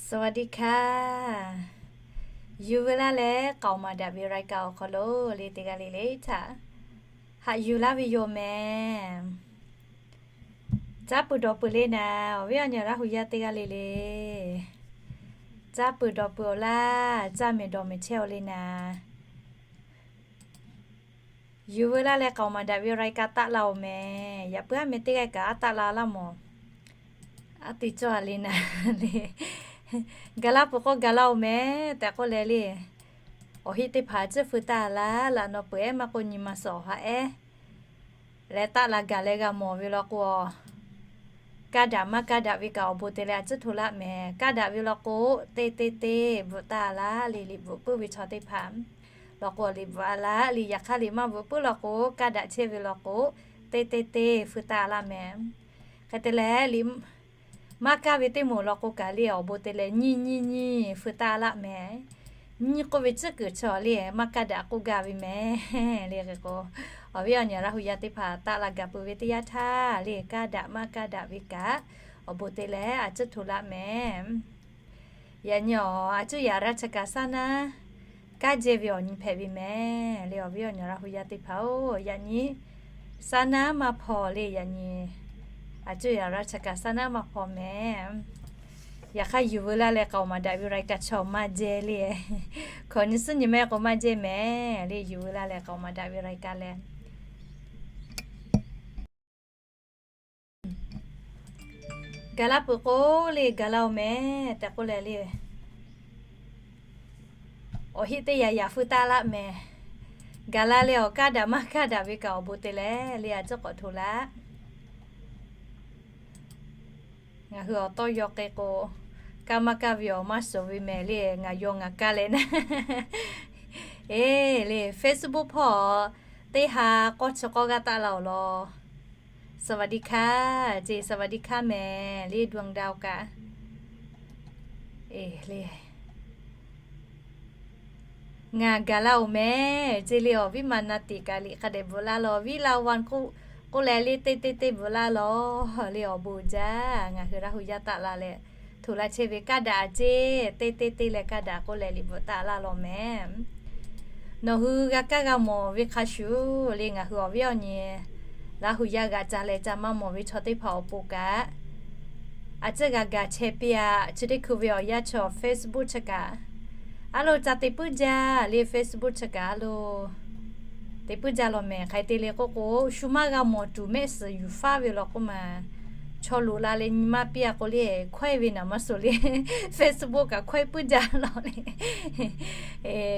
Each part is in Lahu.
สวัสดีค่ะ Yuˬ veu laˇ leh k'aoˍ maˍ daꞈ ve รายการ awˬ hk'aw lo le teˇ g'aˇ le le htaꞈ haꞈ yuˬ laˇ ve yoˬ mehˍ. Caˇ peuˬ dawˬ peuˬ le naˍ, awˬ viˉ awˬ nyi Laˇ hu yaˇ teˇ g'aˇ le le, caˇ peuˬ dawˬ peuˬ awˬ laˇ, caˇ mehˍ dawˬ mehˍ chehˇ awˬ le naˍ. Yuˬ veu laˇ leh k'aoˍ maˍ daꞈ ve รายการ taˆ la oˬ mehˍ. Yaꞈ puiˉ aˉ meh teˇ g'aˇ kaꞈ aˉ taˆ la laˇ mawˬ. Aˉ te cawˇ a le naˍ le. Gaˬ laˇ peuˬ k'o gaˬ la oˬ mehˍ tehꞈ k'oˆ leh le, awˬ heˆ teˇ hpaˍ ciˉ feu taˇ laˇ. Laꞈ naw peuˬ ehˉ maˇ k'oˆ nyi ma suhˍ awˬ ha ehˉ leh taˆ la gaˬ leh g'a mawˬ ve law k'o, kaˇ daꞈ maˇ kaˇ daꞈ ve kaꞈ awˬ bon te leh a ciˉ hto laˇ mehˍ. Kaˇ daꞈ ve law k'o, teˇ teˇ teˇ bvuhꞈ taˇ laˇ le. Liꞈ bvuhꞈ puiˉ ve chaw teˇ hpaˍ law k'o, liꞈ bvuhꞈ a laˇ le. Yaꞈ hk'aˇ liꞈ maˇ bvuhꞈ puiˉ law k'o, kaˇ daꞈ chehˇ ve law k'o, teˇ teˇ teˇ feu taˇ laˇ mehˍ. Hk'e te leh liꞈ maˇ kaˇ ve teˇ moˍ law k'o kaꞈ le awˬ bon te leh nyiˇ nyiˇ nyiˇ feu taˇ laˇ mehˍ. Nyiˇ k'oˆ ve ciˉ kuiˬ chaw le maˇ kaˇ daꞈ k'oˆ gaˇ ve mehˍ le. Hk'e k'o, awˬ viˉ awˬ nyi Laˇ hu yaˇ teˇ hpaˍ taˆ la gaˬ peuˬ ve teˇ yanˇ htaˇ le, kaˇ daꞈ maˇ kaˇ daꞈ ve kaꞈ awˬ bon te leh a ciˉ hto laˇ mehˍ. Yaꞈ nyi awˬ a ciˉ yaꞈ ราชการ saˉ naˉ kaˇ jehˇ ve awˬ nyi hpehꞈ ve mehˍ le. Awˬ viˉ awˬ nyi Laˇ hu yaˇ teˇ hpaˍ-oˬ, yaꞈ nyi saˉ naˉ maˇ hpaw le. Yaꞈ nyi a ciˉ yaꞈ ราชการ saˉ naˉ maˇ hpaw mehˍ. Yaꞈ hk'aˇ yuˬ veu laˇ leh k'aoˍ maˍ daꞈ ve รายการ chaw maˇ jehˇ le. Hkawꞈ nyi suhˉ nyi mehˆ k'o maˇ jehˇ mehˍ le. Yuˬ veu laˇ leh k'aoˍ maˍ daꞈ ve รายการ leh gaˬ laˇ peuˬ k'o le gaˬ la oˬ mehˍ tehꞈ k'oˆ leh le, awˬ heˆ teˇ yanˇ yaꞈ feu taˇ laˇ mehˍ. Gaˬ la leh awˬ kaˇ daꞈ maˇ kaˇ daꞈ ve kaꞈ awˬ bon te leh le a ciˉ k'awꞈ hto laˇ. Ngaˬ hui awˬ tawˇ yaw k'ai k'o, kaˇ maˇ kaˇ ve awˬ maˇ suhˍ ve mehˍ le. Ngaˬ yaw ngaˬ kaˇ leh naˉ, eˬ le Facebook hpawˇ teˇ ha k'awˇ chi k'awˇ g'aˇ taˆ la awˬ lawn. สวัสดีค่ะ ce สวัสดีค่ะ mehˍ le ดวงดาว kaꞈ, eˬ le, ngaˬ gaˬ la oˬ mehˍ ce le. Awˬ viˉ maˍ na tiꞈ kaꞈ liꞈ hk'a dehꞈ bvuhꞈ laˇ law. Viˉ la van k'oˆ leh le teˇ teˇ teˇ bvuhꞈ laˇ law le. Awˬ bon jaˇ, ngaˬ hui Laˇ hu yaˇ taˆ la leh hto laˇ chehˇ ve kaˇ daꞈ ce, teˇ teˇ teˇ leh kaˇ daꞈ k'oˆ leh liꞈ bvuhꞈ taˆ laˇ law mehˍ. Nawˬ hui g'a kaˇ g'a mawˬ ve hk'a shuˍ le ngaˬ hui awˬ viˉ awˬ nyi Laˇ hu yaˇ g'a ca leh ca maˇ mawˬ ve chaw teˇ hpaˍ awˬ pon kaꞈ, a ciˉ g'a gaˬ chehˇ piˇ a. Chi teˇ hkui ve awˬ yanˇ chaw Facebook chi kaꞈ a lo ca te puiˉ jaˇ le. Facebook chi kaꞈ a lo te puiˉ jaˇ law mehˍ. Hk'aˬ hk'e te le k'oˆ k'o, shu maˇ g'a mawˬ tuˬ mehˆ suhˍ yuˬ faˉ ve law k'oˆ ma, chaw loꞈ la leh nyi maˇ piˇ a k'o le, hkawehˇ ve naˍ maˇ suhˍ le. Facebook kaꞈ hkawehˇ puiˉ jaˇ law le.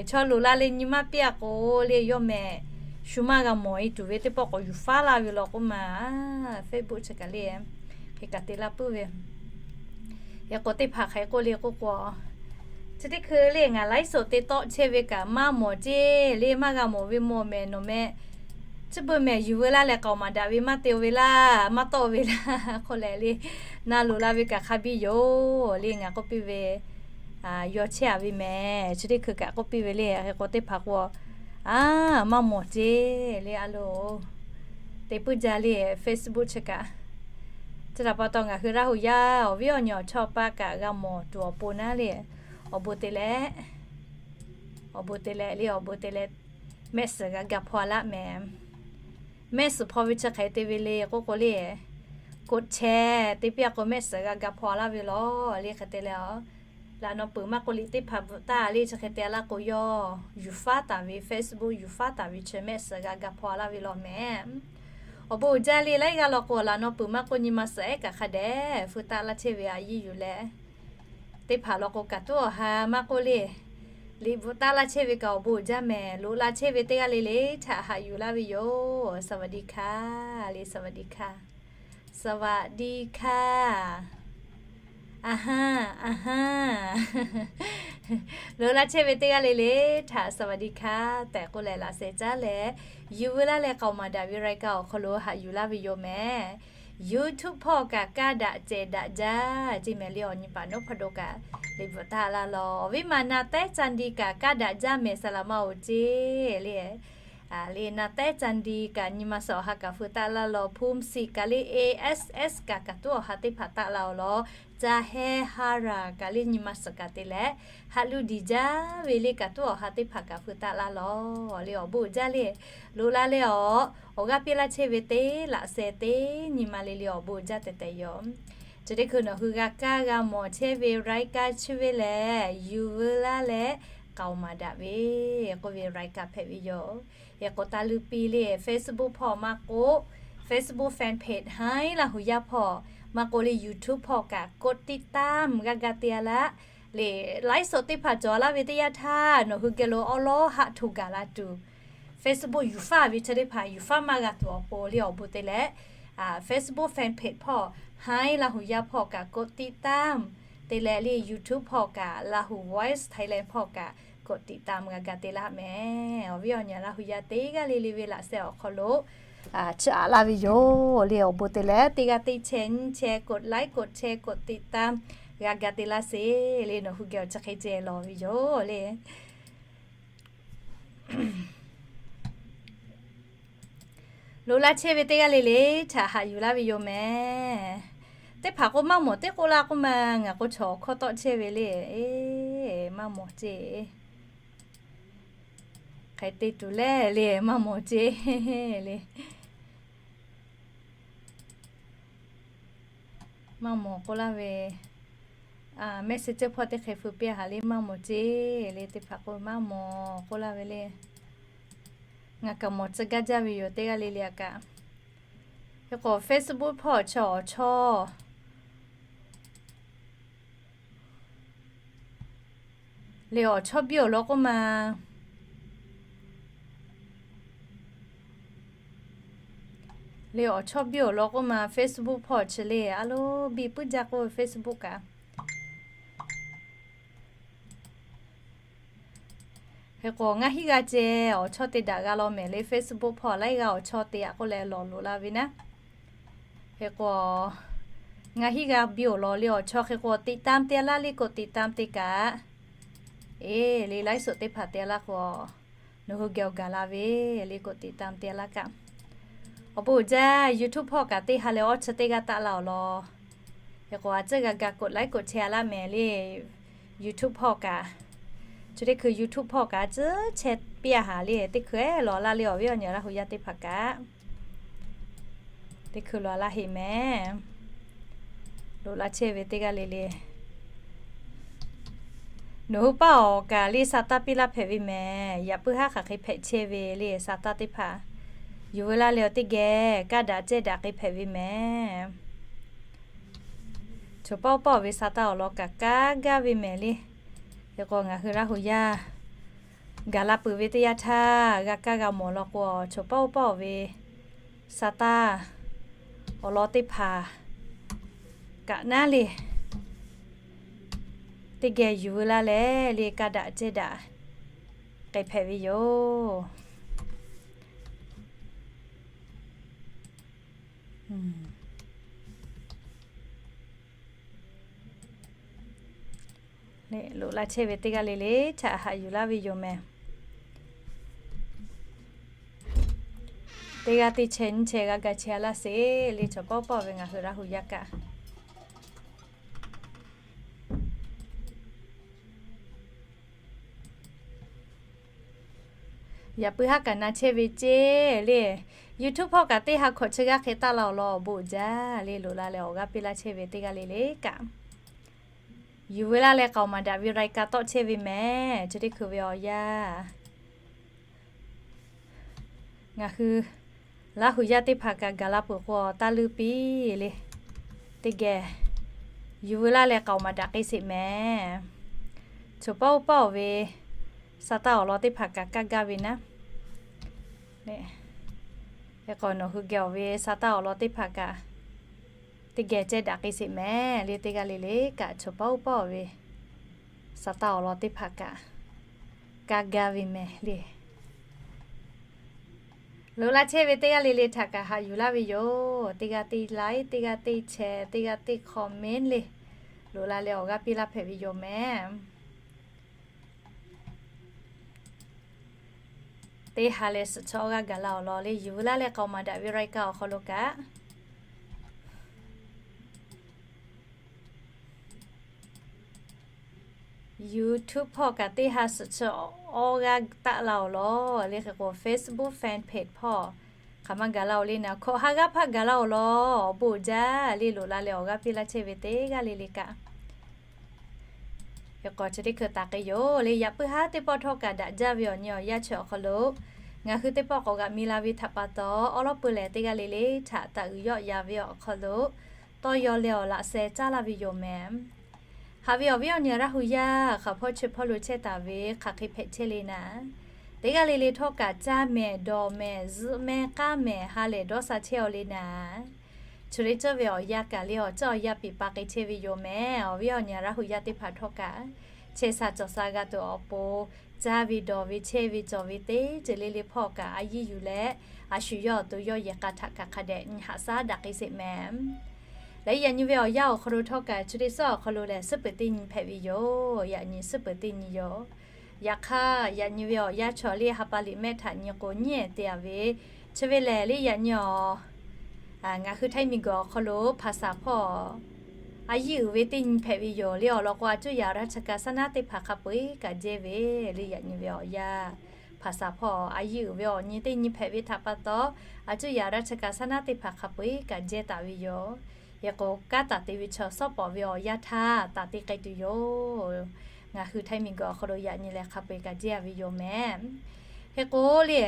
Chaw loꞈ la leh nyi maˇ piˇ a k'o le, yawˇ mehˍ shu maˇ g'a mawˬ e tuˬ ve teˇ pawˆ k'awꞈ yuˬ faˉ laˇ ve law k'oˆ ma, Facebook chi kaꞈ le hk'e kaꞈ te laˇ puiˉ ve. Yaꞈ k'o teˇ hpaˍ hk'aˬ hk'e k'oˆ le k'oˆ k'o, chi teˇ hkui le ngaˬ ไลฟ์สด te tawˆ chehˇ ve kaꞈ maˇ mawˬ ce le. Maˇ g'a mawˬ ve mawˬ mehˍ nawˬ mehˍ, chi beuꞈ mehˍ yuˬ veu laˇ leh k'aoˍ maˍ daꞈ ve maˇ te-o ve laˇ, maˇ tawˆ-o ve laˇ k'oˆ leh le, na loꞈ la ve kaꞈ hk'a biˇ yoˬ le. Ngaˬ k'oˆ piˇ ve, yaw chehˇ a ve mehˍ. Chi teˇ hkui kaꞈ k'oˆ piˇ ve le. Hk'e k'o teˇ hpaˍ k'o, a, maˇ mawˬ ce le a lo, te puiˉ jaˇ le. Facebook chi kaꞈ, chi htaꞈ pa taw ngaˬ hui Laˇ hu yaˇ awˬ viˉ awˬ nyi awˬ chawˇ paˆ kaꞈ g'a mawˬ tuˬ awˬ pon naˉ le, awˬ bon te leh, awˬ bon te leh le, awˬ bon te leh mehˆ suhˍ g'a ga hpaw laˇ mehˍ. Mehˆ suhˍ hpaw ve chi hk'aˬ hk'e te ve le k'oˆ k'o le, กดแชร์ te piˇ a k'o mehˆ suhˍ g'a ga hpaw laˇ ve law le. Hk'e te leh a, laꞈ naw peuˬ maˇ k'oˆ liꞈ teˇ hpaˍ bvuhꞈ taˍ le. Chi hk'e te a laˇ k'o, yawˇ yuˬ faˉ taˍ ve Facebook yuˬ faˉ taˍ ve chi mehˆ suhˍ g'a ga hpaw laˇ ve law mehˍ. Awˬ bon uiˍ jaˇ le. Laiˉ g'aˇ law k'o, laꞈ naw peuˬ maˇ k'oˆ nyi ma suhˍ ehˉ kaꞈ hk'a dehꞈ feu taˆ laˇ chehˇ ve a yiˇ yuˬ leh, teˇ hpaˍ law k'o kaꞈ tuˉ awˬ ha maˇ k'oˆ le, liꞈ bvuhꞈ taˆ laˇ chehˇ ve kaꞈ awˬ bon uiˍ jaˇ mehˍ. Loꞈ la chehˇ ve teˇ g'aˇ le le htaꞈ haꞈ yuˬ laˇ ve yoˬ. สวัสดีค่ะ le, สวัสดีค่ะ สวัสดีค่ะ a ha, a ha. Loꞈ la chehˇ ve teˇ g'aˇ le le htaꞈ สวัสดีค่ะ tehꞈ k'oˆ leh laꞈ sheh caˉ leh, yuˬ veu laˇ leh k'aoˍ maˍ daꞈ ve รายการ awˬ hk'aw lo haꞈ yuˬ laˇ ve yoˬ mehˍ. YouTube hpawˇ kaꞈ kaˇ daꞈ cehˬ daꞈ jaˇ ce mehˍ le. Awˬ nyi paˍ นพดล kaꞈ liꞈ bvuhꞈ taˍ laˇ law. Awˬ viˉ maˍ na tehˉ ca di kaꞈ kaˇ daꞈ jaˇ mehˍ สลาม a oˬ ce le. Le, Naˍtehˉ Caˍndiˍ kaꞈ nyi ma suhˍ awˬ ha kaꞈ feu taˆ laˇ law. Phumsiˍ kaꞈ le, A S S kaꞈ kaꞈ tuˉ awˬ ha teˇ hpaˍ taˆ laˇ awˬ law. Caˍhehˍ Haraˍ kaꞈ le nyi ma suhˍ kaꞈ te leh, haꞈ lu diˬ jaˇ ve le kaꞈ tuˉ awˬ ha teˇ hpaˍ kaꞈ feu taˆ laˇ law. Le awˬ bon uiˍ jaˇ le. Loꞈ la leh awˬ, awˬ g'aˇ piˇ laˇ chehˇ ve teˇ laꞈ sheh teˇ nyi ma le le awˬ bon uiˍ jaˇ tehꞈ tehꞈ yoˬ. Chi teˇ hkui nawˬ hui g'a kaˇ g'a mawˬ chehˇ ve รายการ chi ve lehˬ, Yuˬ veu laˇ leh k'aoˍ maˍ daꞈ ve k'oˆ ve รายการ hpehꞈ ve yoˬ. Hk'e k'o, taˇ luˇ piˇ le, Facebook hpawˇ maˇ k'oˆ, Facebook fan page Haiˉ Laˇ Huˍ Yaˇ hpawˇ maˇ k'oˆ le, YouTube hpawˇ kaꞈ กดติดตาม g'a ga te a laˇ. Le, ไลฟ์สด teˇ hpaˍ cawˬ laˇ ve teˇ yanˇ htaˇ, nawˬ hui geh lo awˉ lawˉ haˆ hto gaˬ la tuˬ, Facebook yuˬ faˆ ve chi teˇ hpaˍ yuˬ faˆ maˇ g'a tuˬ awˬ pon le awˬ bon te leh, Facebook fan page hpawˇ Haiˉ Laˇ Huˍ Yaˇ hpawˇ kaꞈ กดติดตาม te leh le, YouTube hpawˇ kaꞈ Lahu Voice Thailand hpawˇ kaꞈ กดติดตาม g'a ga te laˇ mehˍ. Awˬ viˉ awˬ nyi Laˇ Huˍ Yaˇ teˇ g'aˇ le le ve laꞈ sheh awˬ hk'aw lo chiˇ aꞈ laˇ ve yoˬ. Le awˬ bon te leh teˇ g'aˇ teˇ chehˇ nyiˇ chehˇ กดไลค์ กดแชร์ กดติดตาม g'a ga te laˇ sheˍ. Le nawˬ hui geh awˬ chi hk'e ceh lawˬ ve yoˬ le. Loꞈ la chehˇ ve teˇ g'aˇ le le htaꞈ haꞈ yuˬ laˇ ve yoˬ mehˍ. Teˇ hpaˍ k'o maˇ mawˬ teˇ k'oˆ laˇ k'oˆ ma, ngaˬ k'o chaw awˬ hkawˇ tawˆ chehˇ ve le. Maˇ mawˬ ceˇ. Hk'e te tuˬ lehˬ le, maˇ mawˬ ceˇ le. Maˇ mawˬ k'oˆ laˇ ve, Messenger hpawˇ teˇ hk'e feu piˇ a haꞈ le, maˇ mawˬ ceˇ le. Teˇ hpaˍ k'o maˇ mawˬ k'oˆ laˇ ve le. Ngaˬ kaꞈ mawˬ tcuh gaˇ jaˇ ve yoˬ teˇ g'aˇ le le a kaꞈ. Hk'e k'o, Facebook hpawˇ chi awˬ chawˇ le awˬ chawˇ biˇ awˬ lawn k'oˆ ma. Le awˬ chawˇ biˇ awˬ lawn k'oˆ ma, Facebook hpawˇ chi le a lo biˇ puiˉ jaˇ k'oˆ ve Facebook kaꞈ. Hk'e k'o, ngaˬ hiˉ g'a ceh awˬ chawˇ te daꞈ g'a law mehˍ le. Facebook hpawˇ laiˉ g'aˇ awˬ chawˇ te yaꞈ k'oˆ leh lawˬ loꞈ la ve naˉ. Hk'e k'o, ngaˬ hiˉ g'a biˇ awˬ lawn le awˬ chawˇ hk'e k'o, ติดตาม te a laˇ le, กดติดตาม te kaꞈ. Eˬ le, ไลฟ์สด teˇ hpaˍ te a laˇ k'o, nawˬ hui geh awˬ gaˬ la ve le, กดติดตาม te a laˇ kaꞈ. Awˬ bon uiˍ jaˇ, YouTube hpawˇ kaꞈ teˇ ha leh awˇ chi teˇ g'aˇ taˆ la awˬ lawn. Hk'e k'o, a tcuhˉ g'a ga กดไลค์ กดแชร์ a laˇ mehˍ le. YouTube hpawˇ kaꞈ, chi teˇ hkui YouTube hpawˇ kaꞈ a tcuhˉ chehˇ piˇ a haꞈ le. Teˇ hkui ehˉ lawˬ laˇ le awˬ viˉ awˬ nyi Laˇ Huˍ Yaˇ teˇ hpaˍ kaꞈ. Teˇ hkui lawˬ laˇ heˆ mehˍ. Loꞈ la chehˇ ve teˇ g'aˇ le le. Nawˬ hui paˇ awˬ kaꞈ le sa taˇ piˇ laˇ hpehꞈ ve mehˍ. Yaꞈ puiˉ haˉ hk'aˬ hk'e hpehꞈ chehˇ ve le sa taˇ teˇ hpaˍ. Yuˬ veu laˇ leh awˬ teˇ geh kaˇ daꞈ cehˇ daꞈ hk'e hpehꞈ ve mehˍ. Choˬ paˆ oˇ paˆ oˬ ve sa taˇ awˬ lawn kaꞈ kaˇ gaˇ ve mehˍ le. Hk'e k'o, ngaˬ hui Laˇ Huˍ Yaˇ gaˬ la peuˬ ve teˇ yanˇ htaˇ g'a kaˇ g'a mawˬ law k'o, choˬ paˆ oˇ paˆ oˬ ve sa taˇ awˬ lawn teˇ hpaˍ kaꞈ naˉ le, teˇ geh yuˬ veu laˇ leh le kaˇ daꞈ cehˇ daꞈ k'ai hpehꞈ ve yoˬ. Loꞈ la chehˇ ve teˇ g'aˇ le le htaꞈ haꞈ yuˬ laˇ ve yoˬ mehˍ. Teˇ g'aˇ teˇ chehˇ nyiˇ chehˇ g'a ga chehˇ a laˇ sheˍ le, choˬ paˆ oˇ paˆ oˬ ve ngaˬ hui Laˇ Huˍ Yaˇ kaꞈ. Yaꞈ puiˉ haˉ kaꞈ na chehˇ ve ceˇ le. YouTube hpawˇ kaꞈ teˇ ha hkawꞈ chi g'aˇ hk'e taˆ la awˬ lawn awˬ bon uiˍ jaˇ le. Loꞈ la leh awˬ g'aˇ piˇ laˇ chehˇ ve teˇ g'aˇ le le kaꞈ, yuˬ veu laˇ leh k'aoˍ maˍ daꞈ ve รายการ tawˆ chehˇ ve mehˍ. Chi teˇ hkui ve awˬ yanˇ ngaˬ hui Laˇ Huˍ Yaˇ teˇ hpaˍ kaꞈ gaˬ la peuˬ k'o, taˇ leuˇ piˇ le. Teˇ geh yuˬ veu laˇ leh k'aoˍ maˍ daꞈ k'ai sheˍ mehˍ. Choˬ paˆ oˇ paˆ oˬ ve sa taˇ awˬ lawn teˇ hpaˍ kaꞈ kaˇ gaˇ ve naˉ. Hk'e k'o, nawˬ hui geh awˬ ve sa taˇ awˬ lawn teˇ hpaˍ kaꞈ teˇ geh cehˇ daꞈ k'ai sheˍ mehˍ le. Teˇ g'aˇ le le kaꞈ choˬ paˆ oˇ paˆ oˬ ve sa taˇ awˬ lawn teˇ hpaˍ kaꞈ kaˇ gaˇ ve mehˍ le. Loꞈ la chehˇ ve teˇ g'aˇ le le htaꞈ kaꞈ haꞈ yuˬ laˇ ve yoˬ. Teˇ g'aˇ teˇ like, teˇ g'aˇ teˇ share, teˇ g'aˇ teˇ comment le. Loꞈ la leh awˬ g'aˇ piˇ laˇ hpehꞈ ve yoˬ mehˍ. Teˇ ha leh suhˍ chaw awˇ g'aˇ gaˬ la awˬ lawn le, yuˬ veu laˇ leh k'aoˍ maˍ daꞈ ve รายการ awˬ hk'aw lo kaꞈ, YouTube hpawˇ kaꞈ teˇ ha suhˍ chaw awˇ g'aˇ taˆ la awˬ lawn le, hk'e k'o Facebook fan page hpawˇ hk'aˬ ma gaˬ la awˬ le naˍ, hkawꞈ ha g'aˇ hpaˇ gaˬ la awˬ lawn, awˬ bon uiˍ jaˇ le, loꞈ la leh awˬ g'aˇ piˇ laˇ chehˇ ve teˇ g'aˇ le le kaꞈ, hk'e k'o chi teˇ hkui taˍ k'ai yoˬ le. Yaꞈ puiˉ haˉ teˇ pawˆ htawˇ kaꞈ daꞈ jaˇ ve awˬ nyi awˬ yanˇ chi awˬ hk'aw lo, ngaˬ hui teˇ pawˆ k'awꞈ g'aꞈ mi la ve htaꞈ pa taw, awˉ lawˉ pui lehˬ teˇ g'aˇ le le htaꞈ taˍ uiˍ yawˆ yan ve awˬ hk'aw lo, tawˇ yaw leh awˬ laꞈ sheh caˉ laˇ ve yoˬ mehˍ. Haꞈ ve awˬ viˉ awˬ nyi Laˇ hu yaˇ hk'aˬ hpawˇ chi hpawˇ lo chehˇ taˍ ve hk'aˬ hk'e hpehꞈ chehˇ le naˍ, teˇ g'aˇ le le htawˇ kaꞈ caˇ mehˍ dawˬ mehˍ zuhꞈ mehˍ k'aˉ mehˍ ha lehˬ dawˇ sha chehˇ aw le naˍ, chi le cawˇ ve awˬ yanˇ kaꞈ le awˬ cawˇ awˬ yanˇ piˍ pa k'ai chehˇ ve yoˬ mehˍ. Awˬ viˉ awˬ nyi Laˇ hu yaˇ teˇ hpaˍ htawˇ kaꞈ, chehˇ sha cawˬ sha g'a tuˬ awˬ pon, caˇ ve dawˬ ve chehˇ ve cawˬ ve teˇ ceuˬ le le hpawˇ kaꞈ a yiˇ yuˬ leh, a shu yawˇ awˬ to yawˇ yehˬ k'a htaꞈ kaꞈ hk'a dehꞈ nyi haꞈ shaˉ daꞈ k'ai sheˍ mehˍ. Leh yaꞈ nyi ve awˬ yanˇ awˬ hk'aw lo htawˇ kaꞈ chi teˇ suhˉ awˬ hk'aw lo lehˬ suhˉ peuˬ teˇ nyi hpehꞈ ve yoˬ. Yaꞈ nyi suhˉ peuˬ teˇ nyi yoˬ. Yaꞈ hk'aˇ yaꞈ nyi ve awˬ yanˇ chaw le ha pa liꞈ mehˆ htaꞈ nyi k'o nyiˉ ehˍ te a ve, chi ve lehˬ le yaꞈ nyi awˬ ngaˬ hui Htaiˇ miˬguiˬ awˬ hk'aw lo hpaˍ saˍ hpawˇ a yiˇ uiˍ ve teˇ nyi hpehꞈ ve yoˬ le. Awˬ lawn k'o a cuˇ yaˍ raˇ chi ka saˉ naˉ teˇ hpaˍ hk'a peu eˬ kaꞈ jehˇ ve le. Yaꞈ nyi ve awˬ yanˇ hpaˍ saˍ hpawˇ a yiˇ uiˍ ve awˬ nyi teˇ nyi hpehꞈ ve htaꞈ pa taw, a cuˇ yaˍ raˇ chi ka saˉ naˉ teˇ hpaˍ hk'a peu eˬ kaꞈ jehˇ taˍ ve yoˬ. Hk'e k'o kanˉ taˍ te ve chaw sawˉ pawˍ ve awˬ yanˇ htaˇ taˍ te k'ai tuˬ yoˬ. Ngaˬ hui Htaiˇ miˬguiˬ awˬ hk'aw lo yaꞈ nyi leh hk'a peu eˬ kaꞈ jehˇ a ve yoˬ mehˍ. Hk'e k'o le,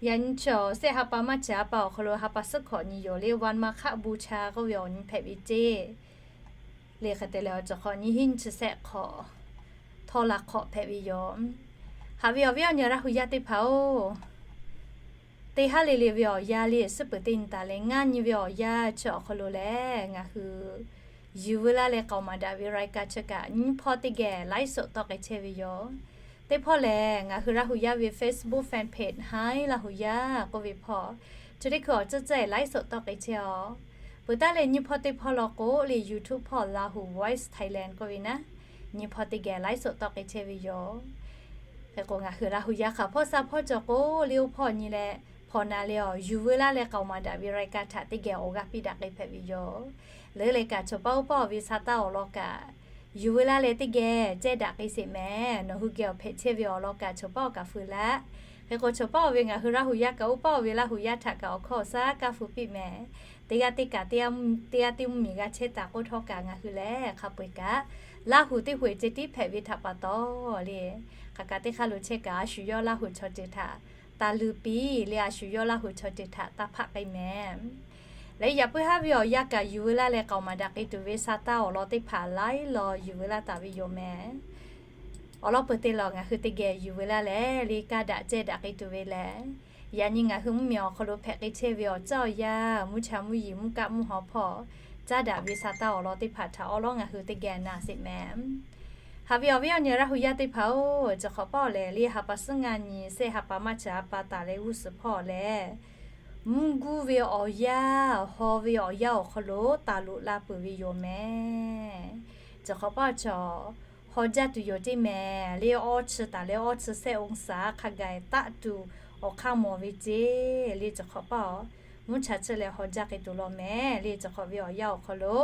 yaꞈ nyi chaw sehˆ ha pa maˇ ca ha pa awˬ hk'aw lo ha pa suhˉ hkawꞈ nyi yoˬ le, วันมาฆบูชา k'oˆ ve awˬ nyi hpehꞈ ve ceˇ. Le hk'e te leh awˬ cawˬ hk'awꞈ nyi hiˉ nyi chi sehˆ hk'awꞈ htawˇ la hk'awꞈ hpehꞈ ve yoˬ. Haꞈ ve awˬ viˉ awˬ nyi Laˇ hu yaˇ teˇ hpaˍ-oˬ, teˇ haˉ le le ve awˬ yanˇ le suhˉ peuˬ teˇ nyi taˍ leh ngaˇ nyi ve awˬ yanˇ chi awˬ hk'aw lo lehˬ ngaˬ hui yuˬ veu laˇ leh k'aoˍ maˍ daꞈ ve รายการ chi kaꞈ nyiˇ hpawˇ teˇ geh ไลฟ์สด tawˆ k'ai chehˇ ve yoˬ. Teˇ hpawˇ lehˬ ngaˬ hui Laˇ hu yaˇ ve Facebook fan page Htaiˇ Laˇ hu yaˇ k'oˆ ve hpawˇ, chi teˇ hkui awˬ ceuˬ ceuˬ ไลฟ์สด tawˆ k'ai chehˇ aw. Peuˬ taˉ leh nyiˇ hpawˇ teˇ hpawˇ law k'o le YouTube hpawˇ Lahu Voice Thailand k'oˆ ve naˉ, nyiˇ hpawˇ teˇ geh ไลฟ์สด tawˆ k'ai chehˇ ve yoˬ. Hk'e k'o ngaˬ hui Laˇ hu yaˇ hk'aˬ hpawˇ sha hpawˇ cawˬ k'o le oˇ hpawˇ nyi leh hpawnˬ na le awˬ yuˬ veu laˇ leh k'aoˍ maˍ daꞈ ve รายการ htaꞈ teˇ geh awˬ g'aˇ piˇ daꞈ k'ai hpehꞈ ve yoˬ. Leuˉ leh kaꞈ chaw paˇ oˇ paˇ awˬ ve sha taˇ awˬ lawn kaꞈ yuˬ veu laˇ leh teˇ geh cehˇ daꞈ k'ai sheˍ mehˍ. Nawˬ hui geh awˬ hpehꞈ chehˇ ve awˬ lawn kaꞈ chaw paˇ awˬ kaꞈ feu laˇ. Hk'e k'o chaw paˇ awˬ ve ngaˬ hui Laˇ hu yaˇ kaꞈ oˇ paˇ awˬ ve Laˇ hu yaˇ htaꞈ kaꞈ awˬ hkawˇ awˬ shaˉ kaˇ feu piˇ mehˍ. Teˇ g'aˇ teˇ kaꞈ teˇ g'aˇ teˇ mvuhˇmiˬ g'a chehˇ taˍ k'oˆ htawˇ kaꞈ ngaˬ hui lehˬ hk'a peu eˬ kaꞈ Laˇ hu teˇ hui ceh tiˉ hpehꞈ ve htaꞈ pa taw le, hk'aˬ kaꞈ teˇ hk'aˇ lo chehˇ kaꞈ a shu yawˇ Laˇ hu chaw ceuˬ htaꞈ taˇ luˬ piˇ le, a shu yawˇ Laˇ hu chaw ceuˬ htaꞈ taˇ hpaˆ k'ai mehˍ. Leh yaꞈ puiˉ haˉ ve awˬ yanˇ kaꞈ yuˬ veu laˇ leh k'aoˍ maˍ daꞈ k'ai tuˬ ve sha taˇ awˬ lawn teˇ hpaˍ laiˉ law yuˬ veu laˇ taˍ ve yoˬ mehˍ. Awˬ lawn peuˬ te lawˬ ngaˬ hui teˇ geh yuˬ veu laˇ leh le kanˉ daꞈ cehˇ daꞈ k'ai tuˬ ve lehˬ, yaꞈ nyi ngaˬ hui mvuhˇmiˬ awˬ hk'aw lo hpehꞈ k'ai chehˇ ve awˬ cawˇ awˬ yanˇ, mvuhˇ cha mvuhˇ yeˬ mvuhˇ kaˆ mvuhˇ haw hpawˇ caˉ daꞈ ve sha taˇ awˬ lawn teˇ hpaˍ htaꞈ awˉ lawˉ ngaˬ hui teˇ geh na sheˍ mehˍ. Haꞈ ve awˬ viˉ awˬ nyi Laˇ hu yaˇ teˇ hpaˍ-oˬ, cawˬ hk'awꞈ paˇ awˬ lehˬ le ha pa suhˉ ngaˇ nyi sehˆ ha pa maˇ ca ha pa taˍ leh g'uˇ suhˍ hpawˇ lehˬ, mvuhˇ guˇ ve awˬ yanˇ, haw ve awˬ yanˇ awˬ hk'aw lo taˍ loꞈ la peuˬ ve yoˬ mehˍ. Cawˬ hk'awꞈ paˇ chaw haw jaˇ tuˬ yoˬ ceˇ mehˍ le, awˇ chi taˍ leh awˇ chi sehˆ องศา hk'a gaˬ taˆ tuˬ awˬ hk'aˇ mawˬ ve ceˇ le. Cawˬ hk'awꞈ paˇ mvuhˇ cha chi leh haw jaˇ k'ai tuˬ law mehˍ le. Cawˬ hk'awꞈ ve awˬ yanˇ awˬ hk'aw lo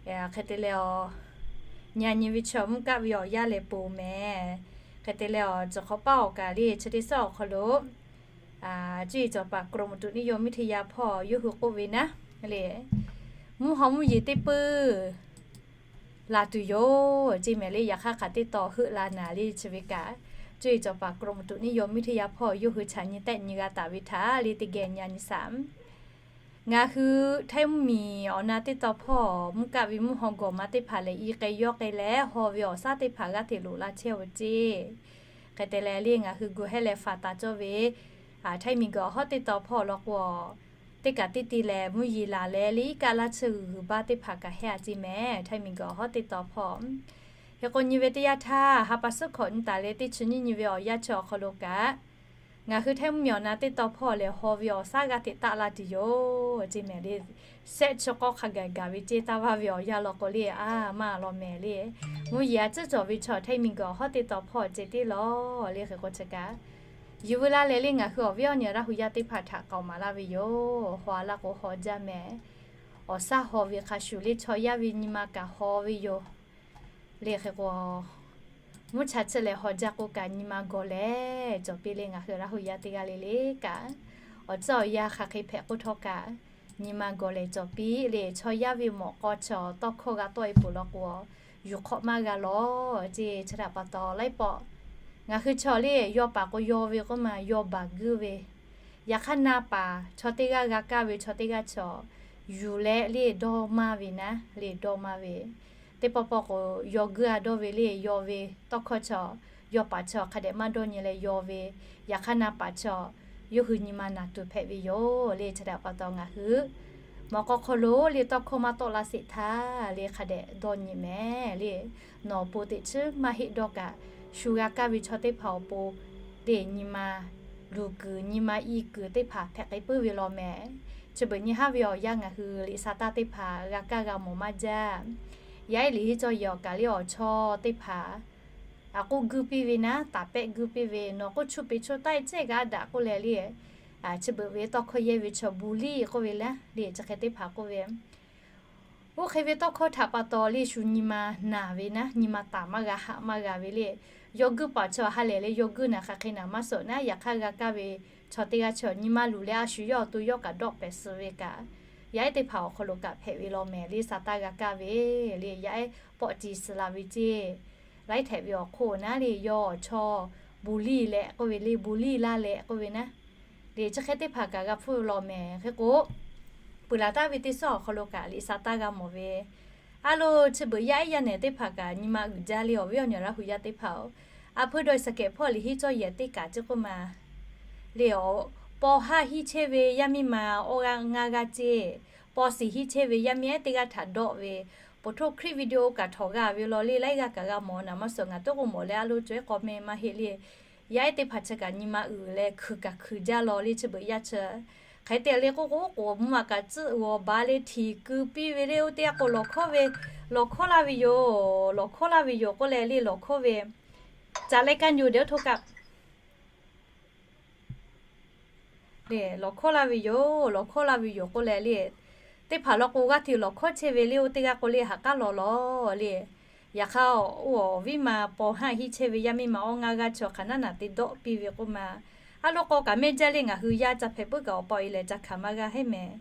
hk'e te leh, nyi nyi ve chaw mvuhˇ kaˆ ve awˬ yanˇ lehˬ ponˬ mehˍ. Hk'e te leh awˬ cawˬ hk'awꞈ paˇ awˬ kaˬ le chi teˇ suhˉ awˬ hk'aw lo cuˇ yiˍ cawˬ paˍ กรมอุตุนิยมวิทยา hpawˇ yawˇ hui k'oˆ ve naˉ le, mvuhˇ haw mvuhˇ yeˬ teˇ peuˇ laˬ tuˬ yoˬ ceˇ mehˍ le. Yaꞈ hk'aˇ hk'aˬ teˇ taw heuˆ la naˍ le chi ve kaꞈ, cuˇ yiˍ cawˬ paˍ กรมอุตุนิยมวิทยา hpawˇ yawˇ hui chaꞈ nyi tehˆ nyi g'a taˍ ve htaꞈ le teˇ geh nyi nyi shaˍ. Ngaˬ hui Htaiˇ mvuhˇmiˬ awˬ na teˇ taw hpawˇ mvuhˇ kaˆ ve mvuhˇ haw gawˬ ma teˇ hpaˍ lehˬ i k'ai yawˇ k'ai leh haw ve awˬ shaˉ teˇ hpaˍ g'aˇ hteꞈ loꞈ la chehˇ ve ceˇ. Hk'e te leh le ngaˬ hui gu hehˉ leh faˍ taˍ cawˇ ve Htaiˇ miˬguiˬ awˬ hawˉ teˇ taw hpawˇ law k'o, teˇ kaꞈ teˇ te lehˬ mvuhˇ yeˬ laˬ leh le iˉ kaˆ laˇ chi g'uiˬ g'uiˬ baˇ teˇ hpaˍ kaꞈ hehˉ a ceˇ mehˍ. Htaiˇ miˬguiˬ awˬ hawˉ teˇ taw hpawˇ hk'e k'o nyi ve teˇ yanˇ htaˇ ha pa suhˉ hkawꞈ nyi taˍ leh teˇ chi nyiˇ nyi ve awˬ yanˇ chi awˬ hk'aw lo kaꞈ, ngaˬ hui Htaiˇ mvuhˇmiˬ awˬ na teˇ taw hpawˇ lehˬ haw ve awˬ shaˉ g'aˇ hteꞈ taˆ la tuˬ yoˬ ceˇ mehˍ le. Sehˆ chi k'awˇ hk'a gaˬ gaˬ ve ceˇ taˇ vaˇ ve awˬ yanˇ law k'o le a maˇ law mehˍ le. Mvuhˇ yeˬ a tcuhˉ cawˬ ve chaw Htaiˇ miˬguiˬ awˬ hawˉ teˇ taw hpawˇ ceh tiˉ law le. Hk'e k'o chi kaꞈ Yuˬ veu laˇ leh le ngaˬ hui awˬ viˉ awˬ nyi Laˇ hu yaˇ teˇ hpaˍ htaꞈ k'aoˍ maˍ laˇ ve yoˬ. Haw a laˇ k'o haw jaˇ mehˍ. Awˬ saˇ haw ve hk'a shuˍ le chaw yaˇ ve nyi ma kaꞈ haw ve yoˬ. Le hk'e k'o, mvuhˇ cha chi leh haw jaˇ k'oˆ kaꞈ nyi ma gawˬ lehˬ cawˬ piˇ le ngaˬ hui Laˇ hu yaˇ teˇ g'aˇ le le kaꞈ, awˬ tcuhˇ awˬ yanˇ hk'aˬ hk'e hpehꞈ k'oˆ htawˇ kaꞈ, nyi ma gawˬ lehˬ cawˬ piˇ le. Chaw yaˇ ve mawꞈ k'aw chaw tawˇ hkawˇ g'a tawˆ e peuˬ law k'o, yuˬ hk'awꞈ maˇ g'a lawˬ ceˇ. Chi htaꞈ pa taw laiˉ pawˆ ngaˬ hui chaw le yaw paˍ k'o yaw ve k'oˆ ma yaw baˬ guiˇ ve, yaꞈ hk'aˇ na paˍ chaw teˇ g'aˇ g'a kaˇ ve chaw teˇ g'aˇ chaw yuˬ leh le dawˇ maˇ ve naˉ le dawˇ maˇ ve, teˇ pawˆ pawˆ k'o yaw guiˇ a dawˇ ve le yaw ve tawˇ hkawˇ chaw, yaw paˍ chaw hk'a dehꞈ maˇ dawˇ nyi leh yaw ve, yaꞈ hk'aˇ na paˍ chaw yawˇ hui nyi ma naˬ tuˬ hpehꞈ ve yoˬ le. Chi htaꞈ pa taw ngaˬ hui mawꞈ k'aw hk'aw lo le tawˇ hkawˇ maˇ tawˆ la sheˍ htaˇ le hk'a dehꞈ dawˇ nyi mehˍ le. Nawˬ awˬ pon teꞈ chiˉ maˇ heˆ dawˇ kaꞈ, shu g'a kaˇ ve chaw teˇ hpaˍ awˬ pon le nyi ma luˬ kuiˬ nyi ma i kuiˬ teˇ hpaˍ hpehꞈ k'ai puiˉ ve law mehˍ. Chi beuꞈ nyi haˉ ve awˬ yanˇ ngaˬ hui liꞈ sa taˇ teˇ hpaˍ g'a kaˇ g'a mawˬ maˇ jaˇ. Yaˇ ehˉ liꞈ henˇ cawˇ yehˬ awˬ kaˬ le awˬ chawˇ teˇ hpaˍ a k'oˆ guiˇ piˇ ve naˉ, taˍ pehˆ guiˇ piˇ ve, nawˬ k'oˆ chuˇ peˍ chuˇ taˆ e cehˇ g'a daꞈ k'oˆ leh le, chi beuꞈ ve tawˇ hkawˇ yehˇ ve chaw bully k'oˆ ve le le chi hk'e teˇ hpaˍ k'oˆ ve, oˇ hk'e ve tawˇ hkawˇ htaꞈ pa taw le shu nyi ma naˬ ve naˉ, nyi ma taˍ maˇ g'a haꞈ maˇ g'a ve le. Yaw guiˇ paˍ chaw ha lehˬ le yaw guiˇ naˬ hk'aˬ hk'e naˬ maˇ suhˍ naˉ, yaꞈ hk'aˇ g'a kaˇ ve chaw teˇ g'aˇ chaw nyi ma luˬ leh a shu yawˇ awˬ to yawˇ kaꞈ dawˆ pehˍ suh ve kaꞈ, yaˇ ehˉ teˇ hpaˍ awˬ hk'aw lo kaꞈ hpehꞈ ve law mehˍ le. Sa taˇ g'a kaˇ ve le yaˇ ehˉ pawˆ ti suh la ve ceˇ. Laiˉ htehꞈ ve awˬ hk'oˆ naˉ le yawˇ awˬ chawˇ bully leh k'oˆ ve le, bully laˇ leh k'oˆ ve naˉ le chi hk'e teˇ hpaˍ kaꞈ g'a hpfuhˇ ve law mehˍ. Hk'e k'o, peuˬ laˬ taˍ ve teˇ suhˉ awˬ hk'aw lo kaꞈ liꞈ sa taˇ g'a mawˬ ve, a lo chi beuꞈ yaˇ ehˉ yaˇ nehˬ teˇ hpaˍ kaꞈ nyi ma uiˍ jaˇ le awˬ viˉ awˬ nyi Laˇ hu yaˇ teˇ hpaˍ-oˬ, a hpeuˇ dawˇ e saˍ kehˍ hpawˇ liꞈ henˇ cawˇ yehˬ teˇ kaꞈ ceˇ k'oˆ ma le, paw haˇ hiˉ chehˇ ve yaˇ miˇ ma awˇ g'aˇ ngaˇ g'aˇ ceˇ, paw shiˍ hiˉ chehˇ ve yaˇ miˇ ehˉ teˇ g'aˇ htaꞈ dawˆ ve, โพสต์ คลิปวิดีโอ kaꞈ htawnˍ g'a ve law le laiˉ g'aˇ kaꞈ g'a mawˬ naˍ maˇ suhˍ ngaˬ toˉ k'o mawˬ leh a lo cawˬ ehˉ k'aw meh maˇ heˆ le. Yaˇ ehˉ teˇ hpaˍ chi kaꞈ nyi ma uiˍ leh hkuiˬ kaꞈ hkuiˬ jaˇ law le chi beuꞈ yaˇ chi. Hk'e te le k'oˆ k'o k'o mvuhˇ ma kaꞈ tcuhˆ g'awˬ ba le htiˍ keu piˇ ve le oˇ teˇ g'aˇ k'o lawˬ hkawˉ ve, lawˬ hkawˉ laˇ ve yoˬ, lawˬ hkawˉ laˇ ve yoˬ k'oˆ leh le lawˬ hkawˉ ve, caˍ leh kaˇ nyi-oˬ dehꞈ oˇ htoˇ kaꞈ le lawˬ hkawˉ laˇ ve yoˬ, lawˬ hkawˉ laˇ ve yoˬ k'oˆ leh le, teˇ hpaˍ law k'o g'aˇ hteꞈ lawˬ hkawˉ chehˇ ve le oˇ teˇ g'aˇ k'o le ha k'aˉ law law le. Yaꞈ hk'aˇ oˇ awˬ viˉ ma paw haˇ hiˉ chehˇ ve yaˇ miˇ ma awˇ ngaˇ g'aˇ chaw hk'aˬ naˉ naˬ te dawˆ piˇ ve k'oˆ ma. A lo k'aw kaꞈ mehˇ jaˇ le ngaˬ hui yaˇ ca hpehꞈ puiˉ kaꞈ awˬ pa awˬ e lehˬ ca hkanˍ maˇ g'a heˉ mehˍ.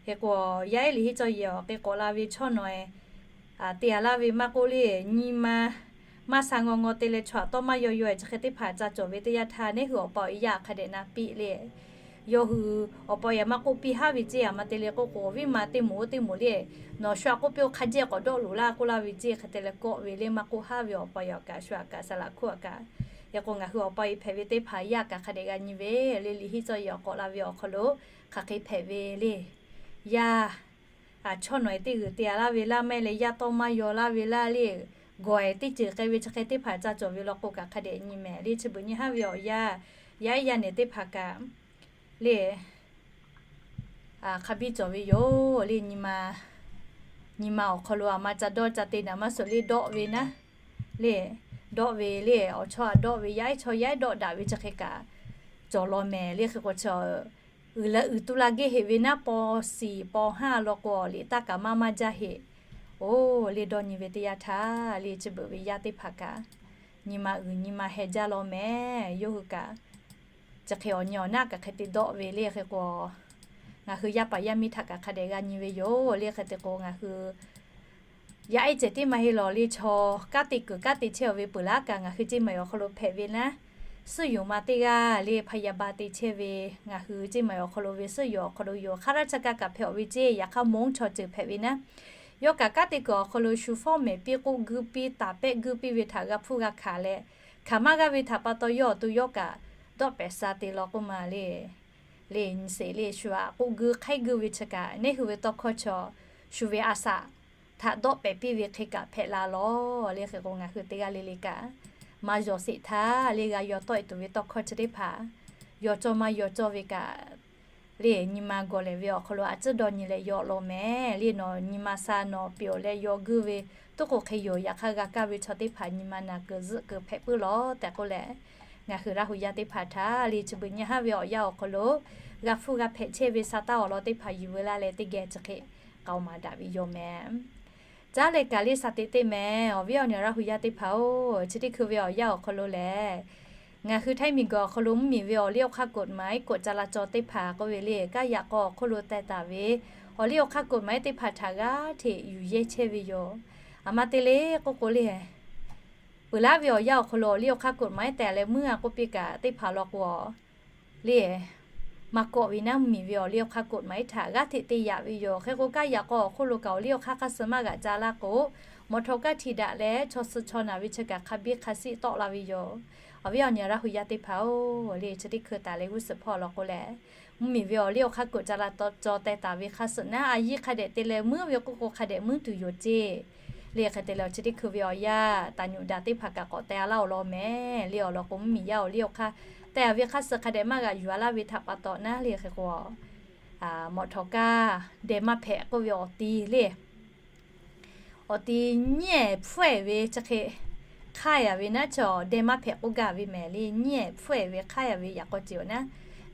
Hk'e k'o yaˇ ehˉ liꞈ henˇ cawˇ yehˬ awˬ hk'e k'awꞈ la ve chaw nawˬ e te a laˇ ve maˇ k'oˆ le, nyi ma maˇ sha ngaw ngaw te leh chaw aꞈ tawˇ maˇ yaw yaw e chi hk'e teˇ hpaˍ ca cawˬ ve teˇ yanˇ htaˇ neˉ hui awˬ pa awˬ e yaˇ hk'a dehꞈ na piˇ le. Yawˇ hui awˬ pa awˬ e maˇ k'oˆ piˇ haˉ ve ceˇ a ma te le k'oˆ k'o viˉ ma teˇ moˍ oˇ teˇ moˍ le, nawˬ shu aꞈ k'oˆ piˇ-oˬ hk'a jehˇ k'awꞈ dawˆ loꞈ laˇ k'oˆ laˇ ve ceˇ hk'e te leh kawˆ ve le maˇ k'oˆ haˉ ve awˬ pa awˬ e kaꞈ shu aꞈ kaꞈ saˍ laꞈ hkuˇ aꞈ kaꞈ. Hk'e k'o ngaˬ hui awˬ pa awˬ e hpehꞈ ve teˇ hpaˍ yaˇ kaꞈ hk'a dehꞈ g'a nyi ve le liꞈ henˇ cawˇ yehˬ awˬ k'awꞈ la ve awˬ hk'aw lo hk'aˬ hk'e hpehꞈ ve le. Yaˇ chaw nawˬ e teˇ g'uiˬ te a laˇ ve laˇ mehˇ leh yaˇ tawˇ maˇ yaw laˇ ve laˇ le, gawˬ e teˇ ceuˬ k'ai ve chi hk'e teˇ hpaˍ ca cawˬ ve law k'o kaꞈ hk'a dehꞈ nyi mehˍ le chi beuꞈ nyi haˉ ve awˬ yaˇ, yaˇ ehˉ yaˇ nehˬ teˇ hpaˍ kaꞈ le hk'a biˇ cawˬ ve yoˬ le. Nyi ma awˬ hk'aw lo aˬ ma ca dawˇ ca te naˍ maˇ suhˍ le dawˆ ve naˉ le, dawˆ ve le awˬ chawˇ aꞈ dawˆ ve yaˇ ehˉ chaw yaˇ ehˉ dawˆ daꞈ ve chi hk'e kaꞈ cawˬ law mehˍ le. Hk'e k'o chi uiˍ leh uiˍ tu la gehˇ heꞈ ve naˉ paw shiˍ paw haˇ law k'o liꞈ taˇ kaꞈ maˇ maˇ jaˇ heꞈ. Oˇ le dawˇ nyi ve teˇ yanˇ htaˇ le chi beuꞈ ve yaˇ teˇ hpaˍ kaꞈ nyi ma uiˍ nyi ma heh jaˇ law mehˍ. Yawˇ hui kaꞈ chi hk'e awˬ nyi awˬ naˉ kaꞈ hk'e te dawˆ ve le. Hk'e k'o ngaˬ hui yaˇ paˍ yaˇ miˇ htaꞈ kaꞈ hk'a dehꞈ g'a nyi ve yoˬ le. Hk'e te k'o ngaˬ hui yaˇ ehˉ cehˬ tiˉ maˇ heˆ lawˬ le chaw kanˉ te kuiˬ kanˉ te chehˇ ve peuˬ laˇ kaꞈ ngaˬ hui ceˇ maˬ awˬ hk'aw lo hpehꞈ ve naˉ, suhˉ yoˬ ma teˇ g'aˇ le พยาบาล te chehˇ ve ngaˬ hui ceˇ maˬ awˬ hk'aw lo ve suhˉ yoˬ awˬ hk'aw lo yoˬ hk'a laˇ cha kaˇ kaꞈ hpehꞈ awˬ ve ceˇ. Yaꞈ hk'aˇ moˉ chaw ceuˬ hpehꞈ ve naˉ, yawˇ kaꞈ kanˉ te kuiˬ awˬ hk'aw lo shu fawˉ mehˍ piˇ k'oˆ guiˇ piˇ taˍ pehˆ guiˇ piˇ ve htaꞈ g'a hpfuhˇ g'a hkanˍ leh, hkanˍ maˇ g'aˇ ve htaꞈ pa taw yawˇ awˬ to yawˇ kaꞈ dawˆ pehˍ sha te law k'oˆ ma le. Le nyi sheˍ le shu aꞈ k'oˆ guiˇ hk'aiˉ guiˇ ve chi kaꞈ neˉ hui ve tawˇ hkawˇ chaw shu ve a shaꞈ htaꞈ dawˆ pehˍ piˇ ve hk'e kaꞈ hpehꞈ la lawˬ le. Hk'e k'o ngaˬ hui teˇ g'aˇ le le kaꞈ maˇ yawˬ sheˍ htaˇ le g'a yaw tawˆ e tuˬ ve tawˇ hkawˇ chi teˇ hpaˍ yaw cawˇ maˇ yaw cawˇ ve kaꞈ le nyi ma gawˬ lehˬ ve awˬ hk'aw lo a tcuhˉ dawˇ nyi leh yaw law mehˍ le. Nawˬ nyi ma sha nawˬ piˍ awˬ leh yaw guiˇ ve tuˉ k'o hk'e yoˬ. Yaꞈ hk'aˇ g'a kaˇ ve chaw teˇ hpaˍ nyi ma naˬ kuiˬ zuhˆ kuiˬ hpehꞈ puiˉ lawˬ tehꞈ k'oˆ leh Ngaˬ hui Laˇ hu yaˇ teˇ hpaˍ htaꞈ le chi beuꞈ nyi haˉ ve awˬ yanˇ awˬ hk'aw lo g'a hpuˇ g'a hpehꞈ chehˇ ve sa taˇ awˬ lawn teˇ hpaˍ yuˬ veu laˇ leh teˇ geh chi hk'e k'aoˍ maˍ daꞈ ve yoˬ mehˍ. Caˉ leh kaꞈ le sa teꞈ teˇ mehˍ. Awˬ viˉ awˬ nyi Laˇ hu yaˇ teˇ hpaˍ-oˬ, chi teˇ hkui ve awˬ yanˇ awˬ hk'aw lo lehˬ, ngaˬ hui htaiˇ miˬguiˬ awˬ hk'aw lo mvuhˇmiˬ ve awˬ liˇ awˬ hk'aˇ กฎหมาย กฎจราจร teˇ hpaˍ k'oˆ ve le, kaˇ yaꞈ k'aw awˬ hk'oˆ lo teh taˍ ve awˬ liˇ awˬ hk'aˇ กฎหมาย teˇ hpaˍ htaꞈ g'aˇ hteꞈ yuˬ yehˇ chehˇ ve yoˬ. Aˬ ma te le k'oˆ k'o le, peuˬ laˇ ve awˬ yanˇ awˬ hk'aw lo awˬ liˇ awˬ hk'aˇ กฎหมาย tehꞈ leh meuˇ a k'oˆ piˇ kaꞈ teˇ hpaˍ law k'o le, maˇ kawˆ ve naˉ, mvuhˇmiˬ ve awˬ liˇ awˬ hk'aˇ กฎหมาย htaꞈ g'aˇ hteꞈ te yaꞈ ve yoˬ. Hk'e k'o kaˇ yaꞈ k'aw awˬ hk'oˆ lo kaꞈ awˬ liˇ awˬ hk'aˇ hk'aˇ suh maˇ g'aꞈ ca laˇ k'o, mawˬ htawnˍ kaˇ htiꞈ daꞈ leh chaw suh chaw naˬ ve chi kaꞈ hk'a biˇ hk'a siˆ tawˆ la ve yoˬ. Awˬ viˉ awˬ nyi Laˇ hu yaˇ teˇ hpaˍ-oˬ, le chi teˇ hkui taˍ leh g'uˇ suhˍ hpawˇ law k'o lehˬ, mvuhˇmiˬ ve awˬ liˇ awˬ hk'aˇ กฎจราจร teh taˍ ve hk'a suh naˉ, a yiˇ hk'a dehꞈ te leh meuˇ ve k'oˆ k'o hk'a dehꞈ meuˇ tuˬ yoˬ ceˇ. Le hk'e te leh awˬ chi teˇ hkui ve awˬ yanˇ taˍ nyuꞈ daꞈ teˇ hpaˍ kaꞈ k'awꞈ teh a laˇ awˬ lawn mehˍ. Le awˬ lawn k'o mvuhˇmiˬ yaˇ awˬ liˇ awˬ hk'aˇ teh a ve hk'aˇ suh hk'a dehꞈ maˇ g'aꞈ yuˬ a laˇ ve htaꞈ pa taw naˉ le hk'e k'o, mawˬ htawnˍ kaˇ deh maˇ hpehꞈ k'oˆ ve awˬ ti le awˬ ti nyiˉ ehˍ hpfuhˇ ehˍ ve chi hk'e hk'aˇ yaꞈ ve naˉ, chaw deh maˇ hpehꞈ k'oˆ gaˇ ve mehˍ le. Nyiˉ ehˍ hpfuhˇ ehˍ ve hk'aˇ yaꞈ ve yaꞈ k'aw ceˬ awˬ naˉ,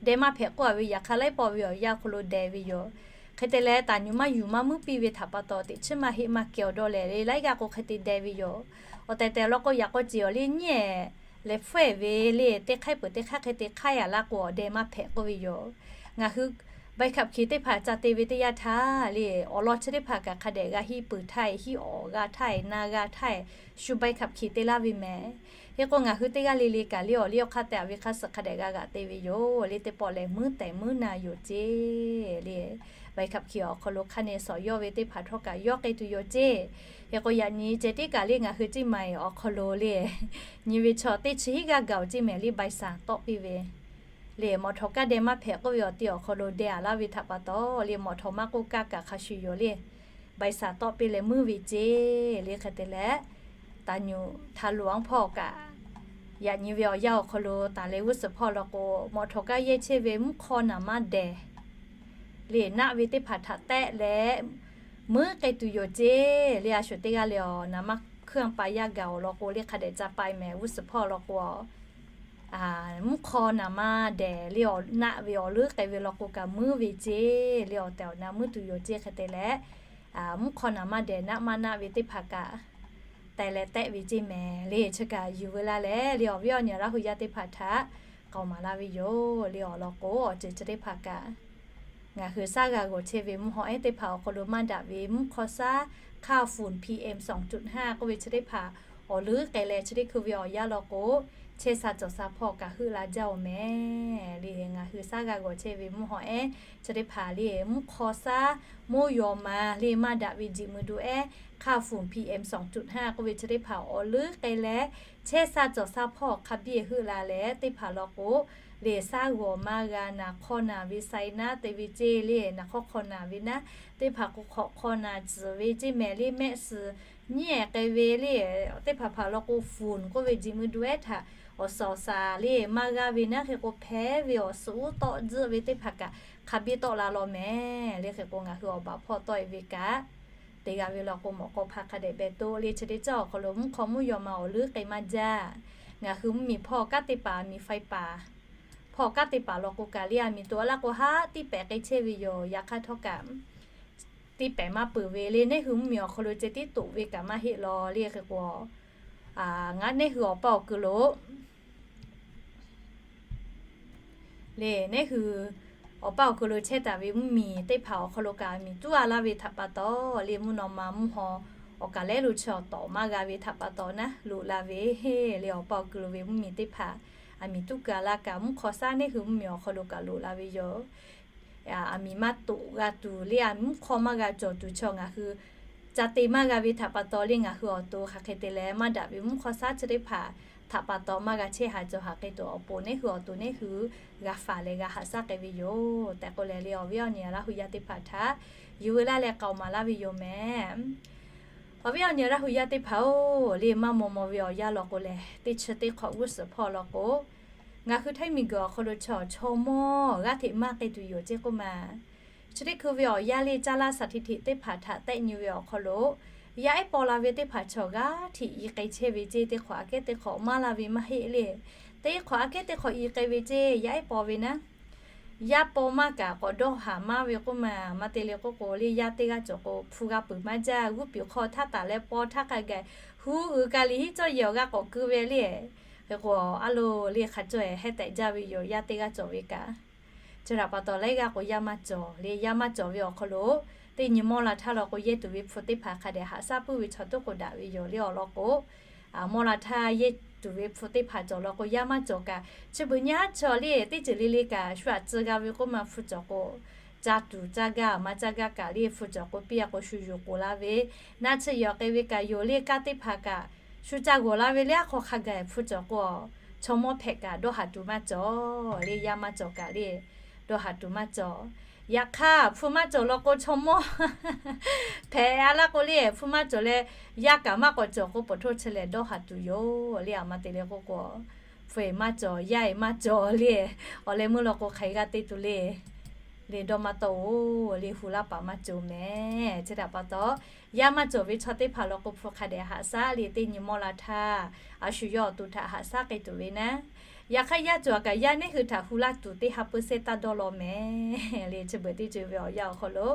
deh maˇ hpehꞈ k'oˆ a ve yaꞈ hk'a laiˉ pawˆ ve awˬ yanˇ hk'aw lo deh ve yoˬ. Hk'e te leh taˍ nyuꞈ maˇ yuˬ maˇ meuˇ piˇ ve htaꞈ pa taw teꞈ chiˉ maˇ heˆ maˇ kehˬ awˬ dawˇ lehˬ le, laiˉ g'aˇ k'o hk'e te deh ve yoˬ. Awˬ tehˬ tehˬ law k'o yaꞈ k'aw ceˬ awˬ le nyiˉ ehˍ leh hpfuhˇ ehˍ ve le teˇ hk'aiˉ peuˬ teˇ hk'aiˉ hk'e te hk'aˇ yaꞈ laˇ k'o awˬ deh maˇ hpehꞈ k'oˆ ve yoˬ. Ngaˬ hui ใบขับขี่ teˇ hpaˍ ca te ve teˇ yanˇ htaˇ le awˬ lawn chi teˇ hpaˍ kaꞈ hk'a dehꞈ g'a hiˆ peuˬ htaˇ, hiˆ awˍ g'a htaˇ, na g'a htaˇ, shu ใบขับขี่ te laˇ ve mehˍ. Hk'e k'o ngaˬ hui teˇ g'aˇ le le kaꞈ le awˬ liˇ awˬ hk'aˇ teh a ve hk'aˇ suh hk'a dehꞈ g'a g'aꞈ te ve yoˬ. Le teˇ pawˆ lehˬ meuˇ tehˬ meuˇ na yoˬ ceˇ le. ใบขับขี่ awˬ hk'aw lo hk'aˇ ne shawˍ yawˇ ve teˇ hpaˍ htawˇ kaꞈ yawˇ k'ai tuˬ yoˬ ceˇ. Hk'e k'o yaꞈ nyi ceh tiˉ kaꞈ le ngaˬ hui เชียงใหม่ awˬ hk'aw lo le nyi ve chaw teˇ chi hiˉ g'aˇ gaˬ awˬ ceˇ mehˍ le ใบสั่ง tawˆ piˇ ve le mawˬ htawnˍ kaˇ deh maˇ hpehꞈ k'oˆ ve awˬ ti awˬ hk'aw lo deh a laˇ ve htaꞈ pa taw le mawˬ htawnˍ maˇ k'oˆ kaˇ kaꞈ hk'a shuˍ yoˬ le ใบสั่ง tawˆ piˇ leh meuˇ ve ceˇ. Le hk'e te leh taˍ nyuꞈ htaˇ loꞈ-anˉ hpawˇ kaꞈ yaꞈ nyi ve awˬ yanˇ awˬ hk'aw lo taˍ leh g'uˇ suhˍ hpawˇ law k'o mawˬ htawnˍ kaˇ yehˇ chehˇ ve mvuhˇ hk'aw naˍ maˇ dehˬ le naˆ ve teˇ hpaˍ htaꞈ tehˆ leh meuˇ k'ai tuˬ yoˬ ceˇ. Le a shuˍ teˇ g'aˇ le awˬ naˍ maˇ hkuiˇ-anˇ pa yaˇ gaˬ awˬ lawn k'o le hk'a dehꞈ ca pa e mehˍ g'uˇ suhˍ hpawˇ law k'o mvuhˇ hk'aw naˍ maˇ dehˬ le awˬ naˆ ve awˬ leuˉ k'ai ve law k'o kaꞈ meuˇ ve ceˇ. Le awˬ tehˬ awˬ na meuˇ tuˬ yoˬ ceˇ. Hk'e te leh mvuhˇ hk'aw naˍ maˇ dehˬ naˆ maˇ naˆ ve teˇ hpaˍ kaꞈ teh leh tehˆ ve ceˇ mehˍ. Le chi kaꞈ yuˬ veu laˇ leh le awˬ viˉ awˬ nyi Laˇ hu yaˇ teˇ hpaˍ htaꞈ k'aoˍ maˍ laˇ ve yoˬ. Le awˬ lawn k'o awˬ ceuˬ chi teˇ hpaˍ kaꞈ ngaˬ hui shaˉ g'a g'awˬ chehˇ ve mvuhˇ haw ehˉ teˇ hpaˍ awˬ hk'aw lo maˇ daꞈ ve mvuhˇ hk'aw shaˉ hk'aˇ ฝุ่น PM สองจุดห้า k'oˆ ve chi teˇ hpaˍ awˬ leuˉ k'ai leh chi teˇ hkui ve awˬ yanˇ law k'o chehˇ sha cawˬ sha hpawˇ kaꞈ heuˆ la jaˇ-oˬ mehˍ. Le ngaˬ hui shaˉ g'a g'awˬ chehˇ ve mvuhˇ haw ehˉ chi teˇ hpaˍ le mvuhˇ hk'aw shaˉ mvuhˇ yaw ma le maˇ daꞈ ve jiꞈ mui du ehˉ hk'aˇ ฝุ่น PM สองจุดห้า k'oˆ ve chi teˇ hpaˍ awˬ leuˉ k'ai leh chehˇ sha cawˬ sha hpawˇ hk'a biˇ heuˆ la leh teˇ hpaˍ law k'o le shaˉ g'awˬ maˇ g'a naˍ hk'aw naˍ ve sai naˉ te ve ceˇ. Le naˍ hk'aw hk'aw naˍ ve naˉ teˇ hpaˍ k'o hk'awꞈ hk'aw naˍ tcuhˍ ve ceˇ mehˍ. Le mehˆ suhˍ nyiˉ ehˍ k'ai ve le teˇ hpaˍ hpaˍ law k'o ฝุ่น k'oˆ ve jiꞈ mui du ehˉ htaꞈ awˬ suhˍ awˬ shaˍ le maˇ g'aˇ ve naˉ hk'e k'o hpehˇ ve awˬ suhˍ uˉ tawˆ tzuhˆ ve teˇ hpaˍ kaꞈ hk'a biˇ tawˆ la law mehˍ. Le hk'e k'o ngaˬ hui awˬ baˬ hpawˇ tawˆ e ve kaꞈ te g'a ve law k'o mawꞈ k'aw hpa hk'a dehꞈ beh toˆ le chi teˇ caˉ awˬ hk'aw lo mvuhˇ hk'aw mvuhˇ yaw ma awˬ leuˉ k'ai maˇ jaˇ. Ngaˬ hui mvuhˇmiˬ hpawˇ kanˉ teˇ hpaˍ, miˬ faiˇ paˍ hpawˇ kanˉ teˇ hpaˍ law k'o kaꞈ le a miˬ to a laˇ k'o haˉ tiˇ pehˍ k'ai chehˇ ve yoˬ. Yaꞈ hk'aˇ htawˇ kaꞈ tiˇ pehˍ maˇ peuˬ ve le. Neˇ hui mvuhˇmiˬ awˬ hk'aw lo ceh tiˉ toꞈ ve kaꞈ maˇ heˆ law. Le hk'e k'o ngaˬ neˇ hui awˬ pa awˬ kuiˬ lo le neˇ hui awˬ pa awˬ kuiˬ lo chehˇ taˍ ve mvuhˇmiˬ teˇ hpaˍ awˬ hk'aw lo kaꞈ miˬ tuˉ a laˇ ve htaꞈ pa taw le mvuhˇ naw ma mvuhˇ haw awˬ kaˍ lehˉ lo chi awˬ tawˍ maˇ g'a ve htaꞈ pa taw naˉ loꞈ la ve heˆ. Le awˬ pa awˬ kuiˬ lo ve mvuhˇmiˬ teˇ hpaˍ a miˬ tuˉ keu a laˇ kaꞈ mvuhˇ hk'aw shaˉ neˇ hui mvuhˇmiˬ awˬ hk'aw lo kaꞈ loꞈ la ve yoˬ. A miˬ maˇ toꞈ g'a tuˬ le a mvuhˇ hk'aw maˇ g'a cawˬ tuˬ chaw ngaˬ hui ca te maˇ g'a ve htaꞈ pa taw le ngaˬ hui awˬ to hk'aˬ hk'e te leh maˇ daꞈ ve mvuhˇ hk'aw shaˉ chi teˇ hpaˍ htaꞈ pa taw maˇ g'a chehˇ haꞈ cawˬ haꞈ k'e tuˬ awˬ pon neˇ hui awˬ to neˇ hui g'a faˍ leh g'a haꞈ shaˉ k'ai ve yoˬ tehꞈ k'oˆ leh le awˬ viˉ awˬ nyi Laˇ hu yaˇ teˇ hpaˍ htaꞈ yuˬ veu laˇ leh k'aoˍ maˍ laˇ ve yoˬ mehˍ. Awˬ viˉ awˬ nyi Laˇ hu yaˇ teˇ hpaˍ-oˬ, le maˇ maw maw ve awˬ yanˇ law k'o lehˬ teˇ chi teˇ hk'awꞈ g'uˇ suhˍ hpawˇ law k'o ngaˬ hui htaiˇ miˬguiˬ awˬ hk'aw lo chaw chaw mawˇ g'aˇ hteꞈ maˇ k'ai tuˬ yoˬ ceˇ k'oˆ ma. Chi teˇ hkui ve awˬ yanˇ le caˇ laˇ สถิติ teˇ hpaˍ htaꞈ tehˆ nyi ve awˬ hk'aw lo yaˇ ehˉ paw la ve teˇ hpaˍ chaw g'aˇ hteꞈ i k'ai chehˇ ve ceˇ. Teˇ hk'awꞈ aꞈ kehˉ teˇ hk'awꞈ maˇ la ve maˇ heˆ le. Teˇ hk'awꞈ aꞈ kehˉ teˇ hk'awꞈ i k'ai ve ceˇ, yaˇ ehˉ paw ve naˉ. Yaˇ paw maˇ kaꞈ k'awꞈ dawˇ haˍ maˇ ve k'oˆ ma, maˇ te le k'oˆ k'o le, yaˇ teˇ g'aˇ cawˬ k'o hpu g'a peuˬ maˇ jaˇ, g'uˇ piˍ hk'aw htaˇ taˍ leh paw htaˇ hk'a gaˬ, hu uiˍ kaꞈ liꞈ hiˉ cawˇ yehˬ awˬ g'a k'awꞈ keu ve le. Hk'e k'o, a lo le hk'a cawˬ hehˉ tehꞈ jaˇ ve yoˬ, yaˇ teˇ g'aˇ cawˬ ve kaꞈ. Chi htaꞈ pa taw laiˉ g'aˇ k'o yaˇ maˇ cawˬ le, yaˇ maˇ cawˬ ve awˬ hk'aw lo, teˇ nyi mawˇ la htaˇ law k'o, yehˇ tuˬ ve hpu teˇ hpaˍ hk'a dehꞈ haꞈ shaˉ puiˉ ve chaw toˉ k'o daꞈ ve yoˬ le awˬ lawn k'o, mawˇ la htaˇ yehˇ tuˬ ve hpu teˇ hpaˍ cawˬ law k'o, yaˇ maˇ cawˬ kaꞈ, chi beuꞈ nyi haˉ chaw le teˇ ceuˬ le le kaꞈ shu aꞈ tcuh g'a ve k'oˆ ma, hpu cawˬ k'o, ca tuˬ caˇ gaˇ maˇ caˇ gaˇ kaꞈ le hpu cawˬ k'o piˇ a k'o shu yuˬ k'oˍ la ve, naˆ tsuhˇ yehˬ awˬ k'ai ve kaꞈ yoˬ le, kaˇ teˇ hpaˍ kaꞈ shu ca g'awˬ la ve le, aˉ hk'aw hk'a gaˬ hpu cawˬ k'o, chaw mawˇ hpehꞈ kaꞈ dawˇ haˍ tuˬ maˇ cawˬ le, yaˇ maˇ cawˬ kaꞈ le dawˇ haˍ tuˬ maˇ cawˬ. Yaꞈ hk'aˇ hpu maˇ cawˬ law k'o, chaw mawˇ hpehꞈ a laˇ k'o le, hpu maˇ cawˬ leh, yaˇ kaꞈ maˇ k'awꞈ cawˬ k'o, pawˍ htoˇ chi lehˬ dawˇ haˍ tuˬ yoˬ le, a ma te le k'oˆ k'o, hpu eˬ maˇ cawˬ, yaˇ eˬ maˇ cawˬ le, awˬ leh meuˇ law k'o hk'aˬ hk'e g'a te tuˬ le. Le dawˇ maˇ tawˆ-oˬ le, hu laˇ paˍ maˇ cawˬ mehˍ. Chi htaꞈ pa taw, yaˇ maˇ cawˬ ve chaw teˇ hpaˍ law k'o, hpu hk'a dehꞈ haꞈ shaˉ le, teˇ nyi mawˇ la htaˇ a shu yawˇ awˬ to htaꞈ haꞈ shaˉ k'ai tuˬ ve naˉ. Yaꞈ hk'aˇ yaˇ cawˬ kaꞈ yaˇ neˇ hui htaꞈ hu laˇ tuˬ teˇ ha pui sehˇ taˇ dawˇ law mehˍ le, chi beuꞈ teˇ ceuˬ ve awˬ yanˇ awˬ hk'aw lo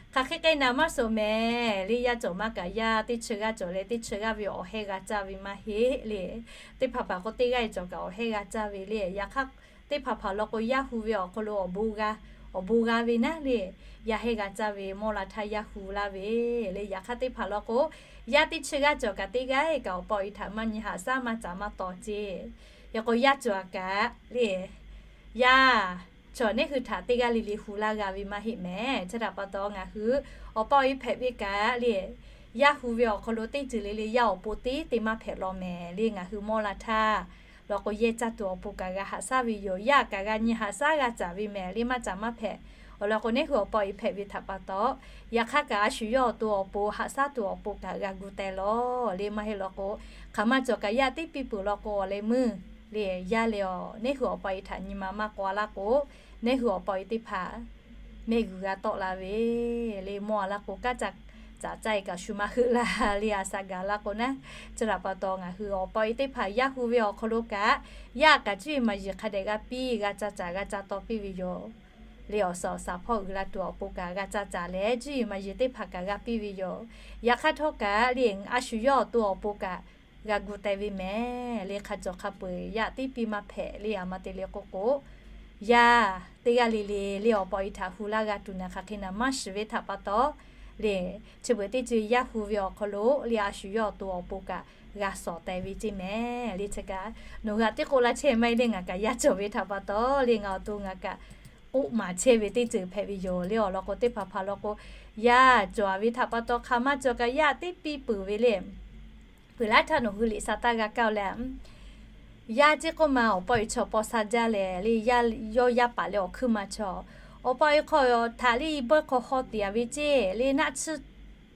hk'aˬ hk'e k'ai naˍ maˇ suhˍ mehˍ le, yaˇ cawˬ maˇ kaꞈ yaˇ teˇ chi g'aˇ cawˬ leh teˇ chi g'aˇ ve awˬ heh g'a caˇ ve maˇ heˆ le. Teˇ hpaˍ hpaˍ k'o teˇ g'aˇ cawˬ kaꞈ awˬ heh g'a caˇ ve le. Yaꞈ hk'aˇ teˇ hpaˍ hpaˍ law k'o, yaˇ hu ve awˬ hk'aw lo awˬ bon g'a, awˬ bon g'a ve naˉ le, yaˇ heh g'a caˇ ve mawˇ la htaˇ yaˇ hu laˇ ve le. Yaꞈ hk'aˇ teˇ hpaˍ law k'o, yaˇ teˇ chi g'aˇ cawˬ kaꞈ teˇ g'aˇ kaꞈ awˬ pa awˬ e htaꞈ maˇ nyi haꞈ shaˉ maˇ caˍ maˇ taw ceˇ. Hk'e k'o yaˇ cawˬ kaꞈ le, yaˇ cawˬ neˇ hui htaꞈ teˇ g'aˇ le le hu laˇ g'a ve maˇ heˆ mehˍ. Chi htaꞈ pa taw ngaˬ hui awˬ pa awˬ e hpehꞈ ve kaꞈ le, yaˇ hu ve awˬ hk'aw lo teˇ ceuˬ le le yaˇ awˬ pon teˇ te maˇ hpehꞈ law mehˍ le. Ngaˬ hui mawˇ la htaˇ law k'o, yehˇ caˇ tuˬ awˬ pon kaꞈ g'a haꞈ shaˉ ve yoˬ. Yaˇ kaꞈ g'a nyi haꞈ shaˉ g'a caˍ ve mehˍ le, maˇ caˍ maˇ hpehꞈ. Awˬ lawn k'o, neˇ hui awˬ pa awˬ e hpehꞈ ve htaꞈ pa taw, yaꞈ hk'aˇ kaꞈ a shu yawˇ awˬ to awˬ pon haꞈ shaˉ tuˬ awˬ pon kaꞈ g'a gu teh law le. Maˇ heˆ law k'o, hk'aˬ ma cawˬ kaꞈ yaˇ teˇ piˇ peuˬ law k'o, awˬ leh meuˇ le yaˇ leh awˬ neˇ hui awˬ pa awˬ e htaꞈ nyi ma maˇ k'aw laˇ k'o, neˇ hui awˬ pa awˬ e teˇ hpaˍ mehˆ g'uiˬ g'a tawˆ la ve le. Mawˇ a laˇ k'o, kanˉ ca caˍ caˇ e kaꞈ shu maˇ heuˆ la le, a shaꞈ gaˬ laˇ k'o naˉ. Chi htaꞈ pa taw ngaˬ hui awˬ pa awˬ e teˇ hpaˍ yaˇ hu ve awˬ hk'aw lo kaꞈ, yaˇ kaꞈ cuˇ yiˍ maˍ yiˍ hk'a dehꞈ g'a piˇ, g'a ca caˍ g'a ca taw piˇ ve yoˬ le. Awˬ suhˍ awˬ shaˍ hpawˇ uiˍ la tuˬ awˬ pon kaꞈ g'a ca caˍ leh, cuˇ yiˍ maˍ yiˍ teˇ hpaˍ kaꞈ g'a piˇ ve yoˬ. Yaꞈ hk'aˇ htawˇ kaꞈ le, a shu yawˇ awˬ to awˬ pon kaꞈ g'a gu teh ve mehˍ le. Hk'a cawˬ hk'a peu-eˬ yaˇ teˇ piˇ maˇ hpehꞈ le, a ma te le k'oˆ k'o, yaˇ teˇ g'aˇ le le le awˬ pa awˬ e htaꞈ hu laˇ g'a tuˬ naˍ hk'aˬ hk'e naˍ maˇ shiˍ ve htaꞈ pa taw le, chi beuꞈ teˇ ceuˬ yaˇ hu ve awˬ hk'aw lo le a shu yawˇ awˬ to awˬ pon kaꞈ g'a shawˍ teh ve ceˇ mehˍ le. Chi kaꞈ nawˬ hui htaꞈ teˇ k'oˆ la chehˇ maˇ heˆ le, ngaˬ kaꞈ yaˇ cawˬ ve htaꞈ pa taw le, ngaˬ awˬ to ngaˬ kaꞈ k'oˆ maˍ chehˇ ve teˇ ceuˬ hpehꞈ ve yoˬ le. Awˬ lawn k'o, teˇ hpaˍ hpaˍ law k'o, yaˇ cawˬ ve htaꞈ pa taw hk'aˬ ma cawˬ kaꞈ yaˇ teˇ piˇ peuˬ ve le. Peuˬ laˇ htaˇ nawˬ hui liꞈ sha taˇ g'a kaˇ-oˬ leh, yaˇ ceˇ k'oˆ ma awˬ pa awˬ e chaw paw sha jaˇ leh le, yaˇ yawˇ yaˇ paˍ leh awˬ hkuiˇ ma chaw, awˬ pa awˬ e hk'aw htaꞈ le bawehˇ hk'aw haw tiꞈ a ve ceˇ le, naˆ tsuhˇ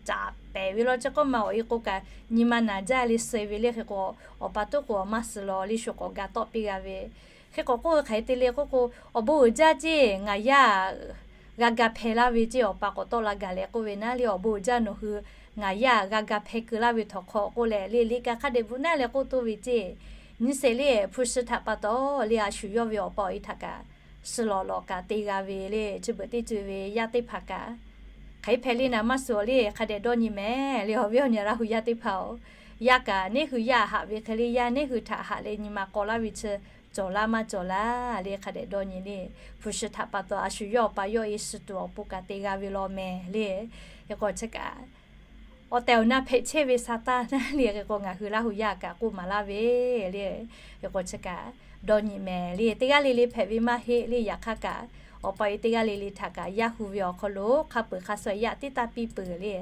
caˍ pehˍ ve law ceˇ k'oˆ ma awˬ e k'o kaꞈ nyi ma naˍ jaˇ le suh ve le. Hk'e k'o, awˬ pa toˉ k'o maˇ suh law le, shu k'awꞈ ga tawˆ piˇ g'a ve. Hk'e k'awꞈ k'oˆ ve hk'aˬ hk'e te le k'oˆ k'o, awˬ bon uiˍ jaˇ ceˇ ngaˬ yaˇ g'a ga hpeh laˇ ve ceˇ, awˬ pa k'awꞈ tawˆ la gaˬ leh k'oˆ ve naˉ le, awˬ bon uiˍ jaˇ nawˬ hui ngaˬ yaˇ g'a ga hpeh keu laˇ ve htawnˍ hk'aw k'oˆ leh le, liꞈ kaꞈ hk'a dehꞈ bvuhꞈ naˉ leh k'oˆ toˇ ve ceˇ. Nyi sheˍ le, hpu shi htaꞈ pa taw le a shu yawˇ ve awˬ pa awˬ e htaꞈ kaꞈ suh lawꞈ lawꞈ kaꞈ te g'a ve le, chi beuꞈ teˇ ceuˬ ve yaˇ teˇ hpaˍ kaꞈ hk'aˬ hk'e hpehꞈ le naˍ maˇ suhˍ le, hk'a dehꞈ dawˇ nyi mehˍ le. Awˬ viˉ awˬ nyi Laˇ hu yaˇ teˇ hpaˍ-oˬ, yaˇ kaꞈ neˇ hui yaˇ haꞈ ve hk'e le, yaˇ neˇ hui htaꞈ haꞈ leh nyi ma k'aw laˇ ve chi cawˬ laˇ maˇ cawˬ laˇ le, hk'a dehꞈ dawˇ nyi le. Hpu shi htaꞈ pa taw a shu yawˇ awˬ pa yawˇ e suh tuˬ awˬ pon kaꞈ te g'a ve law mehˍ le. Hk'e k'o chi kaꞈ awˬ tehˬ awˬ na hpehꞈ chehˇ ve Saˍtanˍ naˉ le. Hk'e k'o ngaˬ hui Laˇ hu yaˇ kaꞈ k'oˆ maˍ laˇ ve le. Hk'e k'o chi kaꞈ dawˇ nyi mehˍ le. Teˇ g'aˇ le le hpehꞈ ve maˇ heˆ le. Yaꞈ hk'aˇ kaꞈ awˬ pa awˬ e teˇ g'aˇ le le htaꞈ kaꞈ yaˇ hu ve awˬ hk'aw lo hk'a peuˬ hk'a shuˍ yaˇ teˇ taˇ piˇ peuˬ le.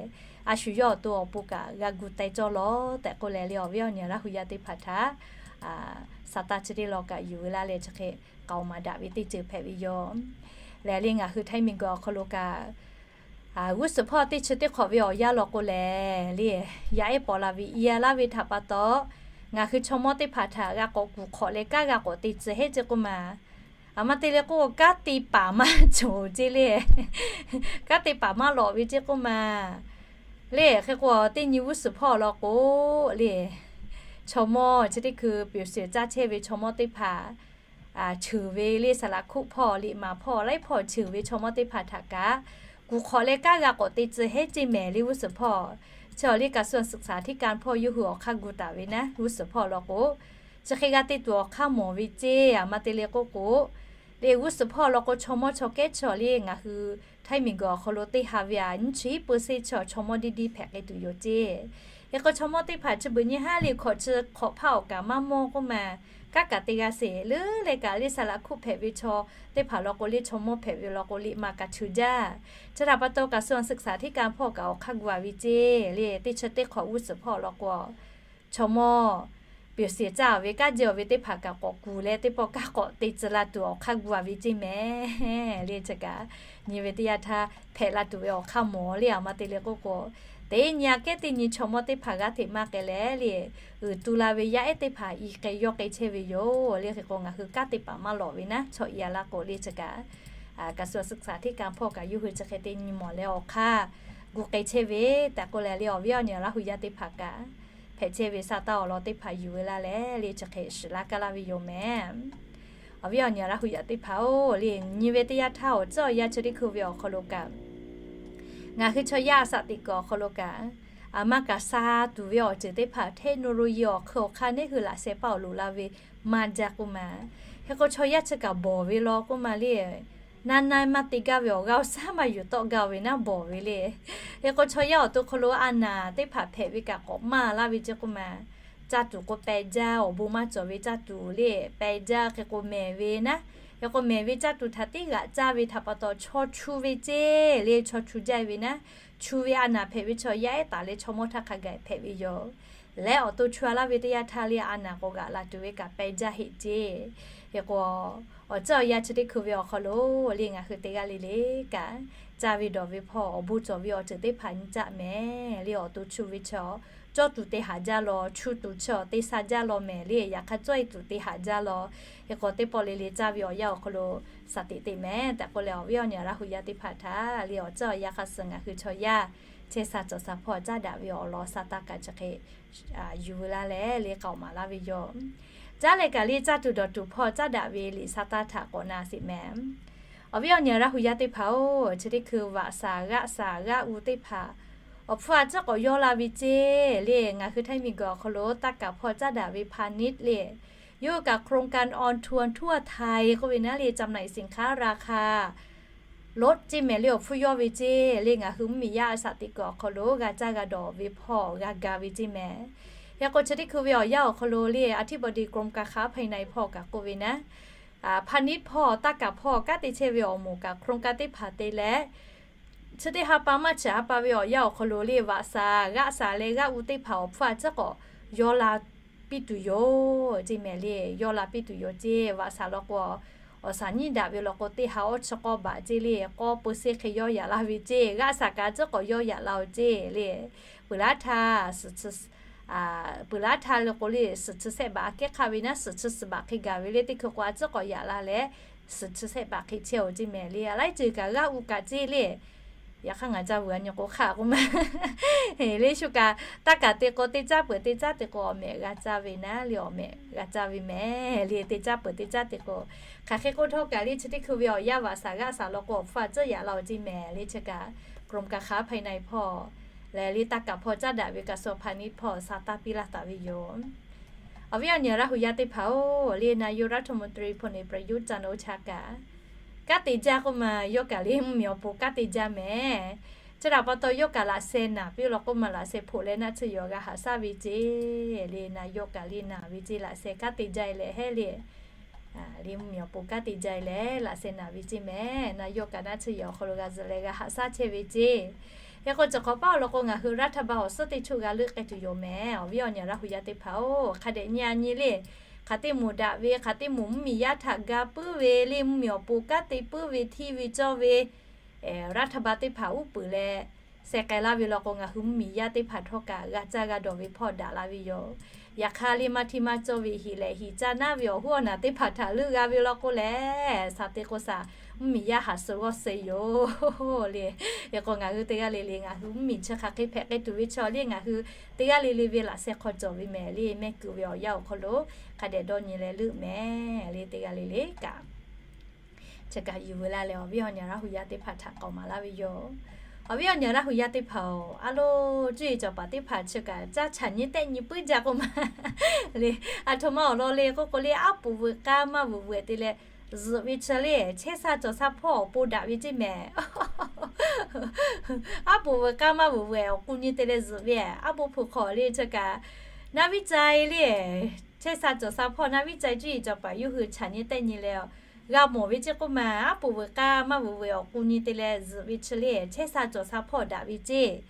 A shu yawˇ awˬ to awˬ pon kaꞈ g'a gu teh cawˇ lawˬ tehꞈ k'oˆ leh le, awˬ viˉ awˬ nyi Laˇ hu yaˇ teˇ hpaˍ htaꞈ Saˍtanˍ chi teˇ law kaꞈ yuˬ ve laˇ leh chi hk'e k'aoˍ maˍ daꞈ ve teˇ ceuˬ hpehꞈ ve yoˬ. Lehˬ le ngaˬ hui Htaiˇ miˬguiˬ awˬ hk'aw lo kaꞈ g'uˇ suhˍ hpawˇ teˇ chi teˇ hk'awꞈ ve awˬ yanˇ law k'o lehˬ le, yaˇ ehˉ paw la ve i a laˇ ve htaꞈ pa taw, ngaˬ hui chaw mawˇ teˇ hpaˍ htaꞈ g'a k'awꞈ kuˬ hk'awꞈ leh kanˉ g'a k'awꞈ te tcuh heˆ ceˇ k'oˆ ma. A ma te le k'oˆ kanˉ te paˍ maˇ cawˬ ceˇ le. Kanˉ te paˍ maˇ lawꞈ ve ceˇ k'oˆ ma. Le hk'e k'o teˇ nyi g'uˇ suhˍ hpawˇ law k'o le, Chaw mawˇ chi teˇ hkui เปรียบเสมือน caˇ chehˇ ve chaw mawˇ teˇ hpaˍ, cheuˬ ve le saˍ laˍ hkuˆ hpawˇ, liꞈ maˍ hpawˇ, laiˉ hpawˇ cheuˬ ve chaw mawˇ teˇ hpaˍ htaꞈ kaꞈ, kuˬ hk'awꞈ leh kanˉ g'a k'awꞈ te tcuh heˉ ceˇ mehˍ le g'uˇ suhˍ hpawˇ. Chi awˬ liˇ กระทรวงศึกษาธิการ hpawˇ yawˇ hui awˬ hk'aˇ gu taˍ ve naˉ g'uˇ suhˍ hpawˇ law k'o, chi hk'e g'a te tuˬ awˬ hk'aˇ mawˬ ve ceˇ. Aˬ ma te le k'oˆ k'o, le g'uˇ suhˍ hpawˇ law k'o, chaw mawˇ chaw kehˉ chi awˬ liˇ ngaˬ hui Htaiˇ miˬguiˬ awˬ hk'aw lo teˇ ha ve aꞈ nyiˇ chi puiˇ seˉ chi chaw mawˇ deˇ deˇ hpehꞈ k'ai tuˬ yoˬ ceˇ. Hk'e k'o, chaw mawˇ teˇ hpaˍ chi beuꞈ nyi haˉ le hkawꞈ chi hk'awꞈ hpaˇ awˬ kaˍ maˇ mawˇ k'oˆ ma, kanˉ kaꞈ te g'a sheˍ. Leuˉ leh kaꞈ le saˍ laˍ hkuˆ hpehꞈ ve chaw teˇ hpaˍ law k'o, le chaw mawˇ hpehꞈ ve law k'o, liꞈ maˍ kaꞈ cheuˬ jaˇ. Chi htaꞈ pa taw กระทรวงศึกษาธิการ hpawˇ kaꞈ awˬ hk'aˇ gu a ve ceˇ le. Teˇ chi teˇ hk'awꞈ g'uˇ suhˍ hpawˇ law k'o, chaw mawˇ เปรียบเสมือน caˇ ve kanˉ jehˇ ve teˇ hpaˍ kaꞈ k'awꞈ kuˬ leh teˇ pawˆ kanˉ k'awꞈ te tcuh la tuˬ awˬ hk'aˇ gu a ve ceˇ mehˍ le. Chi kaꞈ nyi ve teˇ yanˇ htaˇ hpehꞈ la tuˬ ve awˬ hk'aˇ mawˬ le. Aˬ ma te le k'oˆ k'o, teˇ nyi aꞈ kehˉ teˇ nyi chaw mawˇ teˇ hpaˍ g'aˇ hteꞈ maˇ k'ai leh le, uiˍ tu la ve yaˇ ehˉ teˇ hpaˍ i k'ai yawˇ k'ai chehˇ ve yoˬ le. Hk'e k'o, ngaˬ hui kanˉ te paˍ maˇ lawꞈ ve naˉ chaw i a laˇ k'o le. Chi kaꞈ กระทรวงศึกษาธิการ hpawˇ kaꞈ yawˇ hui chi hk'e te nyi mawˬ leh awˬ hk'aˇ gu k'ai chehˇ ve tehꞈ k'oˆ leh le, awˬ viˉ awˬ nyi Laˇ hu yaˇ teˇ hpaˍ kaꞈ hpehꞈ chehˇ ve sa taˇ awˬ lawn teˇ hpaˍ yuˬ ve laˇ leh le, chi hk'e shiˍ laˇ kaˇ laˇ ve yoˬ mehˍ. Awˬ viˉ awˬ nyi Laˇ hu yaˇ teˇ hpaˍ-oˬ le, nyi ve teˇ yanˇ htaˇ awˬ tcuhˉ awˬ yanˇ chi teˇ hkui ve awˬ hk'aw lo kaꞈ, ngaˬ hui chaw yaˇ a shaꞈ teꞈ kuiˬ awˬ hk'aw lo kaꞈ, aˬ ma kaꞈ sha tuˬ ve awˬ ceuˬ teˇ hpaˍ, technology awˬ hk'eun awˬ hk'aˇ neˉ hui laꞈ sheh paˇ awˬ loꞈ la ve maˇ jaˇ k'oˆ ma. Hk'e k'o, chaw yaˇ chi kaꞈ bawˬ ve law k'oˆ ma le, naˇ naˇ maˇ te gaˇ ve awˬ g'aˇ awˬ shaˉ maˇ yuˬ tawˆ gaˇ ve naˉ bawˬ ve le. Hk'e k'o, chaw yaˇ awˬ to hk'aw lo a naˍ teˇ hpaˍ hpehꞈ ve kaꞈ k'awꞈ maˇ laˇ ve ceˇ k'oˆ ma. Caˇ tuˬ k'o peh jaˇ, awˬ bon maˇ cawˬ ve caˇ tuˬ le peh jaˇ. Hk'e k'o mehˍ ve naˉ, hk'e k'o mehˍ ve caˇ tuˬ htaꞈ teˇ g'aꞈ caˇ ve htaꞈ pa taw chaw chu ve ceˇ le, chaw chu jaˇ ve naˉ, chu ve a naˍ hpehꞈ ve chaw yaˇ ehˉ taˍ leh chaw mawˇ htaˇ hk'a gaˬ hpehꞈ ve yoˬ. Leh awˬ to chu a laˇ ve teˇ yanˇ htaˇ le a naˍ k'awꞈ g'aꞈ laˬ tuˬ ve kaꞈ peh jaˇ heˆ ceˇ. Hk'e k'o, awˬ tcuhˉ awˬ yanˇ chi teˇ hkui ve awˬ hk'aw lo le ngaˬ hui teˇ g'aˇ le le kaꞈ, caˇ ve dawˬ ve hpawˇ, awˬ bon cawˬ ve awˬ ceuˬ teˇ hpaˍ nyi caˆ mehˍ le. Awˬ to chu ve chaw, cawˇ tuˬ te haꞈ jaˇ law, chu tuˬ chaw te sha jaˇ law mehˍ le. Yaꞈ hk'aˇ cawˇ e tuˬ te haꞈ jaˇ law. Hk'e k'o, teˇ pawˆ le le caˇ ve awˬ yanˇ awˬ hk'aw lo shaˍ teꞈ teꞈ mehˍ tehꞈ k'oˆ leh, awˬ viˉ awˬ nyi Laˇ hu yaˇ teˇ hpaˍ htaꞈ le awˬ tcuhˉ awˬ yanˇ hk'a suh ngaˬ hui chaw yaˇ chehˇ sha cawˬ sha hpawˇ caˉ daꞈ ve awˬ lawn sa taˇ kaꞈ chi hk'e yuˬ ve laˇ leh le k'aoˍ maˍ laˇ ve yoˬ. Caˉ leh kaꞈ le caˇ tuˬ dawˬ tuˬ hpawˇ caˉ daꞈ ve liꞈ sa taˇ htaꞈ k'awꞈ na sheˍ mehˍ. Awˬ viˉ awˬ nyi Laˇ hu yaˇ teˇ hpaˍ-oˬ, chi teˇ hkui vaꞈ shaˍ g'aˆ shaˍ g'aˆ u teˇ hpaˍ awˬ hpfuhˇ a ciˉ k'awꞈ yawˇ la ve ceˇ le. Ngaˬ hui Htaiˇ miˬguiˬ awˬ hk'aw lo taˇ kaˍ hpawˇ caˉ daꞈ ve พาณิชย์ le, yawˇ hui kaꞈ โครงการออนทัวร์ทั่วไทย k'oˆ ve naˉ le จำหน่ายสินค้าราคาลด ceˇ mehˍ le. Awˬ hpfuhˇ yawˇ ve ceˇ le. Ngaˬ hui mvuhˇmiˬ yaˇ a shaꞈ teꞈ kuiˬ awˬ hk'aw lo g'a caˇ g'a dawˬ ve hpawˇ g'a ga ve ceˇ mehˍ. Hk'e k'o, chi teˇ hkui ve awˬ yanˇ awˬ hk'aw lo le อธิบดีกรมการค้าภายใน hpawˇ kaꞈ k'oˆ ve naˉ, พาณิชย์ hpawˇ taˇ kaˍ hpawˇ kanˉ te chehˇ ve awˬ moˍ kaꞈ โครงการ teˇ hpaˍ te leh, chi teˇ ha pa maˇ chi ha pa ve awˬ yanˇ awˬ hk'aw lo le vaꞈ shaˍ g'aˆ shaˍ leh g'aˆ u teˇ hpaˍ awˬ hpfuhˇ a ciˉ k'awꞈ yawˇ la piˇ tuˬ yoˬ ceˇ mehˍ le. Yawˇ la piˇ tuˬ yoˬ ceˇ. Vaꞈ shaˍ law k'o, awˬ shaˍ nyiˇ daꞈ ve law k'o, teˇ ha awˇ chi k'awˇ baꞈ ceˇ le, k'awˇ peu seˉ hk'e yawˇ yaꞈ la ve ceˇ. G'aˆ shaˍ kaꞈ a ciˉ k'awꞈ yawˇ yaꞈ la-oˬ ceˇ le. Peuˬ laˉ htaˇ suhˍ chi, peuˬ laˉ htaˇ le k'o le, suhˍ chi sehˆ baꞈ aꞈ kehˉ hk'aˆ ve naˉ, suhˍ chi suhˍ baꞈ hk'e gaˬ ve le teˇ hkui k'o a ciˉ k'awꞈ yaꞈ la leh, suhˍ chi sehˆ baꞈ hk'e chehˇ-oˬ ceˇ mehˍ le. A laiˉ ceuˬ kaꞈ g'aˆ u kaꞈ ceˇ le. Yaꞈ hk'aˇ ngaˬ ca vuiˬ a nyi k'o hk'aˆ k'oˆ ma le shu kaꞈ, taˇ kaˍ te k'o teˇ caˉ peuˬ teˇ caˉ te k'o awˬ mehꞈ g'a caˇ ve naˉ le, awˬ mehꞈ g'a caˇ ve mehˍ le. Teˇ caˉ peuˬ teˇ caˉ te k'o, hk'aˬ hk'e k'oˆ htawˇ kaꞈ le chi teˇ hkui ve awˬ yanˇ vaꞈ shaˍ g'aˆ shaˍ law k'o awˬ hpfuhˇ a ciˉ yaꞈ la-oˬ ceˇ mehˍ le. Chi kaꞈ กรมการค้าภายใน hpawˇ leh le taˇ kaˍ hpawˇ caˉ daꞈ ve กระทรวงพาณิชย์ hpawˇ sa taˇ piˇ laˇ taˍ ve yoˬ. Awˬ viˉ awˬ nyi Laˇ hu yaˇ teˇ hpaˍ-oˬ, le นายกรัฐมนตรี พลเอกประยุทธ์ จันทร์โอชา kaꞈ kanˉ te jaˇ k'oˆ ma, yawˇ kaꞈ le mvuhˇmiˬ awˬ pon kanˉ te jaˇ mehˍ. Chi htaꞈ pa taw yawˇ kaꞈ laꞈ sheh naˬ piˇ law k'oˆ ma, laꞈ sheh hpoꞈ leh naˆ tsuhˇ yaw g'a haꞈ shaˉ ve ceˇ le. Na yawˇ kaꞈ le naˬ ve ceˇ, laꞈ sheh kanˉ te jaˇ e leh heˆ le. Le mvuhˇmiˬ awˬ pon kanˉ te jaˇ e leh laꞈ sheh naˬ ve ceˇ mehˍ. Na yawˇ kaꞈ naˆ tsuhˇ yaw awˬ hk'aw lo g'a zuhꞈ leh g'a haꞈ shaˉ chehˇ ve ceˇ. Hk'e k'o, chi hk'awꞈ paˉ awˬ lawn k'o ngaˬ hui รัฐบาล awˬ suhˉ teˇ choˆ g'a leuˆ k'ai tuˬ yoˬ mehˍ. Awˬ viˉ awˬ nyi Laˇ hu yaˇ teˇ hpaˍ-oˬ, hk'a dehꞈ nyi a nyi le, hk'aˬ teˇ moˍ daꞈ ve, hk'aˬ teˇ moˍ mvuhˇmiˬ yaˇ htaꞈ ga puiˉ ve, le mvuhˇmiˬ awˬ pon kanˉ te puiˉ ve, hteˇ ve cawˇ ve รัฐบาล teˇ hpaˍ uˉ peunˍ leh sheh k'ai laˇ ve law k'o, ngaˬ hui mvuhˇmiˬ yaˇ teˇ hpaˍ htawˇ kaꞈ g'a caˇ g'a dawˬ ve hpawˇ daꞈ la ve yoˬ. Yaꞈ hk'aˇ le maˇ hteˇ maˇ cawˇ ve heˍ lehꞈ heˍ caˇ naˉ ve awˬ hoˉ awˬ naˬ teˇ hpaˍ htaꞈ leuˆ g'a ve law k'o lehˬ, shaˍ te k'o shaˍ, mvuhˇmiˬ yaˇ haˍ suh g'awˇ suh yoˬ le. Hk'e k'o ngaˬ hui teˇ g'aˇ le le ngaˬ hui mvuhˇmiˬ chi hk'aˬ hk'e hpehꞈ k'ai tuˬ ve chaw le ngaˬ hui teˇ g'aˇ le le ve laꞈ sheh hk'aw cawˬ ve mehˍ le, mehˆ kuiˬ ve awˬ yanˇ awˬ hk'aw lo hk'a dehꞈ dawˇ nyi leh leuˆ mehˍ le teˇ g'aˇ le le kaꞈ. Chi kaꞈ yuˬ veu laˇ leh awˬ viˉ awˬ nyi Laˇ hu yaˇ teˇ hpaˍ htaꞈ k'awꞈ maˍ laˇ ve yoˬ. Awˬ viˉ awˬ nyi Laˇ hu yaˇ teˇ hpaˍ-oˬ, a loˬ cuˇ yiˍ cawˬ paˍ teˇ hpaˍ chi kaꞈ caˇ chaꞈ nyi tehˆ nyi puiˉ jaˇ k'oˆ ma le. Aˬ htoꞈ ma awˬ lawn le k'oˆ k'o le, aˉ poꞈ veuꞈ k'aˇ maˇ veuꞈ veuꞈ te leh zuhꞈ ve chi le, chehˇ sha cawˬ sha hpawˇ awˬ pon daꞈ ve ceˇ mehˍ. Aˉ poꞈ veuꞈ k'aˇ maˇ veuꞈ veuꞈ awˬ k'u nyi te leh zuhꞈ ve, aˉ poꞈ hpu hk'aw le chi kaꞈ naˇ viˉ cai le, chehˇ sha cawˬ sha hpawˇ naˇ viˉ cai cuˇ yiˍ cawˬ paˍ yawˇ hui chaꞈ nyi tehˆ nyi leh g'a mawˬ ve ceˇ k'oˆ ma, aˉ poꞈ veuꞈ k'aˇ maˇ veuꞈ veuꞈ awˬ k'u nyi te leh zuhꞈ ve chi le, chehˇ sha cawˬ sha hpawˇ daꞈ ve ceˇ.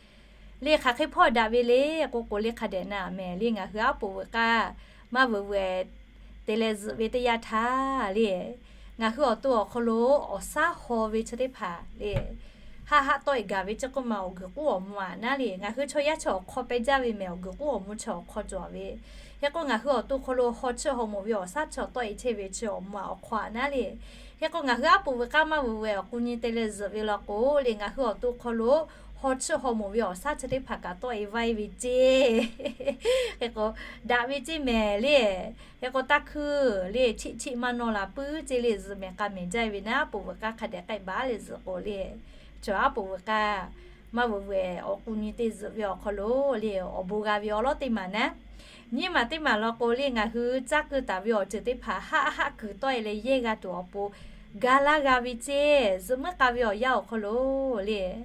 Le hk'aˬ hk'e hpawˇ daꞈ ve le k'oˆ k'o le hk'a dehꞈ na mehˍ le, ngaˬ hui aˉ poꞈ veuꞈ k'aˇ maˇ veuꞈ veuꞈ te leh zuhꞈ ve teˇ yanˇ htaˇ le, ngaˬ hui awˬ to awˬ hk'aw lo awˬ saˉ haw ve chi teˇ hpaˍ le, haˆ haˆ tawˆ e gaˬ ve ceˇ k'oˆ ma, awˬ guiˬ k'oˆ awˬ mvuh aꞈ naˉ le, ngaˬ hui chaw yaˇ chi awˬ hk'aw peh jaˇ ve mehˍ, awˬ guiˬ k'oˆ awˬ mvuh chi awˬ hk'aw cawˬ ve. Hk'e k'o ngaˬ hui awˬ to hk'aw lo haw chiˇ haw moˍ ve awˬ saˉ chi tawˆ e chehˇ ve chi awˬ mvuh aꞈ awˬ hk'aw aꞈ naˉ le. Hk'e k'o ngaˬ hui aˉ poꞈ veuꞈ k'aˇ maˇ veuꞈ veuꞈ awˬ k'u nyi te leh zuhꞈ ve law k'o le, ngaˬ hui awˬ to hk'aw lo haw chiˇ haw moˍ ve awˬ saˉ chi teˇ hpaˍ kaꞈ tawˆ e vaiˇ ve ceˇ. Hk'e k'o daꞈ ve ceˇ mehˍ le. Hk'e k'o taˇ hkuiˇ le, chiˆ chiˆ maˇ nawˇ la puiˉ ceˇ le, zuhꞈ mehˍ k'a mehˍ jaˇ ve naˉ, aˉ poꞈ veuꞈ k'aˇ hk'a dehꞈ k'ai baˬ le zuhꞈ k'o le, chaw aˉ poꞈ veuꞈ k'aˇ maˇ veuꞈ veuꞈ awˬ k'u nyi te zuhꞈ ve awˬ hk'aw lo le awˬ bon g'a ve awˬ lawˉ teˇ maˬ naˉ. Nyiˇ maˬ teˇ maˬ law k'o le, ngaˬ hui caˇ keu taˍ ve awˬ ceuˬ teˇ hpaˍ haˆ haˆ kuiˬ tawˆ e leh yehˇ g'a tuˬ awˬ pon ga laˇ g'a ve ceˇ. Zuhꞈ muiˉ k'a ve awˬ yanˇ awˬ hk'aw lo le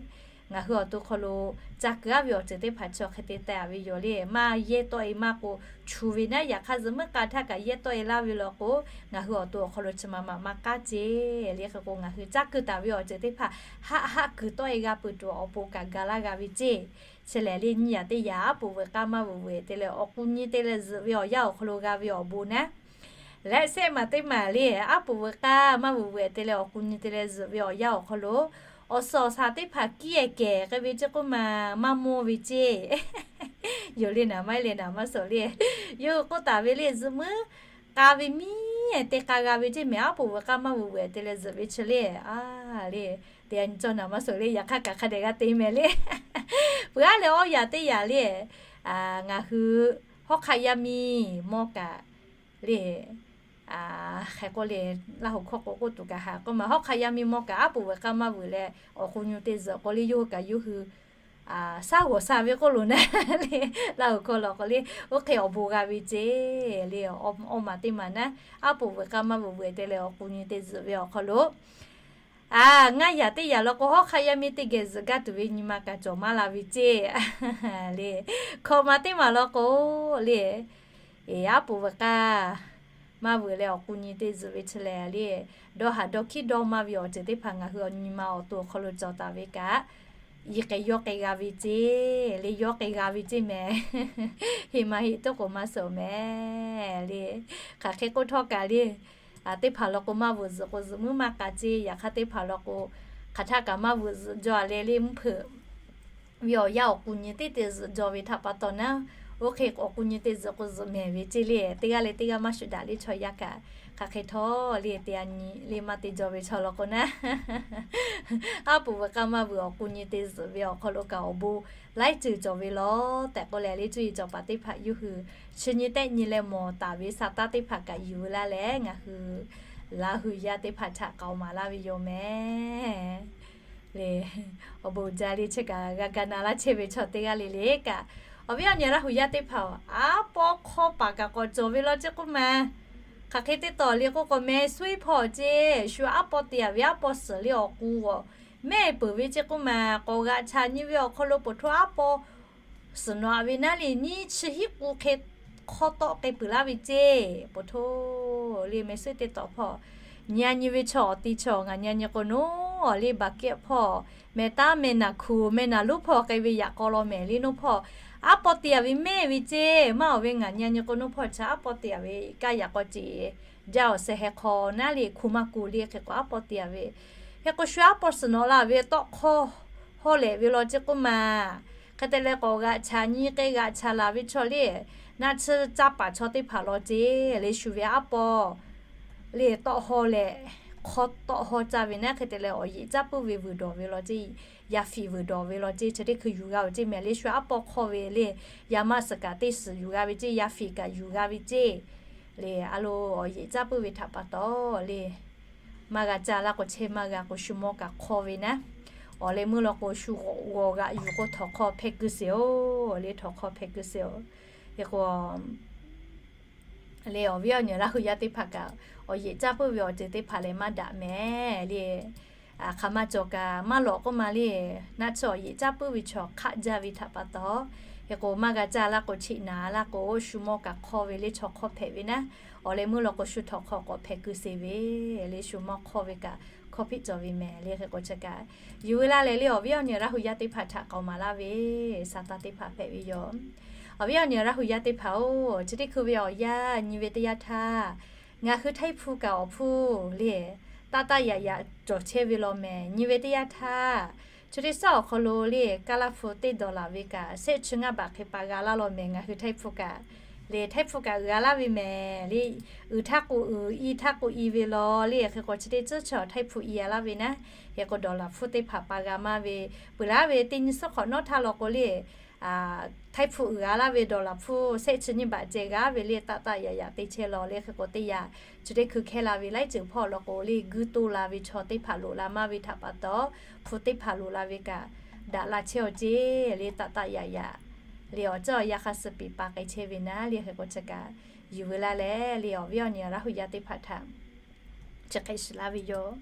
ngaˬ hui awˬ to hk'aw lo caˇ keu aˉ ve awˬ ceuˬ teˇ hpaˍ chi hk'e te teh a ve yoˬ le. Maˇ yehˇ tawˆ e maˇ k'o, chu ve naˉ yaꞈ hk'aˇ zuhꞈ muiˉ k'a htaˇ kaꞈ yehˇ tawˆ e laˇ ve law k'o, ngaˬ hui awˬ to awˬ hk'aw lo chi ma ma maˇ k'aˉ ceˇ le. Hk'e k'o ngaˬ hui caˇ keu taˍ ve awˬ ceuˬ teˇ hpaˍ haˆ haˆ kuiˬ tawˆ e g'a peuˬ tuˬ awˬ pon kaꞈ ga laˇ g'a ve ceˇ. Chi lehˬ le nyiˇ yaꞈ teˇ yaꞈ aˉ poꞈ veuꞈ k'aˇ maˇ veuꞈ veuꞈ te leh awˬ k'u nyi te leh zuhꞈ ve awˬ yanˇ awˬ hk'aw lo g'a ve awˬ bon naˉ. Leh shehˆ maˬ teˇ maˬ le, aˉ poꞈ veuꞈ k'aˇ maˇ veuꞈ veuꞈ te leh awˬ k'u nyi te leh zuhꞈ ve awˬ yanˇ awˬ hk'aw lo awˬ suhˍ awˬ shaˍ teˇ hpaˍ kiˇ e kehˬ k'ai ve ceˇ k'oˆ ma, maˇ mawˇ ve ceˇ. Yoˬ le naˍ maˇ heˆ le naˍ maˇ suhˍ le. Yawˇ hui k'oˆ taˍ ve le, zuhꞈ muiˉ k'a ve miˇ te k'a g'a ve ceˇ mehˍ, aˉ poꞈ veuꞈ k'aˇ maˇ veuꞈ veuꞈ te leh zuhꞈ ve chi le, a le, te a nyi cawˇ naˍ maˇ suhˍ le, yaꞈ hk'aˇ kaꞈ hk'a dehꞈ g'a te mehˍ le. Peuˬ aˉ leh awˬ yaꞈ teˇ yaꞈ le, ngaˬ hui hawˉ hk'aˆ yaˇ miˇ mawˇ kaꞈ le, hk'e k'oˆ le, Laˇ huˍ hkawˇ k'o k'oˆ tuˬ kaꞈ haꞈ k'oˆ ma, hawˉ hk'aˆ yaˇ miˇ mawˇ kaꞈ aˉ poꞈ veuꞈ k'aˇ maˇ veuꞈ leh awˬ k'u nyi te zuhꞈ k'o le, yawˇ hui kaꞈ yawˇ hui shaˉ g'awˬ sha ve k'oˆ lo naˉ le, Laˇ huˍ hkawˇ law k'o le, oˇ hk'e awˬ bon g'a ve ceˇ le. Awˬ maˬ teˇ maˬ naˉ, aˉ poꞈ veuꞈ k'aˇ maˇ veuꞈ veuꞈ te leh awˬ k'u nyi te zuhꞈ ve awˬ hk'aw lo a, ngaˇ yaꞈ teˇ yaꞈ law k'o hawˉ hk'aˆ yaˇ miˇ teˇ geh zuhꞈ gaˇ tuˬ ve nyi ma kaꞈ cawˬ maˇ la ve ceˇ le. Hkawꞈ maˬ teˇ maˬ law k'o le, aˉ poꞈ veuꞈ k'aˇ maˇ veuꞈ leh awˬ k'u nyi te zuhꞈ ve chi lehˬ le, dawˇ haˍ dawˇ hkiˉ dawˇ maˇ ve awˬ ceuˬ teˇ hpaˍ ngaˬ hui awˬ nyi ma awˬ to awˬ hk'aw lo cawˬ taˍ ve kaꞈ, yiˬ k'ai yawˇ k'ai g'a ve ceˇ le, yawˇ k'ai g'a ve ceˇ mehˍ. Heˆ maˇ heˆ tuˉ k'oˍ maˇ suhˍ mehˍ le. Hk'aˬ hk'e k'oˆ htawˇ kaꞈ le, teˇ hpaˍ law k'o maˇ veuꞈ zuhꞈ k'o zuhꞈ muiˉ maˇ k'a ceˇ. Yaꞈ hk'aˇ teˇ hpaˍ law k'o hk'aˬ htaˇ kaꞈ maˇ veuꞈ zuhꞈ jaw le, le mvuhˇ hpeuꞈ ve awˬ yanˇ awˬ k'u nyi teˇ te zuhꞈ jaw ve htaꞈ pa taw naˉ, oˇ hk'e awˬ k'u nyi te zuhꞈ k'o zuhꞈ mehˍ ve ceˇ le. Teˇ g'aˇ leh teˇ g'aˇ maˇ shuˍ daꞈ le chaw yaˇ kaꞈ, hk'aˬ hk'e htawˇ le te a nyi le maˇ te jaw ve chaw law k'o naˉ, aˉ poꞈ veuꞈ k'aˇ maˇ veuꞈ awˬ k'u nyi te zuhꞈ ve awˬ hk'aw lo kaꞈ awˬ bon laiˉ ceuˬ cawˬ ve law tehꞈ k'oˆ leh le, cuˇ yiˍ cawˬ paˍ teˇ hpaˍ yawˇ hui chi nyi tehˆ nyi leh mawˬ taˍ ve sa taˇ teˇ hpaˍ kaꞈ yuˬ veu laˇ leh ngaˬ hui Laˇ huˍ yaˇ teˇ hpaˍ htaꞈ k'aoˍ maˍ laˇ ve yoˬ mehˍ le. Awˬ bon uiˍ jaˇ le, chi kaꞈ g'a ga na laˇ chehˇ ve chaw teˇ g'aˇ le le kaꞈ, awˬ viˉ awˬ nyi Laˇ huˍ yaˇ teˇ hpaˍ-oˬ, aˉ pawˇ hk'awˇ paˍ kaꞈ k'awꞈ cawˬ ve law ceˇ k'oˆ ma. Hk'aˬ hk'e teˇ tawˍ le k'oˆ k'o meh suiˉ hpawˇ ceˇ, shu aˉ pawˇ te a ve aˉ pawˇ suhˍ le awˬ k'u g'awˬ mehˆ peuˬ ve ceˇ k'oˆ ma. K'awꞈ g'aꞈ chaꞈ nyi ve awˬ hk'aw lo poˬ htoˇ aˉ pawˇ suhˍ nawꞈ a ve naˉ le, nyiˇ chi hiˉ k'u hk'e hk'awˇ tawˆ k'ai peuˬ laˇ ve ceˇ. Poˬ htoˇ le meh suiˉ teˇ tawˍ hpawˇ nyi a nyi ve chaw awˬ ti chaw ngaˬ nyi a nyi k'o naˉ, awˬ le baˬ kehˆ hpawˇ meh taˉ meh naˬ hkuˬ meh naˬ lonˉ hpawˇ k'ai ve yaꞈ k'aw law mehˍ le, naˉ hpawˇ aˉ pawˇ te a ve mehˆ ve ceˇ. Maˇ awˬ ve ngaˬ nyi a nyi k'o naˉ hpawˇ chi aˉ pawˇ te a ve kaˇ yaꞈ k'aw ceˇ. Jaˇ awˬ sheh heh hk'aw naˉ le hkuˬ maˇ kuˬ le hk'e k'o aˉ pawˇ te a ve. Hk'e k'o shu aˉ pawˇ suhˍ nawꞈ la ve tawˆ hk'awˇ hawˇ lehꞈ ve law ceˇ k'oˆ ma. Hk'e te leh k'awꞈ g'aꞈ chaꞈ nyi k'ai g'aꞈ chaꞈ laˬ ve chaw le, naˆ tsuhˇ caˇ paˍ chaw teˇ hpaˍ law ceˇ le, shu ve aˉ pawˇ le tawˆ hawˇ lehꞈ hk'aw tawˆ haw caˇ ve naˉ hk'e te leh awˬ yeꞈ caˇ puiˉ ve vuiˬ dawˬ ve law ceˇ, yaˇ fiˍ vuiˬ dawˬ ve law ceˇ, chi teˇ hkui yuˬ g'a ve ceˇ mehˍ le. Shu aˉ pawˇ hk'awˇ ve le, yaˇ maˇ suhˍ kaꞈ teˇ suhˍ yuˬ g'a ve ceˇ, yaˇ fiˍ kaꞈ yuˬ g'a ve ceˇ le. A lo awˬ yeꞈ caˇ puiˉ ve htaꞈ pa taw le, maˇ g'a caˇ laˇ k'o chehˇ maˇ g'a k'o shu mawˇ kaꞈ hk'awˇ ve naˉ, awˬ leh meuˇ law k'o shu g'awˬ g'aꞈ yuˬ k'o htawnˍ hk'aw hpehˇ kuiˬ sheˍ-oˬ le, htawnˍ hk'aw hpehˇ kuiˬ sheˍ-oˬ. Hk'e k'o le awˬ viˉ awˬ nyi Laˇ hu yaˇ teˇ hpaˍ kaꞈ, awˬ yeꞈ caˇ puiˉ ve awˬ ceuˬ teˇ hpaˍ lehˬ maˇ daꞈ mehˍ le. Hk'aˬ ma cawˬ kaꞈ maˇ lawꞈ k'oˆ ma le, naˆ tsuhˇ awˬ yeꞈ caˇ puiˉ ve chaw hk'aˆ jaˇ ve htaꞈ pa taw, hk'e k'o maˇ g'a caˇ laˇ k'o cheꞈ naˍ laˇ k'o shu mawˇ kaꞈ hk'awˇ ve le, chaw hk'awˇ hpehꞈ ve naˉ, awˬ leh meuˇ law k'o shu htawnˍ hk'aw k'awꞈ hpehꞈ kuiˬ sheˍ ve le, shu mawˇ hk'awˇ ve kaꞈ hkawˇ hpiˆ cawˬ ve mehˍ le. Hk'e k'o chi kaꞈ yuˬ ve laˇ leh le awˬ viˉ awˬ nyi Laˇ hu yaˇ teˇ hpaˍ htaꞈ k'aoˍ maˍ laˇ ve, sa taˇ teˇ hpaˍ hpehꞈ ve yoˬ. Awˬ viˉ awˬ nyi Laˇ hu yaˇ teˇ hpaˍ-oˬ, chi teˇ hkui ve awˬ yanˇ nyi ve teˇ yanˇ htaˇ, ngaˬ hui htaiˇ hpu kaꞈ awˬ hpfuhˇ le, taˆ taˆ yaꞈ yaꞈ cawˬ chehˇ ve law mehˍ. Nyi ve teˇ yanˇ htaˇ, chi teˇ suhˉ awˬ hk'aw lo le kaˇ laˇ hpu teˇ dawˬ laˬ ve kaꞈ shehˆ chi ngaˇ baꞈ hk'e pa g'a laˇ law mehˍ. Ngaˬ hui htaiˇ hpu kaꞈ le, htaiˇ hpu kaꞈ uiˍ g'a laˇ ve mehˍ le. Uiˍ htaˇ k'o uiˍ, i htaˇ k'o i ve law le. Hk'e k'o chi teˇ tcuhˉ chaw htaiˇ hpu i a laˇ ve naˉ, hk'e k'o dawˬ laˬ hpu teˇ hpaˍ pa g'a maˇ ve, peuˬ laˇ ve teˇ nyi suhˉ hk'awꞈ nawˉ htaˇ law k'o le, htaiˇ hpu uiˍ g'a laˇ ve dawˬ laˬ hpu shehˆ chi nyiˇ baꞈ ceh g'a ve le, taˆ taˆ yaꞈ yaꞈ te chehˇ law le. Hk'e k'o teˇ yanˇ chi teˇ hkui hkehˇ la ve laiˉ ceuˬ hpawˇ law k'o le guiˇ toˇ la ve chaw teˇ hpaˍ loꞈ la maˇ ve htaꞈ pa taw, hpu teˇ hpaˍ loꞈ la ve kaꞈ daꞈ la chehˇ-aw ceˇ le, taˆ taˆ yaꞈ yaꞈ le awˬ ceuˬ awˬ yanˇ hk'a suh piˍ pa k'ai chehˇ ve naˉ le. Hk'e k'o chi kaꞈ yuˬ ve laˇ leh le awˬ viˉ awˬ nyi Laˇ hu yaˇ teˇ hpaˍ htaꞈ chi hk'e shiˍ laˇ ve yoˬ.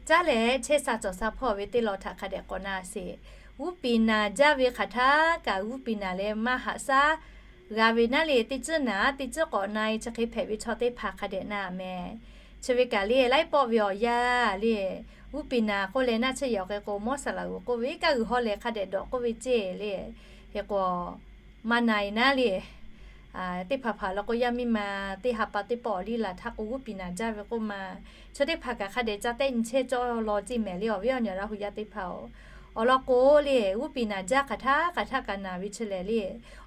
Caˉ leh chehˇ sha cawˬ sha hpawˇ ve teˇ lawn htaꞈ hk'a dehꞈ k'awꞈ na sheˍ. G'uˇ piˍ naˍ jaˇ ve hk'aˬ htaˇ kaꞈ g'uˇ piˍ naˍ leh maˇ haꞈ shaˉ g'a ve naˉ le, teˇ ceuˬ naˍ teˇ ceuˬ k'awꞈ na-e chi hk'e hpehꞈ ve chaw teˇ hpaˍ hk'a dehꞈ na mehˍ. Chi ve kaꞈ le laiˉ pawˆ ve awˬ yanˇ le, g'uˇ piˍ naˍ k'oˆ leh naˆ tsuhˇ yehˬ awˬ hk'e k'o mawˇ saˍ laꞈ g'uˬ k'oˆ ve iˉ kaˆ g'uiˬ haw lehˬ hk'a dehꞈ dawꞈ k'oˆ ve ceˇ le. Hk'e k'o maˇ na-e naˉ le, teˇ hpaˍ hpaˍ law k'o yaˇ miˇ ma teˇ ha pa teˇ pawˆ awˬ liˇ laˬ htaˇ k'o g'uˇ piˍ naˍ jaˇ ve k'oˆ ma, chaw teˇ hpaˍ kaꞈ hk'a dehꞈ ca tehˆ nyi chehˇ cawˇ law ceˇ mehˍ le awˬ viˉ awˬ nyi Laˇ hu yaˇ teˇ hpaˍ-oˬ. Awˬ lawn k'o le g'uˇ piˍ naˍ jaˇ hk'aˬ htaˇ hk'aˬ htaˇ kaꞈ naˍ ve chi lehˬ le,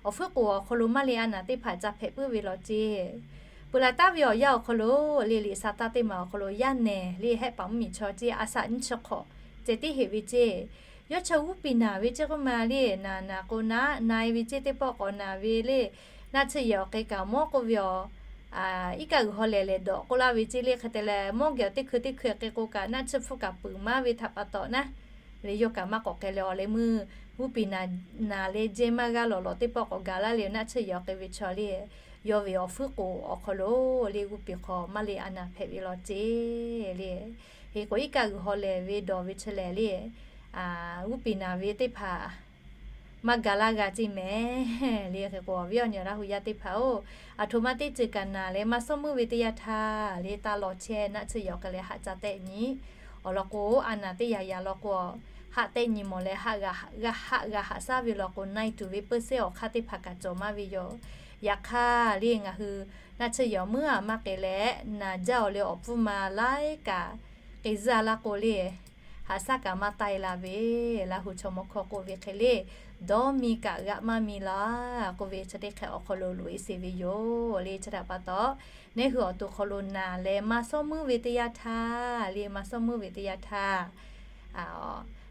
awˬ hpfuhˇ k'oˍ awˬ hk'aw lo maˇ le a naˍ teˇ hpaˍ ca hpehꞈ puiˉ ve law ceˇ. Peuˬ laˬ taˍ ve awˬ yanˇ awˬ hk'aw lo le liꞈ sa taˇ teˇ maˬ awˬ hk'aw lo yaˇ nehˬ le hehˆ paˍ mvuhˇ miˬ chaw ceˇ a shaꞈ nyiˇ chi hk'awꞈ ceh tiˉ heꞈ ve ceˇ. Yawˇ chaw g'uˇ piˍ naˍ ve ceˇ k'oˆ ma le naˍ naˍ k'o naˆ na-e ve ceˇ teˇ pawˆ k'awꞈ naˍ ve le, naˆ tsuhˇ yehˬ awˬ hk'e kaꞈ mawˇ k'oˆ ve awˬ iˉ kaˆ g'uiˬ haw lehˬ lehˬ dawꞈ k'oˆ laˇ ve ceˇ le. Hk'e te leh mawˇ geh awˬ teˇ hkui teˇ hkui hk'e k'o kaꞈ naˆ tsuhˇ hpfuhˇ kaꞈ peuˬ maˇ ve htaꞈ pa taw naˉ le yawˇ kaꞈ maˇ k'awꞈ k'ai leh awˬ leh meuˇ g'uˇ piˍ naˍ naˍ leh jehˇ maˇ g'aˇ lawˬ lawˬ teˇ pawˆ k'awꞈ gaˬ laˇ le naˆ tsuhˇ yehˬ awˬ hk'e ve chaw le, yawˇ ve awˬ hpfuhˇ k'oˍ awˬ hk'aw lo le g'uˇ piˍ hk'aw maˇ le a naˍ hpehꞈ ve law ceˇ le. Hk'e k'o iˉ kaˆ g'uiˬ haw lehˬ ve dawˬ ve chi lehˬ le g'uˇ piˍ naˍ ve teˇ hpaˍ maˇ gaˬ laˇ g'a ceˇ mehˍ le. Hk'e k'o awˬ viˉ awˬ nyi Laˇ hu yaˇ teˇ hpaˍ-oˬ, aˬ htoꞈ ma teˇ ceuˬ kaꞈ naˍ leh maˇ sawˉ meuˇ ve teˇ yanˇ htaˇ le taˇ law chehˇ naˆ tsuhˇ yehˬ awˬ hk'e leh haꞈ ca tehˆ nyi. Awˬ lawn k'o a naˍ teˇ yaꞈ yaꞈ law k'o haˆ tehˆ nyi mawˬ leh haˆ g'a haꞈ shaˉ ve law k'o na-e tuˬ ve peuˇ sehˉ awˬ hk'aˇ teˇ hpaˍ kaꞈ cawˬ maˇ ve yoˬ. Yaꞈ hk'aˇ le ngaˬ hui naˆ tsuhˇ yehˬ meuˉ a maˇ k'ai leh naˍ jaˇ-oˬ le awˬ pfuhˇ ma laiˉ kaꞈ k'ai zuhˇ a laˇ k'o le haꞈ shaˉ kaꞈ maˇ taˆ-e la ve, Laˇ hu chaw mawˇ hkawˇ k'oˆ ve hk'e le, dawˇ mi kaꞈ g'a maˇ mi laˇ k'oˆ ve chi teˇ hk'e awˬ hk'aw lo loꞈ-e sheˍ ve yoˬ le. Chi htaꞈ pa taw neˇ hui awˬ to hk'aw lo naˍ leh maˇ sawˉ meuˇ ve teˇ yanˇ htaˇ le maˇ sawˉ meuˇ ve teˇ yanˇ htaˇ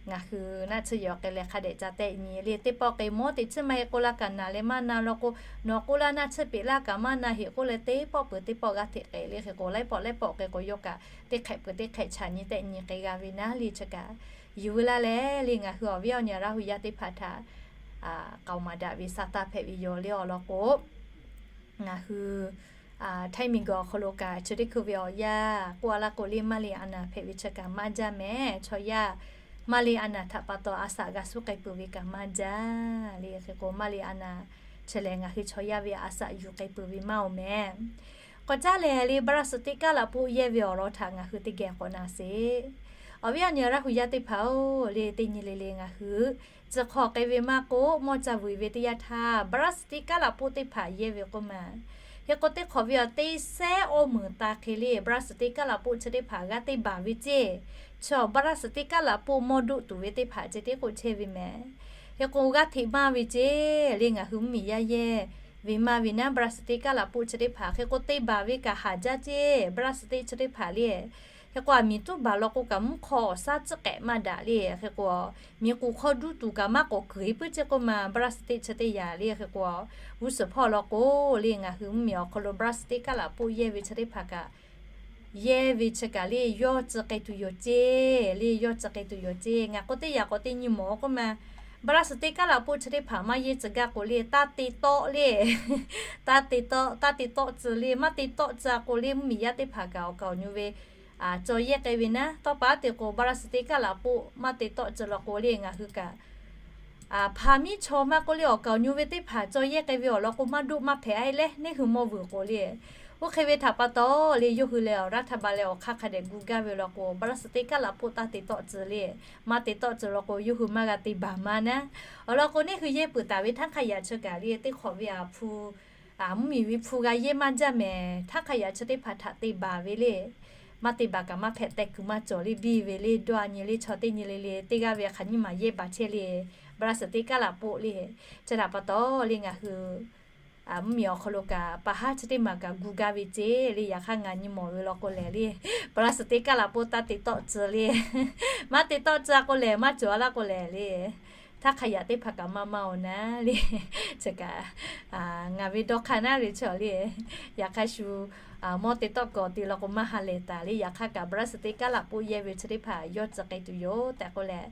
ngaˬ hui naˆ tsuhˇ yehˬ awˬ hk'e leh hk'a dehꞈ ca tehˆ nyi le teˇ pawˆ k'ai mawˇ teꞈ tsuhˇ maˇ heˆ k'oˆ laˇ kaꞈ naˍ leh maˇ na law k'o, nawˬ k'oˆ laˇ naˆ tsuhˇ peꞈ laˇ kaꞈ maˇ na heˆ k'oˆ leh teˇ pawˆ peuˬ teˇ pawˆ g'aˇ hteꞈ k'ai le. Hk'e k'o laiˉ pawˆ laiˉ pawˆ k'ai k'o yawˇ kaꞈ teˇ hk'ehꞈ peuˬ teˇ hk'ehꞈ chaꞈ nyi tehˆ nyi k'ai g'a ve naˉ le chi kaꞈ yuˬ ve laˇ leh le ngaˬ hui awˬ viˉ awˬ nyi Laˇ hu yaˇ teˇ hpaˍ htaꞈ k'aoˍ maˍ daꞈ ve sa taˇ hpehꞈ ve yoˬ le. Awˬ lawn k'o ngaˬ hui Htaiˇ miˬ guiˬ awˬ hk'aw lo kaꞈ chi teˇ hkui ve awˬ yanˇ k'oˆ a laˇ k'o le maˇ le a naˍ hpehꞈ ve chi kaꞈ maˇ jaˇ mehˍ. Chaw yaˇ maˇ le a naˍ htaꞈ pa taw a shaꞈ g'a suhˉ k'ai peuˬ ve kaꞈ maˇ jaˇ le. Hk'e k'o maˇ le a naˍ chi lehˬ ngaˬ hui chaw yaˇ ve a shaꞈ yuˬ k'ai peuˬ ve maˇ oˬ mehˍ. K'awꞈ caˉ lehˬ le บราซิล teˇ kaˉ laꞈ poˆ yehˇ ve awˬ lawn htaꞈ ngaˬ hui teˇ geh k'awꞈ na sheˍ. Awˬ viˉ awˬ nyi Laˇ hu yaˇ teˇ hpaˍ-oˬ le, teˇ nyi le le ngaˬ hui tcuh hk'aw k'ai ve maˇ k'oˆ mawˇ ca vuiˬ ve teˇ yanˇ htaˇ บราซิล teˇ kaˉ laꞈ poˆ teˇ hpaˍ yehˇ ve k'oˆ ma. Hk'e k'o teˇ hk'awꞈ ve awˬ teˇ sehˉ awˇ meunˍ ta hk'e le บราซิล teˇ kaˉ laꞈ poˆ chi teˇ hpaˍ g'aˇ teˇ baˬ ve ceˇ. Chaw บราซิล teˇ kaˉ laꞈ poˆ mawˇ doˆ tuˬ ve teˇ hpaˍ ceh tiˉ k'oˆ chehˇ ve mehˍ. Hk'e k'o g'aˇ hteꞈ maˇ ve ceˇ le ngaˬ hui mvuhˇmiˬ yaˇ yehˇ ve maˇ ve naˉ บราซิล teˇ kaˉ laꞈ poˆ chi teˇ hpaˍ hk'e k'o teˇ baˬ ve kaꞈ haˍ jaˇ ceˇ บราซิล teˇ chi teˇ hpaˍ le Hk'e k'o, a miˬ tuˉ baˬ law k'o kaꞈ mvuhˇ hk'aw awˬ shaˉ tcuhˉ k'ehꞈ maˇ daꞈ le. Hk'e k'o, miˬ k'oˍ hk'aw duˇ tuˬ kaꞈ maˇ k'awꞈ kuiˬ puiˉ ceˇ k'oˆ ma, Barāstate chi teˇ yanˇ le. Hk'e k'o, g'uˇ suhˍ hpawˇ law k'o le, ngaˬ hui mvuhˇmiˬ awˬ hk'aw lo Barāstate kaˉ laꞈ poˆ yehˇ ve chi teˇ hpaˍ kaꞈ yehˇ ve chi kaꞈ le, yawˇ tcuh k'ai tuˬ yoˬ ceˇ le, yawˇ tcuh k'ai tuˬ yoˬ ceˇ. Ngaˬ k'o teˇ yanˇ k'awꞈ te nyi mawˬ k'oˆ ma, Barāstate kaˉ laꞈ poˆ chi teˇ hpaˍ maˇ yehˇ tcuh gaˇ k'o le, taˇ te tawˆ le. Taˇ te tawˆ, taˇ te tawˆ tcuh le, maˇ te tawˆ tcuh k'o le, mvuhˇmiˬ yaˇ teˇ hpaˍ kaꞈ awˬ kaˍ awˬ nyu ve caw yehˇ k'ai ve naˉ. Tawˇ pa te k'o, Barāstate kaˉ laꞈ poˆ maˇ te tawˆ tcuh law k'o le, ngaˬ hui kaꞈ hpaˍ miˉ chaw maˇ k'oˆ le, awˬ kaˍ awˬ nyu ve teˇ hpaˍ caw yehˇ k'ai ve awˬ lawn k'o, maˇ doˆ maˇ hpehꞈ a e leh neˇ hui mawˇ vuiˬ k'o le. Oˇ hk'e ve htaꞈ pa taw le, yawˇ hui lehˬ awˬ raˇ htaˇ ba leh awˬ hk'aˇ hk'a dehꞈ gu gaˇ ve law k'o, Barāstate kaˉ laꞈ poˆ taˇ te tawˆ tcuh le. Maˇ te tawˆ tcuh law k'o, yawˇ hui maˇ g'a te baˬ ma naˉ. Awˬ lawn k'o, neˇ hui yehˇ peuˬ taˍ ve htaˇ hk'a yaꞈ chi kaꞈ le, teˇ hk'awꞈ ve a hpu, mvuhˇmiˬ ve hpu g'a yehˇ maˇ jaˇ mehˍ. Htaˇ hk'a yaꞈ chi teˇ hpaˍ htaꞈ te baˬ ve le. Maˇ te baˬ kaꞈ maˇ hpehꞈ teh kuiˬ maˇ cawˬ le, biˇ ve le, dawˇ a nyi le, chaw teˇ nyi le le, teˇ g'aˇ ve hk'aˬ nyiˇ maˬ yehˇ baˬ chehˇ le. Barāstate kaˉ laꞈ poˆ le. Chi htaꞈ pa taw le, ngaˬ hui mvuhˇmiˬ awˬ hk'aw lo kaꞈ pa haˉ chi teˇ maˬ kaꞈ gu gaˇ ve ceˇ le. Yaꞈ hk'aˇ ngaˬ nyi mawˬ ve law k'o lehˬ le, Barāstate kaˉ laꞈ poˆ taˇ te tawˆ tcuh le. Maˇ te tawˆ tcuh a k'o lehˬ, maˇ cawˬ a laˇ k'o lehˬ le, htaˇ hk'a yaꞈ teˇ hpaˍ kaꞈ maˇ maˇ oˬ naˉ le. Chi kaꞈ ngaˬ ve dawˇ hk'aˇ naˉ ve chaw le. Yaꞈ hk'aˇ shu mawˇ te tawˆ kawꞈ te law k'o maˇ ha lehˬ taˍ le. Yaꞈ hk'aˇ kaꞈ Barāstate kaˉ laꞈ poˆ yehˇ ve chi teˇ hpaˍ yawˇ tcuh k'ai tuˬ yoˬ tehꞈ k'oˆ leh,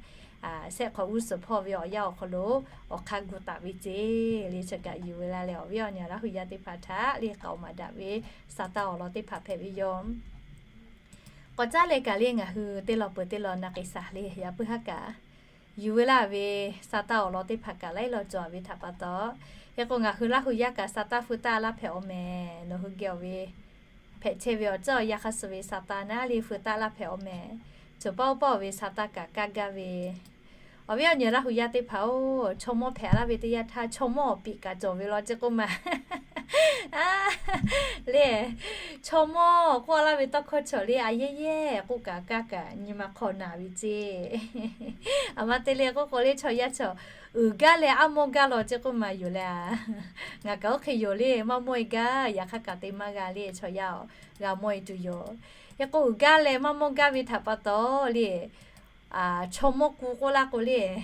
shehˆ hk'awꞈ g'uˇ suhˍ hpawˇ ve awˬ yanˇ awˬ hk'aw lo awˬ hk'aˇ gu taˍ ve ceˇ le. Chi kaꞈ yuˬ ve la leh awˬ viˉ awˬ nyi Laˇ hu yaˇ teˇ hpaˍ htaꞈ le k'aoˍ maˍ daꞈ ve sa taˇ awˬ lawn teˇ hpaˍ hpehꞈ ve yoˬ. K'awꞈ caˉ leh kaꞈ le ngaˬ hui teˇ law peuˬ teˇ law na k'ai shaˍ le. Yaꞈ puiˉ haˉ kaꞈ yuˬ ve laˇ ve sa taˇ awˬ lawn teˇ hpaˍ kaꞈ laiˉ law cawˬ ve htaꞈ pa taw, hk'e k'o ngaˬ hui Laˇ hu yaˇ kaꞈ sa taˇ feu taˆ laˇ hpehꞈ aw mehˍ. Nawˬ hui geh awˬ ve hpehꞈ chehˇ ve awˬ ceuˬ awˬ yanˇ hk'aˇ suh ve sa taˇ naˉ le feu taˆ laˇ hpehꞈ aw mehˍ. Cawˬ paˇ oˇ paˇ awˬ ve sa taˇ kaꞈ kaˇ gaˇ ve, awˬ viˉ awˬ nyi Laˇ hu yaˇ teˇ hpaˍ-oˬ, chaw mawˇ hpehꞈ laˇ ve teˇ yanˇ htaˇ chaw mawˇ awˬ piꞈ kaꞈ cawˬ ve law ceˇ k'oˆ ma. Le, chaw mawˇ k'oˆ laˇ ve tawˇ hkawˇ cawˬ le, a yehˇ yehˇ k'oˆ kaꞈ kaˇ kaꞈ nyi ma hk'aw naˬ ve ceˇ. A ma te le k'oˆ k'o le chaw yaˇ cawˬ uiˍ gaˇ leh aˉ mawˇ gaˇ law ceˇ k'oˆ ma yoˬ le. Ngaˬ kaꞈ oˇ hk'e yoˬ le, maˇ mawˇ e gaˇ, yaꞈ hk'aˇ kaꞈ te maˇ g'a le, chaw yaˇ g'a mawˇ e tuˬ yoˬ. Hk'e k'o uiˍ gaˇ leh maˇ mawˇ gaˇ ve htaꞈ pa taw le, chaw mawˇ ku k'oˆ laˇ k'o le,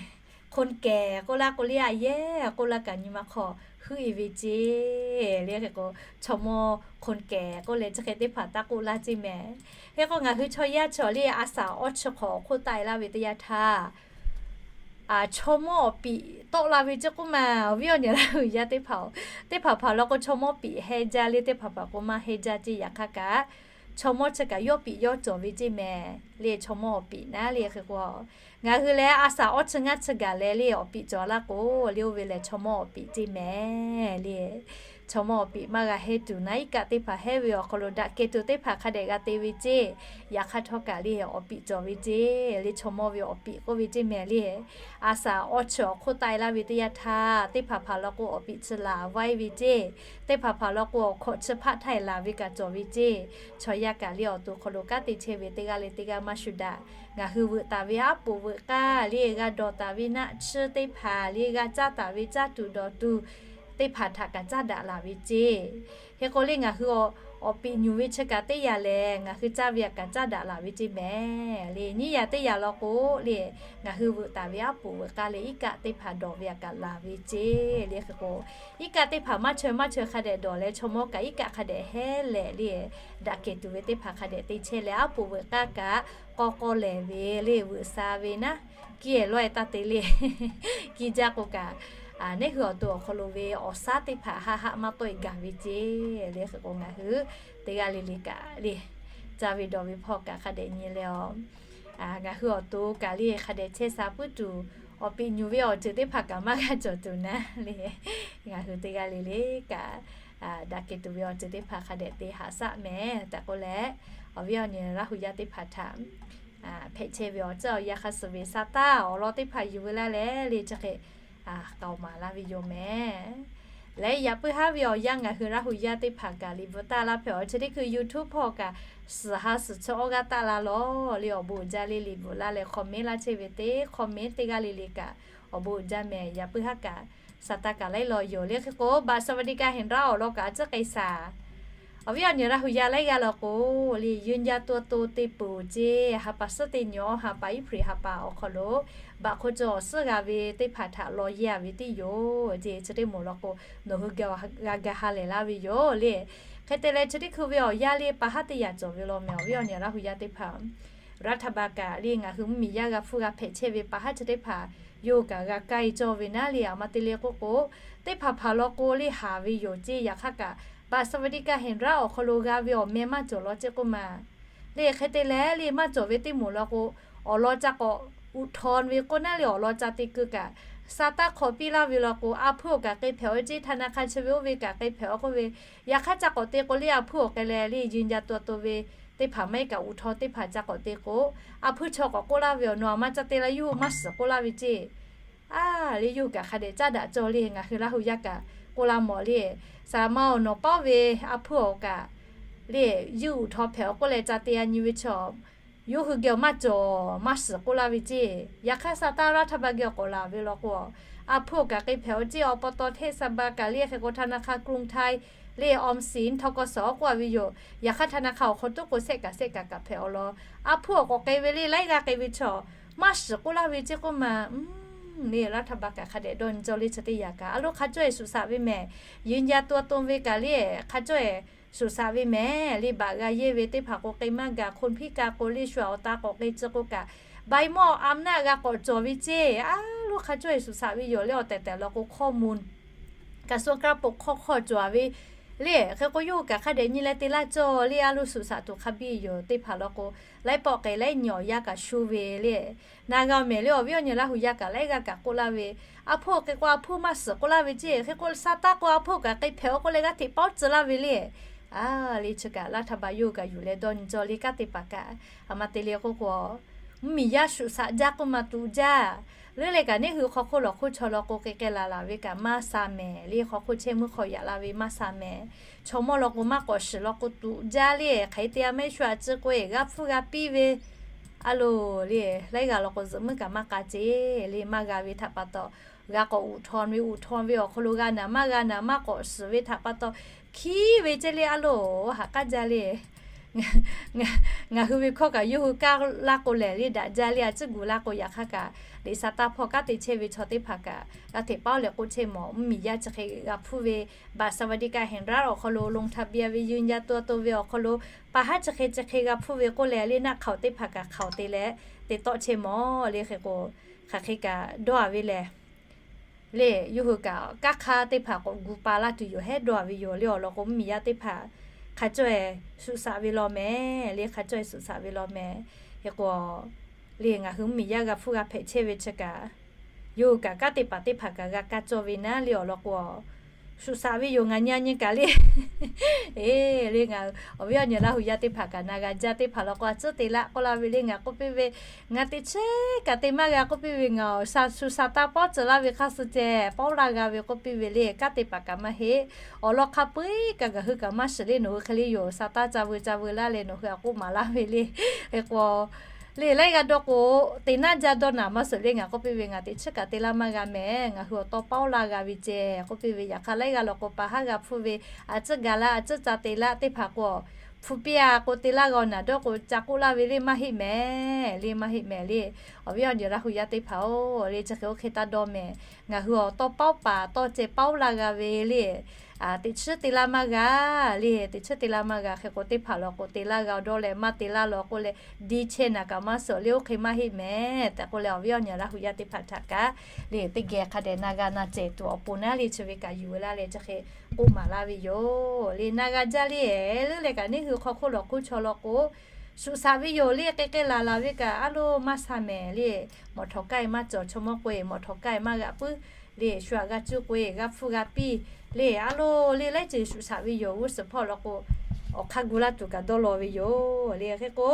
คนแก่ k'oˆ laˇ k'o le, a yehˇ k'oˆ laˇ kaꞈ nyi ma hk'aw huˉ e ve ceˇ le. Hk'e k'o chaw mawˇ คนแก่ k'oˆ leh chi hk'e teˇ hpaˍ taˇ k'oˆ laˇ ceˇ mehˍ. Hk'e k'o ngaˬ hui chaw yaˇ cawˬ le, a shaˍ awˇ chi hk'awꞈ awˬ hk'oˆ taˆ e laˇ ve teˇ yanˇ htaˇ, chaw mawˇ awˬ piꞈ tawˆ la ve ceˇ k'oˆ ma. Awˬ viˉ awˬ nyi Laˇ hu yaˇ teˇ hpaˍ, teˇ hpaˍ hpaˍ law k'o chaw mawˇ piꞈ hehnˇ jaˇ le, teˇ hpaˍ hpaˍ k'o maˇ hehnˇ jaˇ ceˇ. Yaꞈ hk'aˇ kaꞈ chaw mawˇ chi kaꞈ yawˇ piꞈ yawˇ cawˬ ve ceˇ mehˍ le. Chaw mawˇ awˬ piꞈ naˉ le. Hk'e k'o ngaˬ hui leh a shaˍ awˇ chi ngaˇ chi gaˬ leh le awˬ piꞈ cawˬ laˇ k'o le, oˇ ve lehˬ chaw mawˇ awˬ piꞈ ceˇ mehˍ le. Chaw mawˇ awˬ piꞈ maˇ g'a hehnˇ tuˬ naˉ, iˉ kaˆ teˇ hpaˍ hehnˇ ve awˬ hk'aw lo daꞈ kehˬ tuˬ teˇ hpaˍ hk'a dehꞈ g'a te ve ceˇ. Yaꞈ hk'aˇ htawˇ kaꞈ le awˬ piꞈ cawˬ ve ceˇ le, chaw mawˇ ve awˬ piꞈ k'oˆ ve ceˇ mehˍ le. A shaˍ awˇ chi awˬ hk'oˆ taˆ e laˇ ve teˇ yanˇ htaˇ, teˇ hpaˍ hpaˍ law k'o awˬ piꞈ chi laˬ vaiˇ ve ceˇ. Teˇ hpaˍ hpaˍ law k'o awˬ hkawꞈ chi hpaˆ htaˇ e laˬ ve kaꞈ cawˬ ve ceˇ. Chaw yaˇ kaꞈ le awˬ to hk'aw lo kanˉ te chehˇ ve teˇ g'aˇ leh teˇ g'aˇ maˇ shuˍ daꞈ. Ngaˬ hui veuꞈ taˍ ve aˉ poꞈ veuꞈ k'aˇ le, g'a dawˬ taˍ ve naˆ tsuhˇ teˇ hpaˍ le, g'a caˇ taˍ ve caˇ tuˬ dawˬ tuˬ teˇ hpaˍ htaꞈ kaꞈ caˇ daꞈ laˬ ve ceˇ. Hk'e k'o le ngaˬ hui awˬ piꞈ nyuˬ ve chi kaꞈ teˇ yanˇ lehˬ ngaˬ hui caˇ ve aꞈ kaꞈ caˇ daꞈ laˬ ve ceˇ mehˍ le. Nyiˇ yanˇ teˇ yanˇ law k'o le, ngaˬ hui veuꞈ taˍ ve aˉ poꞈ veuꞈ k'aˇ leh iˉ kaˆ teˇ hpaˍ dawˬ ve aꞈ kaꞈ laˬ ve ceˇ le. Hk'e k'o iˉ kaˆ teˇ hpaˍ maˇ chaweh maˇ chaweh hk'a dehꞈ dawˬ leh chaw mawˇ kaꞈ iˉ kaˆ hk'a dehꞈ hehnˇ leh le, daꞈ kehˬ tuˬ ve teˇ hpaˍ hk'a dehꞈ te chehˇ leh aˉ poꞈ veuꞈ k'aˇ kaꞈ k'aw k'aw lehˬ ve le, veuꞈ sha ve naˉ, kiˇ e lawˇ e taˇ te le. Kiˇ jaˇ k'o kaꞈ neˇ hui awˬ to awˬ hk'aw lo ve awˬ shaˉ teˇ hpaˍ haˆ haˆ maˇ tawˆ e gaˬ ve ceˇ le. Hk'e k'o ngaˬ hui teˇ g'aˇ le le kaꞈ le, caˇ ve dawˬ ve hpawˇ kaꞈ hk'a dehꞈ nyi leh a, ngaˬ hui awˬ to kaꞈ le hk'a dehꞈ chehˇ sha puiˉ tuˬ, awˬ piꞈ nyuˬ ve awˬ ceuˬ teˇ hpaˍ kaꞈ maˇ g'a cawˬ tuˬ naˉ le, ngaˬ hui teˇ g'aˇ le le kaꞈ daꞈ kehˬ tuˬ ve awˬ ceuˬ teˇ hpaˍ hk'a dehꞈ te haꞈ shaˆ mehˍ tehꞈ k'oˆ leh, awˬ viˉ awˬ nyi Laˇ hu yaˇ teˇ hpaˍ htaꞈ hpehꞈ chehˇ ve awˬ ceuˬ awˬ yanˇ hk'aˇ suh ve sa taˇ awˬ lawn teˇ hpaˍ yuˬ ve laˇ leh le chi hk'e k'aoˍ maˍ laˇ ve yoˬ mehˍ. Leh yaꞈ puiˉ haˉ ve awˬ yanˇ ngaˬ hui Laˇ hu yaˇ teˇ hpaˍ kaꞈ liꞈ bvuhꞈ taˆ laˇ hpehꞈ awˬ chi teˇ hkui YouTube hpawˇ kaꞈ suhˍ ha suhˍ chi awˇ g'aˇ taˆ la lawˬ le, awˬ bon uiˍ jaˇ le, liꞈ bvuhꞈ laˇ leh comment laˇ chehˇ ve teˇ comment teˇ g'aˇ le le kaꞈ awˬ bon uiˍ jaˇ mehˍ. Yaꞈ puiˉ haˉ kaꞈ sa taˇ kaꞈ laiˉ law yoˬ le. Hk'e k'o บัตรสวัสดิการแห่งรัฐ awˬ lawn kaꞈ a ciˉ k'ai shaˍ. Awˬ viˉ awˬ nyi Laˇ hu yaˇ laiˉ g'aˇ law k'o, le ยืนยาตัวตน te peuˬ ceˇ, ha pa suhˉ teˇ nyi, ha pa April ha pa awˬ hk'aw lo baꞈ hk'o cawˬ suhˉ g'a ve teˇ hpaˍ htaꞈ law yaˇ ve tiˉ yoˬ ceˇ. Chi teˇ moˍ law k'o, nawˬ hui geh g'a ga ha lehˬ laˇ ve yoˬ le. Hk'e te leh, chi teˇ hkui ve awˬ yanˇ le pa haˉ teˇ yaꞈ cawˬ ve law mehˍ. Awˬ viˉ awˬ nyi Laˇ hu yaˇ teˇ hpaˍ, รัฐบาล kaꞈ le ngaˬ hui mvuhˇmiˬ yaˇ g'a hpfuhˇ g'a hpehꞈ chehˇ ve pa haˉ chi teˇ hpaˍ yawˇ hui kaꞈ g'a k'ai cawˇ ve naˉ le. A ma te le k'oˆ k'o, teˇ hpaˍ hpaˍ law k'o le haˍ ve yoˬ ceˇ. Yaꞈ hk'aˇ kaꞈ บัตรสวัสดิการแห่งรัฐ awˬ hk'aw lo g'a ve awˬ meh maˇ cawˬ law ceˇ k'oˆ ma. Le hk'e te leh le maˇ cawˬ ve teˇ moˍ law k'o, awˬ lawn ca k'awꞈ อุทธรณ์ ve k'oˆ naˉ le awˬ lawn ca te keu kaꞈ, sa taˇ hk'awꞈ piˇ laˇ ve law k'o, a hpuiˇ awˬ kaꞈ k'e hpehꞈ-o ceˇ, ธนาคาร chi ve oˇ ve kaꞈ k'e hpehꞈ-o k'oˆ ve. Yaꞈ hk'aˇ ca k'awꞈ te k'o le a hpuiˇ awˬ k'ai leh le ยืนยาตัวตน ve teˇ hpaˍ maˇ heˆ kaꞈ อุทธรณ์ teˇ hpaˍ ca k'awꞈ te k'o, a hpuiˇ chaw k'awꞈ k'oˆ laˇ ve awˬ, nawˬ a ma ca te la yawˇ hui maˇ shiˍ k'oˆ laˇ ve ceˇ. A le yawˇ hui kaꞈ hk'a dehꞈ caˉ daꞈ cawˇ le. Ngaˬ hui Laˇ hu yaˇ kaꞈ k'oˆ laˇ mawˬ le, saˍ laˍ ma awˬ nawˬ paoˉ ve a hpuiˇ awˬ kaꞈ le ยื่นอุทธรณ์ hpehꞈ-o k'oˆ leh ca te a nyi ve chaw, yawˇ hui geh awˬ maˇ cawˬ maˇ shiˍ k'oˆ laˇ ve ceˇ. Yaꞈ hk'aˇ sa taˇ รัฐบาล geh awˬ k'awꞈ laˬ ve law k'o, a hpuiˇ awˬ kaꞈ k'e hpehꞈ-o ceˇ, awˬ pa taw เทศบาล kaꞈ le hk'e k'o ธนาคารกรุงไทย le ออมสิน ทกส k'oˆ a ve yoˬ. Yaꞈ hk'aˇ ธนาคาร awˬ hk'aw toˉ k'o shehˆ kaꞈ shehˆ kaꞈ kaꞈ hpehꞈ-o law. A hpuiˇ awˬ k'awꞈ k'e ve le laiˉ g'aˇ k'e ve chaw maˇ shiˍ k'oˆ laˇ ve ceˇ k'oˆ ma. Le รัฐบาล kaꞈ hk'a dehꞈ dawˇ nyi cawˇ le chi teˇ yanˇ kaꞈ a loˉ hk'a cawˇ-e shuˍ shaꞈ ve mehˍ. ยืนยาตัวตน ve kaꞈ le hk'a cawˇ-e shuˍ shaꞈ ve mehˍ. Le baꞈ g'a yehˇ ve teˇ hpaˍ k'o k'e maˇ gaˬ, คนพิการ k'o le shu aꞈ awˬ ta k'awꞈ k'e ci k'o kaꞈ, ใบมอบอำนาจ g'a k'awꞈ cawˬ ve ceˇ. A loˉ hk'a cawˇ-e shuˍ shaꞈ ve yoˬ le. Awˬ tehˬ tehˬ law k'o ข้อมูล กระทรวงการคลัง hk'awˇ hk'awˇ cawˬ ve le. Hk'e k'o yawˇ hui kaꞈ hk'a dehꞈ nyi leh te laˇ cawˇ le. A loˉ shuˍ shaꞈ tuˬ hk'a biˇ yoˬ. Teˇ hpaˍ law k'o, laiˉ pawˆ k'ai laiˉ nyi awˬ yanˇ kaꞈ shu ve le. Na g'a mehˍ le. Awˬ viˉ awˬ nyi Laˇ hu yaˇ kaꞈ laiˉ g'aˇ kaꞈ k'oˆ laˇ ve, a hpuiˇ k'e k'o a hpuiˇ maˇ shiˍ k'oˆ laˇ ve ceˇ. Hk'e k'o sa taˇ k'o a hpuiˇ kaꞈ k'e hpehꞈ-o k'oˆ leh g'aˇ hteꞈ paoˉ tcuh laˇ ve le. A le chi kaꞈ รัฐบาล yawˇ hui kaꞈ yuˬ leh dawˇ nyi cawˇ le. Kanˉ te paˍ kaꞈ a ma te le k'oˆ k'o, mvuhˇmiˬ yaˇ shuˍ shaꞈ jaˇ k'oˆ ma tuꞈ jaˇ. Leuˉ leh kaꞈ neˇ hui hk'aw hk'oˆ lawˬ hk'oˆ chaw law k'o k'e k'ai laˬ laˬ ve kaꞈ maˇ sha mehˍ le. Hk'aw hk'oˆ chehˇ muˇ hk'aw yaꞈ la ve maˇ sha mehˍ. Chaw mawˇ law k'o maˇ k'awꞈ shiˍ law k'o tuꞈ jaˇ le. Hk'aˬ hk'e te a maˇ heˆ shu aꞈ ci k'o-e g'a hpfuhˇ g'a piˇ ve a loˬ le. Laiˉ g'aˇ law k'o zuhꞈ muiˉ kaꞈ maˇ k'a ceˇ le. Maˇ g'a ve htaꞈ pa taw, g'a k'awꞈ อุทธรณ์ ve อุทธรณ์ ve awˬ hk'aw lo g'a naˍ maˇ g'a naˍ maˇ k'awꞈ shiˍ ve htaꞈ pa taw, hkiˉ ve ceˇ le. A loˬ haꞈ k'aˉ jaˇ le. Ngaˬ hui ve hkawˇ kaꞈ yawˇ hui kaˇ laˇ k'o lehˬ le daꞈ jaˇ le. A ciˉ gu laˇ k'o yaꞈ hk'aˇ kaꞈ, le sa taˇ hpawˇ kanˉ te chehˇ ve chaw teˇ hpaˍ kaꞈ g'a hteꞈ paoˉ leh k'oˆ chehˇ mawˬ. Mvuhˇmiˬ yaˇ chi hk'e g'a hpfuhˇ ve บัตรสวัสดิการแห่งรัฐ awˬ hk'aw lo ลงทะเบียน ve ยืนยาตัวตน ve awˬ hk'aw lo pa haˉ chi hk'e chi hk'e g'a hpfuhˇ ve k'oˆ leh le naˆ hk'aoˍ teˇ hpaˍ kaꞈ hk'aoˍ te leh te tawˆ chehˇ mawˬ le. Hk'e k'o hk'aˬ hk'e kaꞈ dawˇ a ve lehˬ le, yawˇ hui kaꞈ kanˉ hk'aˇ teˇ hpaˍ k'awꞈ gu pa laˇ tuˬ yoˬ hehˉ dawˇ a ve yoˬ le. Awˬ lawn k'o mvuhˇmiˬ yaˇ teˇ hpaˍ hk'a cawˇ-e shuˍ shaꞈ ve law mehˍ le. Hk'a cawˇ-e shuˍ shaꞈ ve law mehˍ. Hk'e k'o le ngaˬ hui mvuhˇmiˬ yaˇ g'a hpfuhˇ g'a hpehꞈ chehˇ ve chi kaꞈ, yawˇ hui kaꞈ kanˉ te paˍ teˇ hpaˍ kaꞈ g'a kaˇ cawˇ ve naˉ le. Awˬ lawn k'o shuˍ shaꞈ ve yoˬ. Ngaˬ nyi a nyi kaꞈ le, e le ngaˬ awˬ viˉ awˬ nyi Laˇ hu yaˇ teˇ hpaˍ kaꞈ na g'a jaˇ. Teˇ hpaˍ law k'o a ciˉ te laˇ k'oˆ laˇ ve le. Ngaˬ k'oˆ piˇ ve, ngaˬ teꞈ chiˉ kaꞈ te maˇ g'a k'oˆ piˇ ve. Ngaˬ awˬ shu sha taˇ paoˉ tcuh laˇ ve hk'aˇ suh ceh paoˉ laˇ g'a ve k'oˆ piˇ ve le. Kanˉ te paˍ kaꞈ maˇ heˆ. Awˬ lawn hk'a peu-eˬ kaꞈ ngaˬ hui kaꞈ maˇ shiˍ le. Nawˬ hui hk'e le yoˬ, sa taˇ ca veu ca veu laˇ leh nawˬ hui a k'oˆ maˍ laˇ ve le. Hk'e k'o le laiˉ g'aˇ dawˇ k'o, teꞈ naˉ jaˇ dawˇ naˍ maˇ suhˍ le. Ngaˬ k'oˆ piˇ ve, ngaˬ teꞈ chiˉ kaꞈ te laˇ maˇ g'a mehˍ. Ngaˬ hui awˬ tawˇ paoˉ laˇ g'a ve ceh k'oˆ piˇ ve. Yaꞈ hk'aˇ laiˉ g'aˇ law k'o pa haˉ g'a hpfuhˇ ve, a ciˉ ga laˇ a ciˉ ca te laˇ. Teˇ hpaˍ k'o hpfuhˇ piˇ a k'o te laˇ g'a naˍ dawˇ k'o ca k'oˆ laˇ ve le maˇ heˆ mehˍ le, maˇ heˆ mehˍ le. Awˬ viˉ awˬ nyi Laˇ hu yaˇ teˇ hpaˍ-oˬ le, chi hk'e oˇ hk'e taˇ dawˇ mehˍ. Ngaˬ hui awˬ tawˇ paoˉ paˍ tawˇ ceh paoˉ laˇ g'a ve le. Teꞈ chiˉ te laˇ maˇ g'a le, teꞈ chiˉ te laˇ maˇ g'a. Hk'e k'o teˇ hpaˍ law k'o te laˇ g'a dawˇ leh maˇ te laˇ law k'oˆ leh, di chehˇ naˍ kaꞈ maˇ suhˍ le, oˇ hk'e maˇ heˆ mehˍ tehꞈ k'oˆ leh awˬ viˉ awˬ nyi Laˇ hu yaˇ teˇ hpaˍ htaꞈ kaꞈ le teˇ geh hk'a dehꞈ na g'a na cehˬ tuˬ awˬ pon naˉ le chi ve kaꞈ yuˬ ve laˇ leh chi hk'e k'oˆ maˍ laˇ ve yoˬ le. Na g'a jaˇ le, leuˉ leh kaꞈ neˇ hui hk'aw hk'oˆ lawˬ hk'oˆ chaw law k'o shuˍ shaꞈ ve yoˬ le. K'e k'e laˬ laˬ ve kaꞈ a loˍ maˇ sha mehˍ le. Mawˬ htawˍ k'ai maˇ cawˬ, chaw mawˇ k'oˆ-e mawˬ htawˍ k'ai maˇ g'a puiˉ le, shu aꞈ g'a cuˇ k'oˆ-e g'a hpfuhˇ g'a piˇ le. A loˍ le laiˉ ceuˬ shuˍ shaꞈ ve yoˬ. G'uˇ suhˍ hpawˇ law k'o awˬ hk'aˇ gu laˇ tuˬ kaꞈ dawˇ law ve yoˬ le. Hk'e k'o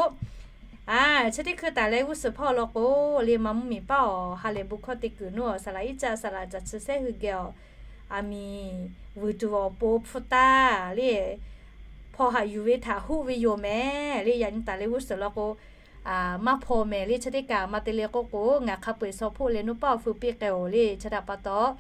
a, chi teˇ hkui taˍ leh g'uˇ suhˍ hpawˇ law k'o le ma mvuhˇmiˬ paˉ awˬ ha lehˬ bon hkawˇ te kuiˬ nuˇ awˬ saˍ laꞈ iˉ caˆ saˍ laꞈ caˬ chi sehˉ hui geh awˬ aˬ miˍ vuiˬ tuˬ awˬ pon hpu taˇ le hpaw haꞈ yuˬ ve htaꞈ hoˆ ve yoˬ mehˍ le. Yaꞈ nyi taˍ leh g'uˇ suhˍ law k'o maˇ hpaw mehˍ le. Chi teˇ kaꞈ ma te le k'oˆ k'o ngaˬ hk'a peu-eˬ shaw hpoˆ leh nuˇ paˉ awˬ hui piˇ k'ai-oˬ le. Chi htaꞈ pa taw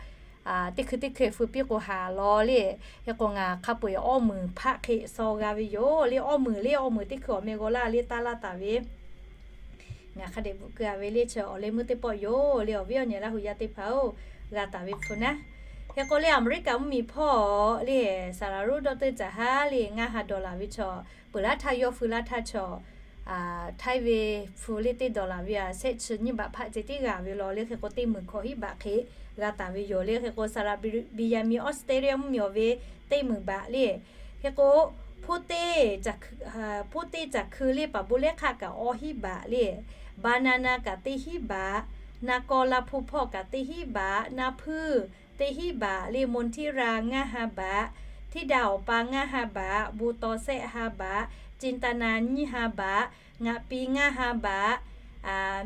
teˇ hkui teˇ hkui feu piˇ k'o haˍ law le. Hk'e k'o ngaˬ hk'a peu-eˬ awˇ meunˍ hpaˆ hk'e shaw g'a ve yoˬ le. Awˇ meunˍ le, awˇ meunˍ teˇ hkui awˬ meh g'aw laˇ le taˇ laˇ taˍ ve ngaˬ hk'a dehꞈ bvuhꞈ keu-a ve le. Chi awˬ leh meuˇ teˇ pawˆ yoˬ le. Awˬ viˉ awˬ nyi Laˇ hu yaˇ teˇ hpaˍ-oˬ, g'a taˍ ve hpu naˉ. Hk'e k'o le, Aˍmeˍriˆkaꞈ mvuhˇmiˬ hpawˇ le, saˍ laˍ roˉ dawˇ teˇ caˬ haˉ le ngaˇ ha dawˬ laˬ ve chaw, peuˬ laˇ htaˇ yawˇ feu laˇ htaˇ chaw, htaiˇ ve hpu le teˇ dawˬ laˬ ve a shehˆ chi nyiˇ baꞈ hpaˆ ceh tiˉ g'a ve law le. Hk'e k'o teˇ meunˍ hkawꞈ hiˉ baꞈ hk'e g'a taˍ ve yoˬ le. Hk'e k'o saˍ laˍ Beˍyaˍmiˬ Australia mvuhˇmiˬ awˬ ve teˇ meunˍ baꞈ le. Hk'e k'o hpoˇ teˇ caˬ hkui le paˍ bon lehˉ hk'aˆ kaꞈ awˇ hiˉ baꞈ le. Banana kaꞈ teˇ hiˉ baꞈ, na kaw la hpu hpawˇ kaꞈ teˇ hiˉ baꞈ, na hpuiˇ teˇ hiˉ baꞈ le. Montiran ngaˇ ha baꞈ, Tiˇdaꞈ awˬ pa ngaˇ ha baꞈ, bon taw shehˆ ha baꞈ, cintana nyiˇ ha baꞈ, ngaꞈ pi ngaˇ ha baꞈ,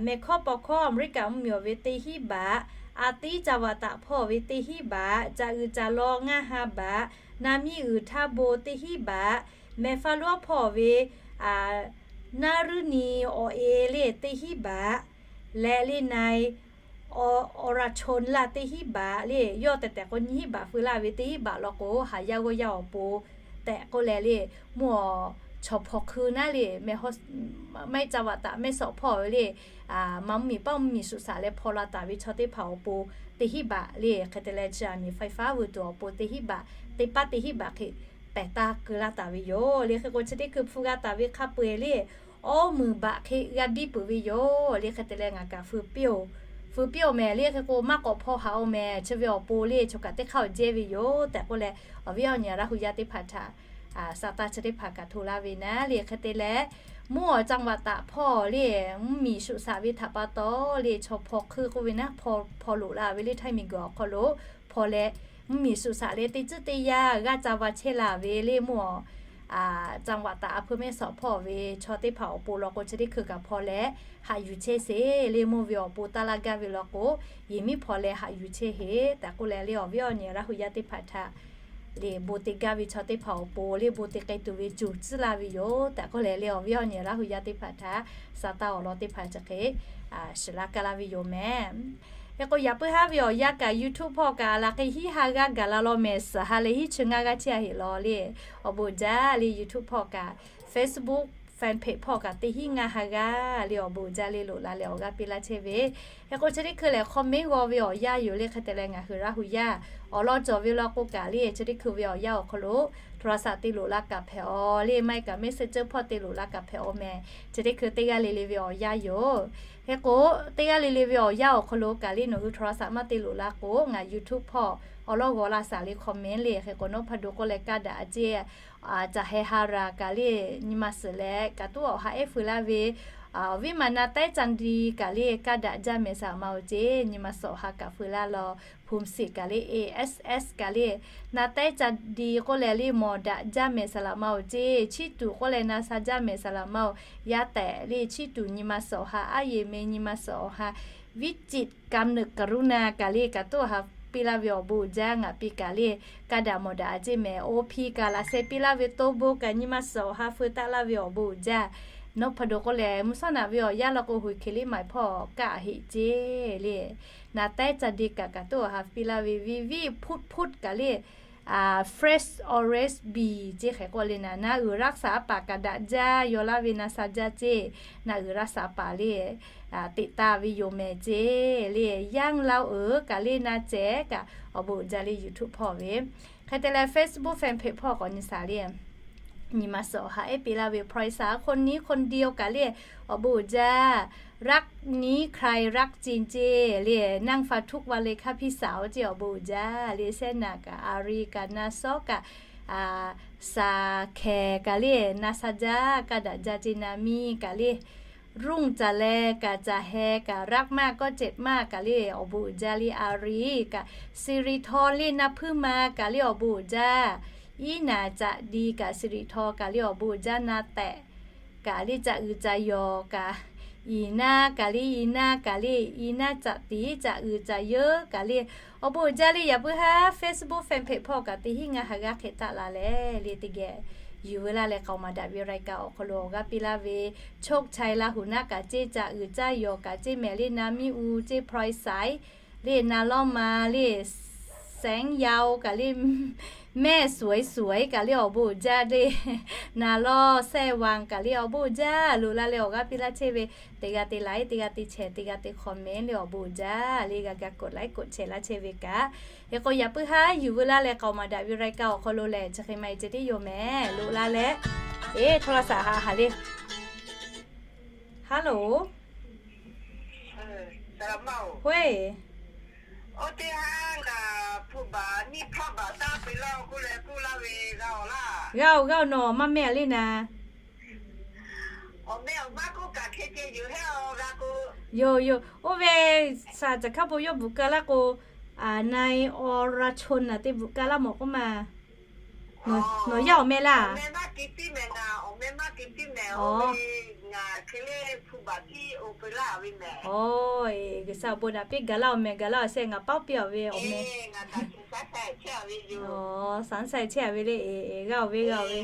mehˬ hkawˇ paw hkawˇ Aˍmeˍriˆkaꞈ mvuhˇmiˬ awˬ ve teˇ hiˉ baꞈ, a tiˉ ca vaꞈ taꞈ hpawˇ ve teˇ hiˉ baꞈ, caꞈ uiˍ caꞈ law ngaˇ ha baꞈ, na miˇ uiˍ htaˇ bon teˇ hiˉ baꞈ, mehˬ faˇ lonˉ hpawˇ ve naˉ ruˉ ni awˬ e le teˇ hiˉ baꞈ, leh le na-e awˬ ra chon laˇ teˇ hiˉ baꞈ le. Yawˇ tehꞈ tehꞈ k'o nyiˇ hiˉ baꞈ feu laˇ ve teˇ hiˉ baꞈ law k'o, haˍ yaˇ g'awˇ yaˇ awˬ pon tehꞈ k'oˆ leh le, mvuhˇ awˬ chaw hpaw hkui naˉ le, mehˬ ca vaꞈ taꞈ mehˆ sawꞈ hpawˇ ve le, maˇ mvuhˇmiˬ paˆ mvuhˇmiˬ shuꞈ shaꞈ leh hpaw la taˍ ve chaw teˇ hpaˍ awˬ pon teˇ hiˉ baꞈ le. Hk'e te leh chi aˬ miˍ faiˇ faˉ vuiˬ tuˬ awˬ pon teˇ hiˉ baꞈ, teˇ paˉ teˇ hiˉ baꞈ hk'e pehˬ taˇ keu laˇ taˍ ve yoˬ le. Hk'e k'o chi teˇ hkui hpu g'a taˍ ve hk'a peu-eˬ le, awˇ meunˍ baꞈ hk'e g'a biˇ peuˬ ve yoˬ le. Hk'e te leh ngaˬ kaꞈ feu piˇ-oˬ, feu piˇ-oˬ mehˍ le. Hk'e k'o maˇ k'awꞈ hpaw haꞈ-oˬ mehˍ, chi ve awˬ pon le chaw kaꞈ teˇ hk'aˇ awˬ jehˇ ve yoˬ tehꞈ k'oˆ leh, awˬ viˉ awˬ nyi Laˇ hu yaˇ teˇ hpaˍ htaꞈ saˍtanˍ chi teˇ hpaˍ kaꞈ hto laˇ ve naˉ le. Hk'e te leh mvuhˇ awˬ ca vaꞈ taꞈ hpawˇ le, mvuhˇmiˬ shuꞈ shaꞈ ve htaꞈ pa taw le, chaw hpaw hkui k'oˆ ve naˉ, hpaw loꞈ la ve le, htaiˇ miˬguiˬ awˬ hk'aw lo hpaw leh, mvuhˇmiˬ shuꞈ shaꞈ leh teˇ tcuhˉ teˇ yanˇ g'aˇ ca va chehˇ la ve le, mvuhˇ awˬ ca vaꞈ taꞈ a hpeu mehˆ sawꞈ hpawˇ ve chaw teˇ hpaˍ awˬ pon law k'o chi teˇ hkui kaꞈ hpaw leh haꞈ yuˬ chehˇ sheˍ le. Mvuhˇ ve awˬ pon taˇ laˇ gaˇ ve law k'o, yehˬ miˉ hpaw leh haꞈ yuˬ chehˇ heˆ tehꞈ k'oˆ leh le, awˬ viˉ awˬ nyi Laˇ hu yaˇ teˇ hpaˍ htaꞈ le bon te gaˇ ve chaw teˇ hpaˍ awˬ pon le, bon te k'ai tuˬ ve cuˬ tcuhˉ laˇ ve yoˬ tehꞈ k'oˆ leh le, awˬ viˉ awˬ nyi Laˇ hu yaˇ teˇ hpaˍ htaꞈ saˍtanˍ awˬ lawn teˇ hpaˍ chi hk'e shiˍ laˇ kaˇ laˇ ve yoˬ mehˍ. Hk'e k'o yaꞈ puiˉ haˉ ve awˬ yanˇ kaꞈ YouTube hpawˇ kaꞈ laꞈ hk'e hiˉ ha g'aˇ gaˬ la law mehˍ, suhˍ ha leh hiˉ chi ngaˇ g'aˇ chehˇ a heˆ law le. Awˬ bon uiˍ jaˇ le YouTube hpawˇ kaꞈ, Facebook fan page hpawˇ kaꞈ teˇ hiˉ ngaˇ ha g'aˇ le. Awˬ bon uiˍ jaˇ le, loꞈ la leh awˬ g'aˇ piˇ laˇ chehˇ ve. Hk'e k'o chi teˇ hkui lehˬ comment g'aw ve awˬ yanˇ yoˬ le. Hk'e te leh ngaˬ hui Laˇ hu yaˇ awˬ lawn cawˬ ve law k'o kaꞈ le, chi teˇ hkui ve awˬ yanˇ awˬ hk'aw lo โทรศัพท์ te loꞈ la kaꞈ hpehꞈ-aw le, maˇ heˆ kaꞈ Messenger hpawˇ te loꞈ la kaꞈ hpehꞈ-aw mehˍ. Chi teˇ hkui teˇ g'aˇ le le ve awˬ yanˇ yoˬ. Hk'e k'o teˇ g'aˇ le le ve awˬ yanˇ awˬ hk'aw lo kaꞈ le nawˬ hui โทรศัพท์ maˇ te loꞈ la k'o, ngaˬ YouTube hpawˇ awˬ lawˉ g'aw la shaˍ le comment le. Hk'e k'o nawˉ hpa do k'oˆ leh kaˇ daꞈ a ceˇ, caˬ heh ha raˬ kaꞈ le nyi ma suhˍ leh kaꞈ tuˉ awˬ ha ehˉ feu laˇ ve, awˬ viˉ ma na taiˉ ca di kaꞈ le kaˇ daꞈ jaˇ mehˍ saˍ laꞈ ma-oˬ ceˇ, nyi ma suhˍ awˬ ha kaꞈ feu laˇ law. Phum siꞈ kaꞈ le A S S kaꞈ le na taiˉ ca di k'oˆ leh le mawˬ daꞈ jaˇ mehˍ saˍ laꞈ ma-oˬ ceˇ, chiˇ tuˬ k'oˆ leh na sha jaˇ mehˍ saˍ laꞈ ma-oˬ, yaˇ tehꞈ le chiˇ tuˬ nyi ma suhˍ awˬ ha, aˉ yeˬ meh nyi ma suhˍ awˬ ha, viˉ ciꞈ kaꞈ meuꞈ kaˍ ruˆ na kaꞈ le kaꞈ tuˉ awˬ ha piˇ laˇ ve awˬ bon uiˍ jaˇ. Ngaˬ pi kaꞈ le kaˇ daꞈ mawˬ daꞈ a ceˇ mehˍ. Oˇ hpi kaꞈ laꞈ sheh piˇ laˇ ve toˇ bon kaꞈ nyi ma suhˍ awˬ ha feu taˆ laˇ ve awˬ bon uiˍ jaˇ. Nawˉ hpa do k'oˆ leh mvuhˇ shawˉ naꞈ ve awˬ yanˇ law k'o huiˍ hkeˬ liˇ maiˍ hpawˇ kaˇ heˆ ceˇ le. Na taiˉ ca di kaꞈ kaꞈ tuˉ awˬ ha piˇ laˇ ve viˉ viˉ hpuˇ hpuˇ kaꞈ le fresh orange bee ceˇ hk'e k'oˆ le na, na uiˍ raˇ shaˍ paˍ kaꞈ daꞈ jaˇ, yaw laˇ ve na sha jaˇ ceˇ, na uiˍ raˇ shaˍ paˍ le teꞈ taˍ ve yoˬ mehˍ ceˇ le. Yaˇ laˇ-oˬ kaꞈ le na cehˬ kaꞈ awˬ bon uiˍ jaˇ le YouTube hpawˇ ve. Hk'e te leh Facebook fan page hpawˇ k'awꞈ nyi shaˍ le. Nyi ma suhˍ awˬ ha ehˉ piˇ laˇ ve พลอยสา คนนี้คนเดียว kaꞈ le awˬ bon uiˍ jaˇ. รักนี้ใครรักจริง ceˇ le, นั่งฟังทุกวันเลยค่ะพี่สาว ceˇ awˬ bon uiˍ jaˇ le. Shehˉ naꞈ kaꞈ, a ri kaꞈ, na shawˉ kaꞈ, shaˍ hkehˍ kaꞈ le na sha jaˇ, kaˇ daꞈ jaˇ ceˇ na miˇ kaꞈ le. Ruˇ caˬ leh kaꞈ caˬ heh kaꞈ, รักมากก็เจ็บมาก kaꞈ le awˬ bon uiˍ jaˇ le. A ri kaꞈ, สิริธร le na hpuiˇ ma kaꞈ le awˬ bon uiˍ jaˇ. Iˉ naˍ caꞈ di kaꞈ, สิริธร kaꞈ le awˬ bon uiˍ jaˇ. Na tehꞈ kaꞈ le caꞈ uiˍ caꞈ yawˬ kaꞈ, iˍ naˇ kaꞈ le iˍ naˇ kaꞈ le iˍ naˇ caꞈ tiˍ caꞈ uiˍ caꞈ yeuˉ kaꞈ le awˬ bon uiˍ jaˇ le. Yaꞈ puiˉ haˉ Facebook fan page hpawˇ kaꞈ teˇ hinˉ ngaˇ ha g'aˇ hk'e taˆ la leh le teˇ geh yuˬ veu laˇ leh k'aoˍ maˍ daꞈ ve รายการ awˬ hk'aw lo awˬ g'aˇ piˇ laˇ ve โชคชัย Lahu naˆ kaꞈ ceˇ, caꞈ uiˍ caꞈ yawˬ kaꞈ ceˇ mehˍ le, na miˇ u ceˇ, พลอยสา le na lawˇ ma le แสงยาว kaꞈ le, แม่สวยสวย kaꞈ le awˬ bon uiˍ jaˇ le. นางรอด แซ่หว่าง kaꞈ le awˬ bon uiˍ jaˇ. Loꞈ la leh awˬ g'aˇ piˇ laˇ chehˇ ve, teˇ g'aˇ te like, teˇ g'aˇ te share, teˇ g'aˇ te comment le awˬ bon uiˍ jaˇ le. G'a ga กด like กด share laˇ chehˇ ve kaꞈ, hk'e k'o yaꞈ puiˉ haˉ yuˬ veu laˇ leh k'aoˍ maˍ daꞈ ve รายการ awˬ hk'aw lo lehˬ chi hk'e maˇ heˆ ceh tiˉ yoˬ mehˍ. Loꞈ la leh, eˬ, โทรศัพท์ haꞈ haˍ le. Hello. Hoˆ-e. G'a-oˬ g'a-oˬ, nawˬ maˇ mehˆ le naˍ. Yoˬ yoˬ, oˇ ve saˍ caˬ hkaˉ bon yawˇ bvuhꞈ ka laˇ k'o, นายอรชน naˍ te bvuhꞈ ka laˇ mawˬ k'oˆ ma. Nawˬ yaˇ awˬ meh laˇ. Aˬ, G'uiˬsha awˬ bon naꞈ piˇ gaˬ laˇ awˬ meh, gaˬ laˇ awˬ shehˆ ngaˬ paoˉ piˇ awˬ ve awˬ meh. Aˬ, สงสัย chehˇ a ve le. Eˬ, g'a-oˬ ve, g'a-oˬ ve.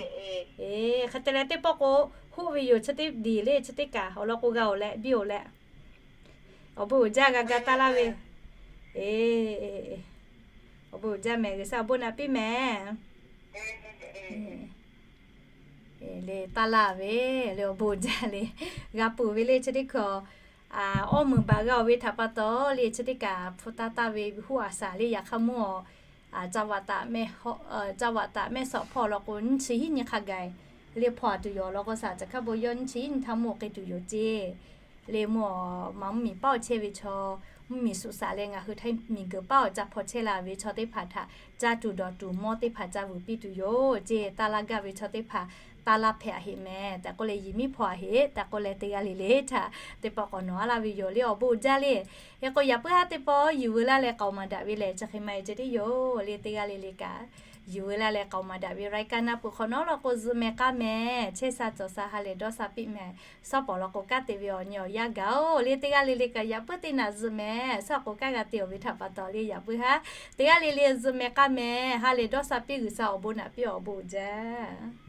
Eˬ, hk'e te leh teˇ pawˆ k'o, hoˆ ve yoˬ, chi teˇ diˬ le, chi teˇ kaꞈ awˬ lawn k'o g'a-oˬ leh biˇ-oˬ leh. Awˬ bon uiˍ jaˇ, g'a ga taˇ laˇ ve. Eˬ, awˬ bon uiˍ jaˇ mehˍ, G'uiˬsha awˬ bon naꞈ piˇ mehˍ. Le taˇ laˇ ve, le awˬ bon uiˍ jaˇ le. G'a peuˬ ve le chi teˇ hkui, awˇ meuˍ baˬ g'a-oˬ ve htaꞈ pa taw le chi teˇ kaꞈ hpu taˇ taˇ ve huˉ aˬ shaˍ le. Yaꞈ hk'aˇ mvuhˇ-oˬ, จังหวัดตาก แม่สอด hpawˇ lawn k'o nyiˇ chi hiˉ nyi hk'a gaˬ le hpawˇ a tuˬ yoˬ. Lawn k'o saˍ caˬ hkaˉ bon yawˇ nyiˇ chi hiˉ nyi htaˇ mvuhˇ k'ai tuˬ yoˬ ceˇ. Le mvuhˇ-oˬ, ma mvuhˇmiˬ paˉ-oˬ chehˇ ve chaw, mvuhˇmiˬ suh shaˍ leh ngaˬ hui htaiˇ miˬguiˬ paˉ-oˬ ca hpaw chehˇ la ve chaw teˇ hpaˍ htaꞈ caˇ tuˬ dawˬ tuˬ mawˇ teˇ hpaˍ ca vuiˬ piˇ tuˬ yoˬ ceˇ. Taˇ laˇ gaˇ ve chaw teˇ hpaˍ taˇ laˇ hpehꞈ a heꞈ mehˍ tehꞈ k'oˆ leh, yiˬ miˉ hpaw a heꞈ tehꞈ k'oˆ leh, teˇ g'aˇ le le htaꞈ teˇ pawˆ k'awꞈ nawˬ a laˇ ve yoˬ le. Awˬ bon uiˍ jaˇ le. Hk'e k'o yaꞈ puiˉ haˉ teˇ pawˆ yuˬ veu laˇ leh k'aoˍ maˍ daꞈ ve lehˬ chi hk'e maˇ heˆ ceh tiˉ yoˬ le. Teˇ g'aˇ le le kaꞈ yuˬ veu laˇ leh k'aoˍ maˍ daꞈ ve รายการ naˆ peuˬ hk'awꞈ nawˉ lawn k'o zuhꞈ mehˍ k'aˇ mehˍ, chehˇ sha cawˬ sha ha lehˬ dawˇ sha piˇ mehˍ. Shawˉ pawˍ lawn k'o kanˉ te ve awˬ nyi awˬ yanˇ gaˬ-oˬ le. Teˇ g'aˇ le le kaꞈ yaꞈ puiˉ teˇ naꞈ zuhꞈ mehˍ. Shawˉ k'o kanˉ g'a te-oˬ ve htaꞈ pa taw le yaꞈ puiˉ haˉ teˇ g'aˇ le le zuhꞈ mehˍ k'aˇ mehˍ, ha lehˬ dawˇ sha piˇ, G'uiˬsha awˬ bon naꞈ piˇ awˬ bon uiˍ jaˇ.